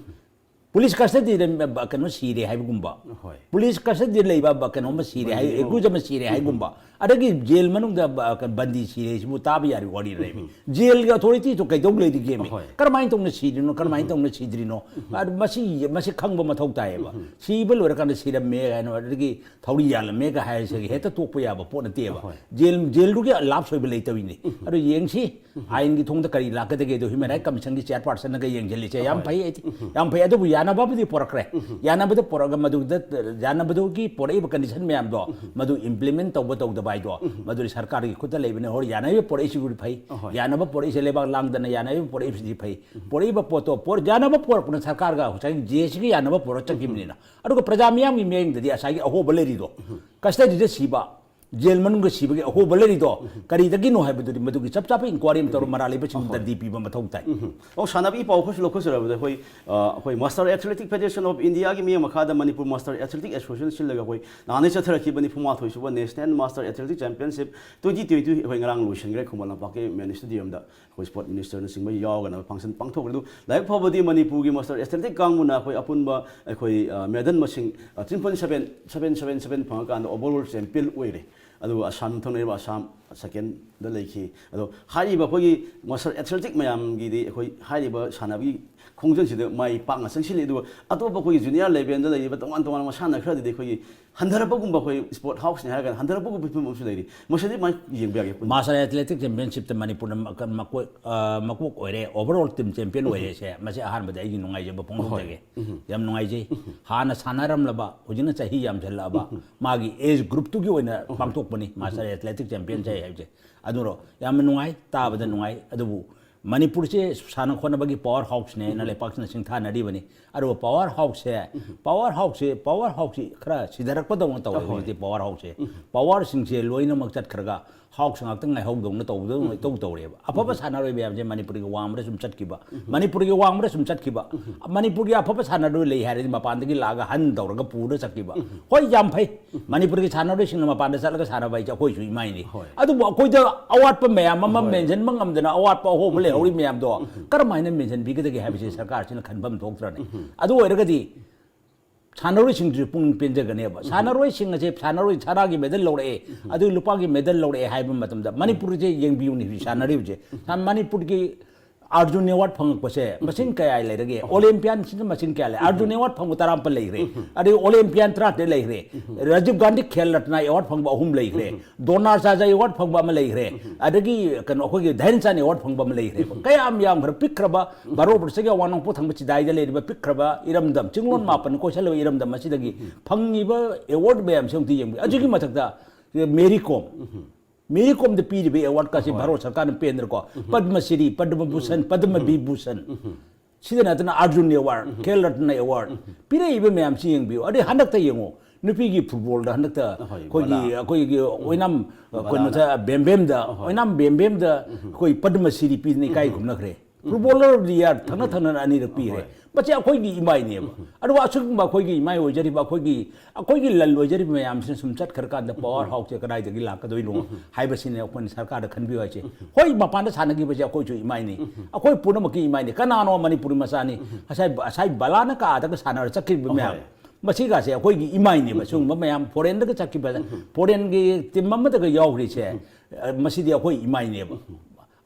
ꯄꯨꯂꯤꯁ ꯀꯁꯇꯗꯤꯗ ꯀꯩꯅꯣ ꯁꯤꯔꯦ ꯍꯥꯏꯕꯒꯨꯝꯕ, ꯍꯣꯏ꯫ ꯄꯨꯂꯤꯁ ꯀꯁꯇꯗꯤꯗ ꯂꯩꯕ ꯀꯩꯅꯣꯝꯃ ꯁꯤꯔꯦ ꯍꯥꯏ, ꯕꯟꯗꯤ ꯑꯃ꯫ ꯑꯦꯀ꯭ꯌꯨꯖ ꯑꯃ ꯁꯤꯔꯦ ꯍꯥꯏꯒꯨꯝꯕ, ꯑꯗꯒꯤ ꯖꯦꯜ ꯃꯅꯨꯡꯗ ꯕ-, ꯀ-, ꯕꯟꯗꯤ ꯁꯤꯔꯦ ꯁꯤꯕꯨ ꯇꯥꯕ ꯌꯥꯔꯤ ꯋꯥꯔꯤꯔ? ꯖꯦꯜꯒꯤ ꯑꯣꯊꯣꯔꯤꯇꯤꯗꯣ ꯀꯩꯗꯧ ꯂꯩꯔꯤꯒꯦꯃꯤ? ꯍꯣꯏ꯫ ꯀꯔꯝꯍꯥꯏꯅ ꯇꯧꯅ ꯁꯤꯔꯤꯅꯣ, ꯀꯔꯝꯍꯥꯏꯅ ꯇꯧꯅ ꯁꯤꯗ꯭ꯔꯤꯅꯣ? ꯑꯗꯨ ꯃꯁꯤ, ꯃꯁꯤ ꯈꯪꯕ ꯃꯊꯧ ꯇꯥꯏꯌꯦꯕ꯫ ꯁꯤꯕ ꯂꯣꯏꯔꯀꯥꯟꯗ ꯁꯤꯔꯝꯃꯦ ꯍꯥꯏꯅ, ꯑꯗꯒꯤ ꯊꯧꯔꯤ ꯌꯥꯜꯂꯝꯃꯦꯒ ꯍꯥꯏꯔꯁꯤ ꯍꯦꯛꯇ ꯇꯣꯛꯄ ꯌꯥꯕ ꯄꯣꯠ ꯅꯠꯇꯦꯕ꯫ ꯍꯣꯏ꯫ ꯖꯦꯜ, ꯖꯦꯜꯗꯨꯒꯤ lapse ꯑꯣꯏꯕ ꯂꯩꯇꯕꯤꯅꯤ꯫ ꯑꯗꯨ ꯌꯦꯡꯁꯤ, ꯑꯥꯏꯟꯒꯤ ꯊꯣꯡꯗ ꯀꯔꯤ ꯂꯥꯛꯀꯗꯒꯦ ꯑꯗꯨ Human Rights Commissionꯒꯤ chairpersonꯅꯒ ꯌꯦꯡꯁꯤꯜꯂꯤꯁꯦ ꯌꯥꯝ ꯍꯣꯏ꯫ ꯐꯩ, ꯑꯩꯗꯤ ꯌꯥꯝ ꯐꯩ꯫ ꯑꯗꯨꯕꯨ ꯌꯥꯅꯕꯕꯨꯗꯤ ꯄꯨꯔꯛꯈ꯭ꯔꯦ꯫ ꯌꯥꯅꯕꯗ ꯄꯨꯔꯛꯑꯒ ꯃꯗꯨꯗ, ꯌꯥꯅꯕꯗꯨꯒꯤ ꯄꯨꯔꯛꯏꯕ condition ꯃꯌꯥꯝꯗꯣ ꯃꯗꯨ implement ꯇꯧꯕ ꯇꯧꯗꯕ ꯍꯥꯏꯗꯣ ꯃꯗꯨꯗꯤ ꯁꯔꯀꯥꯔꯒꯤ ꯈꯨꯠꯇ ꯂꯩꯕꯅꯦ꯫ ꯍꯣꯏ, ꯌꯥꯅꯕ ꯄꯨꯔꯛꯏꯁꯤꯕꯨꯗꯤ ꯐꯩ꯫ ꯑꯍꯣꯏ꯫ ꯌꯥꯅꯕ ꯄꯨꯔꯛꯏꯁꯦ ꯂꯩꯕꯥꯛ ꯂꯥꯡꯗꯅ ꯌꯥꯅꯕ ꯄꯨꯔꯛꯏꯕꯁꯤꯗꯤ ꯐꯩ꯫ ꯄꯨꯔꯛꯏꯕ ꯄꯣꯠꯇꯣ, ꯄꯣꯠ, ꯌꯥꯅꯕ ꯄꯨꯔꯛꯄꯅ ꯁꯔꯀꯥꯔꯒ ꯉꯁꯥꯏꯒꯤ ꯖꯦꯁꯤꯒ ꯌꯥꯅꯕ ꯄꯨꯔꯛ ꯆꯠꯈꯤꯕꯅꯤꯅ꯫ ꯑꯗꯨꯒ ꯄ꯭ꯔꯖꯥ ꯃꯤꯌꯥꯝꯒꯤ ꯃꯤꯠꯌꯦꯡꯗꯗꯤ ꯉꯁꯥꯏꯒꯤ ꯑꯍꯣꯕ ꯂꯩꯔꯤꯗꯣ, custody ꯗ ꯁꯤꯕ, ꯖꯦꯜ ꯃꯅꯨꯡꯗ ꯁꯤꯕꯒꯤ ꯑꯍꯣꯕ ꯂꯩꯔꯤꯗꯣ ꯀꯔꯤꯗꯒꯤꯅꯣ ꯍꯥꯏꯕꯗꯨꯗꯤ ꯃꯗꯨꯒꯤ ꯆꯞ ꯆꯥꯕ inquiry ꯑꯃ ꯇꯧꯔꯒ ꯃꯔꯥꯜ ꯂꯩꯕꯁꯤꯡ ꯗꯟꯗꯤ ꯄꯤꯕ ꯃꯊꯧ ꯇꯥꯏ꯫ ꯑꯣ, ꯁꯥꯟꯅꯕꯒꯤ ꯄꯥꯎ ꯈꯔꯁꯨ ꯂꯧꯈꯠꯆꯔꯕꯗ ꯑꯩꯈꯣꯏ, ꯑ, ꯑꯩꯈꯣꯏ Master Athletic Federation of Indiaꯒꯤ ꯃꯤꯠꯌꯦꯡ ꯃꯈꯥꯗ ꯃꯅꯤꯄꯨꯔ Master Athletic Association ꯁꯤꯜꯂꯒ ꯑꯩꯈꯣꯏ ꯅꯍꯥꯟꯗꯩ ꯆꯠꯊꯔꯛꯈꯤꯕ ꯅꯤꯐꯨ ꯃꯉꯥ ꯁꯨꯕ National Master Athletic Championship twenty twenty ꯑꯩꯈꯣꯏ ꯉꯔꯥꯡ ꯂꯣꯏꯁꯤꯟꯈ꯭ꯔꯦ ꯈꯨꯃꯟ ꯂꯝꯄꯥꯛꯀꯤ main stadium ꯗ꯫ ꯑꯩꯈꯣꯏ sport minister ꯅꯆꯤꯡꯕ ꯌꯥꯎꯒꯅꯕ function ꯄꯥꯡꯊꯣꯛꯈ꯭ꯔꯦ꯫ ꯑꯗꯨ ꯂꯥꯏꯕꯛ ꯐꯕꯗꯤ ꯃꯅꯤꯄꯨꯔꯒꯤ Master Athletic ꯀꯥꯡꯕꯨꯅ ꯑꯩꯈꯣꯏ ꯑꯄꯨꯟꯕ ꯑꯩꯈꯣꯏ, ꯑ, medal ꯃꯁꯤꯡ, ꯑ, triple seven, seven seven seven ꯐꯪꯉꯀꯥꯟꯗ overall champion ꯑꯣꯏꯔꯦ꯫ ꯑꯗꯨꯒ ꯑꯁꯥꯝ ꯊꯪꯅꯔꯤꯕ ꯑꯁꯥꯝ second ꯗ ꯂꯩꯈꯤ꯫ ꯑꯗꯣ ꯍꯥꯏꯔꯤꯕ ꯑꯩꯈꯣꯏꯒꯤ Master Athletic ꯃꯌꯥꯝꯒꯤꯗꯤ ꯑꯩꯈꯣꯏ ꯍꯥꯏꯔꯤꯕ ꯁꯥꯟꯅꯕꯒꯤ ꯈꯣꯡꯖꯪꯁꯤꯗ ꯃꯥꯏ ꯄꯥꯛꯅ ꯆꯪꯁꯤꯜꯂꯤ꯫ ꯑꯗꯨꯒ ꯑꯇꯣꯞꯄ ꯑꯩꯈꯣꯏꯒꯤ junior level ꯗ ꯂꯩꯔꯤꯕ ꯇꯣꯉꯥꯟ ꯇꯣꯉꯥꯟꯕ ꯃꯁꯥꯟꯅ ꯈꯔꯗꯗꯤ ꯑꯩꯈꯣꯏꯒꯤ ꯍꯟꯊꯔꯛꯄꯒꯨꯝꯕ ꯑꯩꯈꯣꯏ sport house ꯅꯤ ꯍꯥꯏꯔꯒ ꯍꯟꯊꯔꯛꯄꯒꯨꯝꯕ ꯐꯤꯕꯝ ꯑꯃꯁꯨ ꯂꯩꯔꯤ꯫ ꯃꯁꯤꯗꯤ ꯀꯃꯥꯏꯅ ꯌꯦꯡꯕ ꯌꯥꯒꯦ? Master Athletic Championship ꯇ ꯃꯅꯤꯄꯨꯔꯅ ꯃ-, ꯃꯀꯣꯛ, ꯑ, ꯃꯀꯣꯛ ꯑꯣꯏꯔꯦ, overall team champion ꯑꯣꯏꯔꯦꯁꯦ꯫ ꯃꯁꯤ ꯑꯍꯥꯟꯕꯗ ꯑꯩꯒꯤ ꯅꯨꯡꯉꯥꯏꯖꯕ ꯐꯣꯡꯗꯣꯛꯆꯒꯦ꯫ ꯌꯥꯝ ꯅꯨꯡꯉꯥꯏꯖꯩ꯫ ꯍꯥꯟꯅ ꯁꯥꯟꯅꯔꯝꯂꯕ, ꯍꯧꯖꯤꯛꯅ ꯆꯍꯤ ꯌꯥꯝꯁꯤꯜꯂꯛꯑꯕ, ꯃꯥꯒꯤ age group ꯇꯨꯒꯤ ꯑꯣꯏꯅ ꯄꯥꯡꯊꯣꯛꯄꯅꯤ Master Athletic Championship ꯍꯥꯏꯕꯁꯦ꯫ ꯑꯗꯨꯅ ꯌꯥꯝꯅ ꯅꯨꯡꯉꯥꯏ, ꯇꯥꯕꯗ ꯅꯨꯡꯉꯥꯏ꯫ ꯑꯗꯨꯕꯨ ꯃꯅꯤꯄꯨꯔꯁꯦ ꯁꯥꯟꯅ ꯈꯣꯠꯅꯕꯒꯤ ꯄꯋꯥꯔ ꯍꯥꯎꯁꯅꯦꯅ ꯂꯩꯄꯥꯛꯁꯤꯅ ꯁꯤꯡꯊꯥꯅꯔꯤꯕꯅꯤ꯫ ꯑꯗꯨꯒ ꯄꯋꯥꯔ ꯍꯥꯎꯁꯁꯦ, ꯄꯋꯥꯔ ꯍꯥꯎꯁꯁꯦ, ꯄꯋꯥꯔ ꯍꯥꯎꯁꯁꯤ ꯈꯔ ꯁꯤꯊꯔꯛꯄꯗꯧꯅ ꯇꯧꯋꯦ ꯍꯧꯖꯤꯛꯇꯤ꯫ ꯄꯋꯥꯔ ꯍꯥꯎꯁꯁꯦ, ꯄꯋꯥꯔꯁꯤꯡꯁꯦ ꯂꯣꯏꯅꯃꯛ ꯆꯠꯈ꯭ꯔꯒ ꯍꯥꯎꯁ ꯉꯥꯛꯇ ꯉꯥꯏꯍꯧꯗꯧꯅ ꯇꯧꯕꯗꯧꯅ ꯏꯇꯧ ꯇꯧꯔꯦꯕ꯫ ꯑꯐꯕ ꯁꯥꯟꯅꯔꯣꯏ ꯃꯌꯥꯝꯁꯦ ꯃꯅꯤꯄꯨꯔꯒꯤ ꯋꯥꯡꯃꯗ ꯁꯨꯝ ꯆꯠꯈꯤꯕ, ꯃꯅꯤꯄꯨꯔꯒꯤ ꯋꯥꯡꯃꯗ ꯁꯨꯝ ꯆꯠꯈꯤꯕ꯫ ꯃꯅꯤꯄꯨꯔꯒꯤ ꯑꯐꯕ ꯁꯥꯟꯅꯔꯣꯏ ꯂꯩ ꯍꯥꯏꯔꯗꯤ ꯃꯄꯥꯟꯗꯒꯤ ꯂꯥꯛꯑꯒ ꯍꯟ ꯇꯧꯔꯒ ꯄꯨꯔ ꯆꯠꯈꯤꯕ꯫ ꯍꯣꯏ, ꯌꯥꯝ ꯐꯩ꯫ ꯃꯅꯤꯄꯨꯔꯒꯤ ꯁꯥꯟꯅꯔꯣꯏꯁꯤꯡꯅ ꯃꯄꯥꯟꯗ ꯆꯠꯂꯒ ꯁꯥꯟꯅꯕ ꯍꯥꯏꯁꯦ ꯑꯩꯈꯣꯏꯁꯨ ꯏꯃꯥꯏꯅꯤ꯫ ꯑꯗꯨꯕꯨ ꯑꯩꯈꯣꯏꯗ ꯑꯋꯥꯠꯄ ꯃꯌꯥꯝ ꯑꯃ ꯃꯦꯟꯁꯤꯟꯕ ꯉꯝꯗꯅ ꯑꯋꯥꯠꯄ ꯑꯍꯣꯕ ꯂꯩꯍꯧꯔꯤ ꯃꯌꯥꯝꯗꯣ ꯀꯔꯝꯍꯥꯏꯅ ꯃꯦꯟꯁꯤꯟꯕꯤꯒꯗꯒꯦ ꯍꯥꯏꯕꯁꯤ ꯁꯔꯀꯥꯔꯁꯤꯅ ꯈꯟꯐꯝ ꯊꯣꯛꯇ꯭ꯔꯅꯦ? ꯑꯗꯨ ꯑꯣꯏꯔꯒꯗꯤ ꯁꯥꯟꯅꯔꯣꯏꯁꯤꯡꯗꯨꯁꯨ ꯄꯨꯛꯅꯤꯡ ꯄꯦꯟꯖꯒꯅꯦꯕ꯫ ꯁꯥꯟꯅꯔꯣꯏꯁꯤꯡ ꯑꯁꯦ, ꯁꯥꯟꯅꯔꯣꯏ ꯁꯅꯥꯒꯤ ꯃꯦꯗꯜ ꯂꯧꯔꯛꯑꯦ, ꯑꯗꯨ ꯂꯨꯄꯥꯒꯤ ꯃꯦꯗꯜ ꯂꯧꯔꯛꯑꯦ ꯍꯥꯏꯕ ꯃꯇꯝꯗ ꯃꯅꯤꯄꯨꯔꯁꯦ ꯌꯦꯡꯕꯤꯌꯨꯅꯦ ꯍꯧꯖꯤꯛ ꯁꯥꯟꯅꯔꯤꯕꯁꯦ꯫ ꯁꯥ-, ꯃꯅꯤꯄꯨꯔꯒꯤ ꯑꯥꯔꯖꯨꯟ ꯑꯦꯋꯥꯔꯗ ꯐꯪꯉꯛꯄꯁꯦ ꯃꯁꯤꯡ ꯀꯌꯥ ꯂꯩꯔꯒꯦ? ꯑꯣꯂꯦꯝꯄꯤꯌꯥꯟꯁꯤꯅ ꯃꯁꯤꯡ ꯀꯌꯥ ꯂꯩ? ꯑꯥꯔꯖꯨꯟ ꯑꯦꯋꯥꯔꯗ ꯐꯪꯕ ꯇꯔꯥꯃꯥꯄꯜ ꯂꯩꯈ꯭ꯔꯦ꯫ ꯑꯗꯩ ꯑꯣꯂꯦꯝꯄꯤꯌꯥꯟ ꯇꯔꯥꯇꯔꯦꯠ ꯂꯩꯈ꯭ꯔꯦ꯫ ꯔꯥꯖꯤꯕ ꯒꯥꯟꯙꯤ ꯈꯦꯜ ꯔꯠꯅ ꯑꯦꯋꯥꯔꯗ ꯐꯪꯕ ꯑꯍꯨꯝ ꯂꯩꯈ꯭ꯔꯦ꯫ ꯗ꯭ꯔꯣꯅꯥꯆꯥꯔꯖ ꯑꯦꯋꯥꯔꯗ ꯐꯪꯕ ꯑꯃ ꯂꯩꯈ꯭ꯔꯦ꯫ ꯑꯗꯒꯤ ꯀꯩꯅꯣ, ꯑꯩꯈꯣꯏꯒꯤ ꯙ꯭ꯌꯥꯟꯆꯥꯟ ꯑꯦꯋꯥꯔꯗ ꯐꯪꯕ ꯑꯃ ꯂꯩꯈ꯭ꯔꯦ꯫ ꯀꯌꯥꯝ ꯌꯥꯝꯈ꯭ꯔ ꯄꯤꯛꯈ꯭ꯔꯕ ꯚꯥꯔꯠ ꯕꯔꯁꯒꯤ ꯑꯋꯥꯡ ꯅꯣꯡꯄꯣꯛ ꯊꯪꯕ ꯆꯤꯗꯥꯏꯗ ꯂꯩꯔꯤꯕ ꯄꯤꯛꯈ꯭ꯔꯕ ꯏꯔꯝꯗꯝ, ꯆꯤꯡꯂꯣꯟ ꯃꯥꯄꯟ ꯀꯣꯏꯁꯜꯂꯕ ꯏꯔꯝꯗꯝ ꯑꯁꯤꯗꯒꯤ ꯐꯪꯉꯤꯕ ꯑꯦꯋꯥꯔꯗ ꯃꯌꯥꯝꯁꯦ ꯑꯃꯨꯛꯇ ꯌꯦꯡꯕꯤꯌꯨ꯫ ꯑꯗꯨꯒꯤ ꯃꯊꯛꯇ ꯃꯦꯔꯤ ꯀꯣꯝ, ꯃꯦꯔꯤ ꯀꯣꯝꯗ ꯄꯤꯔꯤꯕ ꯑꯦꯋꯥꯔꯗꯀꯁꯦ ꯚꯥꯔꯠ ꯁꯔꯀꯥꯔꯅ ꯄꯦꯟꯗ꯭ꯔꯀꯣ, ꯄꯗꯃ ꯁ꯭ꯔꯤ, ꯄꯗꯃ ꯚꯨꯁꯟ, ꯄꯗꯃ ꯕꯤꯚꯨꯁꯟ, ꯁꯤꯗ ꯅꯠꯇꯅ ꯑꯥꯔꯖꯨꯟ ꯑꯦꯋꯥꯔꯗ, ꯈꯦꯜ ꯔꯠꯅ ꯑꯦꯋꯥꯔꯗ ꯄꯤꯔꯛꯏꯕ ꯃꯌꯥꯝꯁꯤ ꯌꯦꯡꯕꯤꯌꯨ꯫ ꯑꯗꯩ ꯍꯟꯗꯛꯇ ꯌꯦꯡꯉꯣ, ꯅꯨꯄꯤꯒꯤ ꯐꯨꯠꯕꯣꯜꯗ ꯍꯟꯗꯛꯇ ꯑꯩꯈꯣꯏꯒꯤ, ꯑꯩꯈꯣꯏꯒꯤ ꯑꯣꯏꯅꯥꯝ, ꯀꯩꯅꯣꯗ, ꯕꯦꯝꯕꯦꯝꯗ, ꯑꯣꯏꯅꯥꯝ ꯕꯦꯝꯕꯦꯝꯗ ꯑꯩꯈꯣꯏ ꯄꯗꯃ ꯁ꯭ꯔꯤ ꯄꯤꯗꯅ ꯏꯀꯥꯏ ꯈꯨꯝꯅꯈ꯭ꯔꯦ꯫ Footballer of the Year ꯊꯪꯅ ꯊꯪꯅꯅ ꯑꯅꯤꯔꯛ ꯄꯤꯔꯦ꯫ ꯃꯁꯤ ꯑꯩꯈꯣꯏꯒꯤ ꯏꯃꯥꯏꯅꯦꯕ꯫ ꯑꯗꯨꯒ ꯑꯁꯤꯒꯨꯝꯕ ꯑꯩꯈꯣꯏꯒꯤ ꯏꯃꯥꯏ ꯑꯣꯏꯖꯔꯤꯕ, ꯑꯩꯈꯣꯏꯒꯤ, ꯑꯩꯈꯣꯏꯒꯤ ꯂꯟ ꯑꯣꯏꯖꯔꯤꯕ ꯃꯌꯥꯝꯁꯤꯅ ꯁꯨꯝ ꯆꯠꯈ꯭ꯔꯀꯥꯟꯗ ꯄꯋꯥꯔ ꯍꯥꯎꯁꯁꯦ ꯀꯗꯥꯏꯗꯒꯤ ꯂꯥꯛꯀꯗꯣꯏꯅꯣ ꯍꯥꯏꯕꯁꯤꯅꯦ ꯑꯩꯈꯣꯏꯅ ꯁꯔꯀꯥꯔꯗ ꯈꯟꯕꯤꯌꯨ ꯍꯥꯏꯁꯦ꯫ ꯍꯣꯏ, ꯃꯄꯥꯟꯗ ꯁꯥꯟꯅꯈꯤꯕꯁꯦ ꯑꯩꯈꯣꯏꯁꯨ ꯏꯃꯥꯏꯅꯤ, ꯑꯩꯈꯣꯏ ꯄꯨꯝꯅꯃꯛꯀꯤ ꯏꯃꯥꯏꯅꯤ꯫ ꯀꯅꯥꯅꯣ ꯃꯅꯤꯄꯨꯔꯤ ꯃꯆꯥꯅꯤ ꯉꯁꯥꯏ, ꯉꯁꯥꯏ ꯕꯂꯥꯅ ꯀꯥꯗꯒ ꯁꯥꯟꯅꯔ ꯆꯠꯈꯤꯕ ꯃꯌꯥꯝ? ꯃꯁꯤꯒꯁꯦ ꯑꯩꯈꯣꯏꯒꯤ ꯏꯃꯥꯏꯅꯦꯕ꯫ ꯁꯤꯒꯨꯝꯕ ꯃꯌꯥꯝ ꯐꯣꯔꯦꯟꯗꯒ ꯆꯠꯈꯤꯕ, ꯐꯣꯔꯦꯟꯒꯤ ꯇꯤꯝ ꯑꯃꯗꯒ ꯌꯥꯎꯈ꯭ꯔꯤꯁꯦ, ꯑ, ꯃꯁꯤꯗꯤ ꯑꯩꯈꯣꯏ ꯏꯃꯥꯏꯅꯦꯕ꯫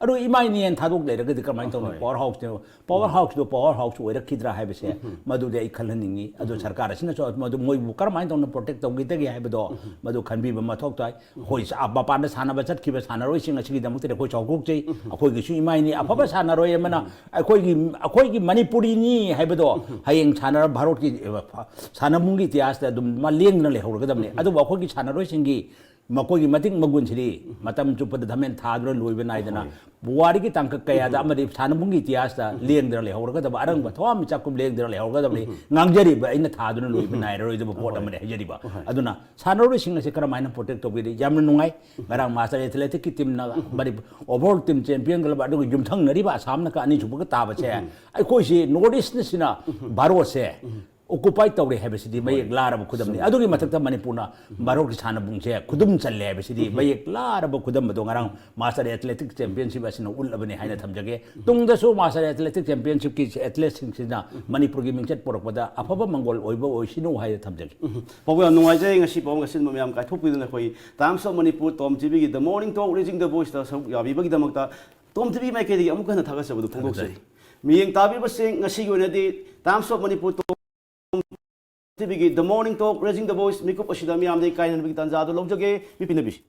ꯑꯗꯣ ꯏꯃꯥꯏꯅꯦꯅ ꯊꯥꯗꯣꯛ ꯂꯩꯔꯒꯗꯤ ꯀꯃꯥꯏꯅ ꯇꯧꯅꯤ? ꯄꯋꯥꯔ ꯍꯥꯎꯁꯅꯦꯕ꯫ ꯄꯋꯥꯔ ꯍꯥꯎꯁꯇꯣ ꯄꯋꯥꯔ ꯍꯥꯎꯁ ꯑꯣꯏꯔꯛꯈꯤꯗ꯭ꯔꯥ ꯍꯥꯏꯕꯁꯦ ꯃꯗꯨꯗꯤ ꯑꯩ ꯈꯜꯍꯟꯅꯤꯡꯉꯤ꯫ ꯑꯗꯣ ꯁꯔꯀꯥꯔ ꯑꯁꯤꯅꯁꯨ ꯃꯗꯨ ꯃꯣꯏꯕꯨ ꯀꯔꯝꯍꯥꯏꯅ ꯇꯧꯅ ꯄ꯭ꯔꯣꯇꯦꯛ ꯇꯧꯈꯤꯗꯒꯦ ꯍꯥꯏꯕꯗꯣ ꯃꯗꯨ ꯈꯟꯕꯤꯕ ꯃꯊꯧ ꯇꯥꯏ꯫ ꯑꯩꯈꯣꯏ ꯁ-, ꯃꯄꯥꯟꯗ ꯁꯥꯟꯅꯕ ꯆꯠꯈꯤꯕ ꯁꯥꯟꯅꯔꯣꯏꯁꯤꯡ ꯑꯁꯤꯒꯤꯗꯃꯛꯇꯗꯤ ꯑꯩꯈꯣꯏ ꯆꯥꯎꯊꯣꯛꯆꯩ꯫ ꯑꯩꯈꯣꯏꯒꯤꯁꯨ ꯏꯃꯥꯏꯅꯤ꯫ ꯑꯐꯕ ꯁꯥꯟꯅꯔꯣꯏ ꯑꯃꯅ ꯑꯩꯈꯣꯏꯒꯤ, ꯑꯩꯈꯣꯏꯒꯤ ꯃꯅꯤꯄꯨꯔꯤꯅꯤ ꯍꯥꯏꯕꯗꯣ ꯍꯌꯦꯡ ꯁꯥꯟꯅꯔ ꯚꯥꯔꯠꯀꯤ, ꯑ, ꯐ-, ꯁꯥꯟꯅꯕꯨꯡꯒꯤ ꯏꯇꯤꯍꯥꯁꯇ ꯑꯗꯨꯝ ꯃꯥ ꯂꯦꯡꯗꯅ ꯂꯩꯍꯧꯔꯒꯗꯕꯅꯤ꯫ ꯑꯗꯨꯕꯨ ꯑꯩꯈꯣꯏꯒꯤ ꯁꯥꯟꯅꯔꯣꯏꯁꯤꯡꯒꯤ ꯃꯈꯣꯏꯒꯤ ꯃꯇꯤꯛ ꯃꯒꯨꯟꯁꯤꯗꯤ ꯃꯇꯝ ꯆꯨꯞꯄꯗ ꯙꯃꯦꯟ ꯊꯥꯗꯨꯅ ꯂꯣꯏꯕ ꯅꯥꯏꯗꯅ ꯄꯨꯋꯥꯔꯤꯒꯤ ꯇꯥꯡꯀꯛ ꯀꯌꯥꯗ ꯑꯃꯗꯤ ꯁꯥꯟꯅꯕꯨꯡꯒꯤ ꯏꯇꯤꯍꯥꯁꯇ ꯂꯦꯡꯗꯅ ꯂꯩꯍꯧꯔꯒꯗꯕ, ꯑꯔꯪꯕ ꯊꯋꯥꯟꯃꯤꯆꯥꯛꯀꯨꯝ ꯂꯦꯡꯗꯅ ꯂꯩꯍꯧꯔꯒꯗꯕꯅꯤ ꯉꯥꯡꯖꯔꯤꯕ ꯑꯩꯅ ꯊꯥꯗꯨꯅ ꯂꯣꯏꯕ ꯅꯥꯏꯔꯔꯣꯏꯗꯕ ꯄꯣꯠ ꯑꯃꯅꯤ ꯍꯥꯏꯖꯔꯤꯕ꯫ ꯑꯗꯨꯅ ꯁꯥꯟꯅꯔꯣꯏꯁꯤꯡ ꯑꯁꯤ ꯀꯔꯝꯍꯥꯏꯅ ꯄ꯭ꯔꯣꯇꯦꯛ ꯇꯧꯕꯤꯔꯤ? ꯌꯥꯝꯅ ꯅꯨꯡꯉꯥꯏ꯫ ꯉꯔꯥꯡ ꯃꯥꯁꯇꯔ ꯑꯦꯊꯂꯦꯇꯤꯛꯀꯤ ꯇꯤꯝꯅ ꯃꯅꯤ-, ꯑꯣꯚꯔꯑꯣꯜ ꯇꯤꯝ ꯆꯦꯝꯄꯤꯌꯟ ꯂꯧꯕ, ꯑꯗꯨꯒ ꯌꯨꯝꯊꯪꯅꯔꯤꯕ ꯑꯁꯥꯝꯅꯒ ꯑꯅꯤꯁꯨꯕꯒ ꯇꯥꯕꯁꯦ, ꯑꯩꯈꯣꯏꯁꯤ ꯅꯣꯔꯠ ꯏꯁꯅ ꯁꯤꯅ ꯚꯥꯔꯣꯠꯁꯦ ꯑꯣꯀꯨꯄꯥꯏ ꯇꯧꯔꯦ ꯍꯥꯏꯕꯁꯤꯗꯤ ꯃꯌꯦꯛ ꯂꯥꯔꯕ ꯈꯨꯗꯝꯅꯤ꯫ ꯑꯗꯨꯒꯤ ꯃꯊꯛꯇ ꯃꯅꯤꯄꯨꯔꯅ ꯚꯥꯔꯣꯠꯀꯤ ꯁꯥꯟꯅꯕꯨꯡꯁꯦ ꯈꯨꯗꯨꯝ ꯆꯜꯂꯦ ꯍꯥꯏꯕꯁꯤꯗꯤ ꯃꯌꯦꯛ ꯂꯥꯔꯕ ꯈꯨꯗꯝ ꯑꯗꯣ ꯉꯔꯥꯡ ꯃꯥꯁꯇꯔ ꯑꯦꯊꯂꯦꯇꯤꯛ ꯆꯦꯝꯄꯤꯌꯟꯁꯤꯞ ꯑꯁꯤꯅ ꯎꯠꯂꯕꯅꯤ ꯍꯥꯏꯅ ꯊꯝꯖꯒꯦ꯫ ꯇꯨꯡꯗꯁꯨ ꯃꯥꯁꯇꯔ ꯑꯦꯊꯂꯦꯇꯤꯛ ꯆꯦꯝꯄꯤꯌꯟꯁꯤꯞꯀꯤ ꯑꯦꯊꯂꯦꯠꯁꯤꯡꯁꯤꯅ ꯃꯅꯤꯄꯨꯔꯒꯤ ꯃꯤꯡꯆꯠ ꯄꯨꯔꯛꯄꯗ ꯑꯐꯕ ꯃꯪꯒꯣꯜ ꯑꯣꯏꯕ ꯑꯣꯏꯁꯤꯅꯨ ꯍꯥꯏꯅ ꯊꯝꯖꯒꯦ꯫ ꯄꯥꯎ ꯌꯥꯝ ꯅꯨꯡꯉꯥꯏꯖꯩ, ꯉꯁꯤ ꯄꯥꯎ ꯑꯁꯤꯟꯕ ꯃꯌꯥꯝ ꯀꯥꯏꯊꯣꯛꯄꯤꯗꯨꯅ ꯑꯩꯈꯣꯏ Times of Manipur, Tom ꯇꯤꯚꯤꯒꯤ The Morning Talk, Raising the Voiceꯇ ꯁꯔꯨꯛ ꯌꯥꯕꯤꯕꯒꯤꯗꯃꯛꯇ Tom ꯇꯤꯚꯤ ꯃꯥꯏꯀꯩꯗꯒꯤ ꯑꯃꯨꯛ ꯍꯟꯅ ꯊꯥꯒꯠꯆꯕꯗꯨ ꯐꯣꯡꯗꯣꯛꯆꯔꯤ꯫ ꯃꯤꯠꯌꯦꯡ ꯇꯥꯕꯤꯕꯁꯤꯡ, ꯉꯁꯤꯒꯤ ꯑꯣꯏꯅꯗꯤ Times of Manipur, Tom ꯇꯤꯚꯤꯒꯤ The Morning Talk, Raising the Voice ꯃꯤꯀꯨꯞ ꯑꯁꯤꯗ ꯃꯤꯌꯥꯝꯗꯒꯤ ꯀꯥꯏꯅꯕꯒꯤ ꯇꯥꯟꯖꯥ ꯑꯗꯨ ꯂꯧꯖꯒꯦ꯫ ꯃꯤꯠ ꯄꯤꯅꯕꯤꯁꯤ꯫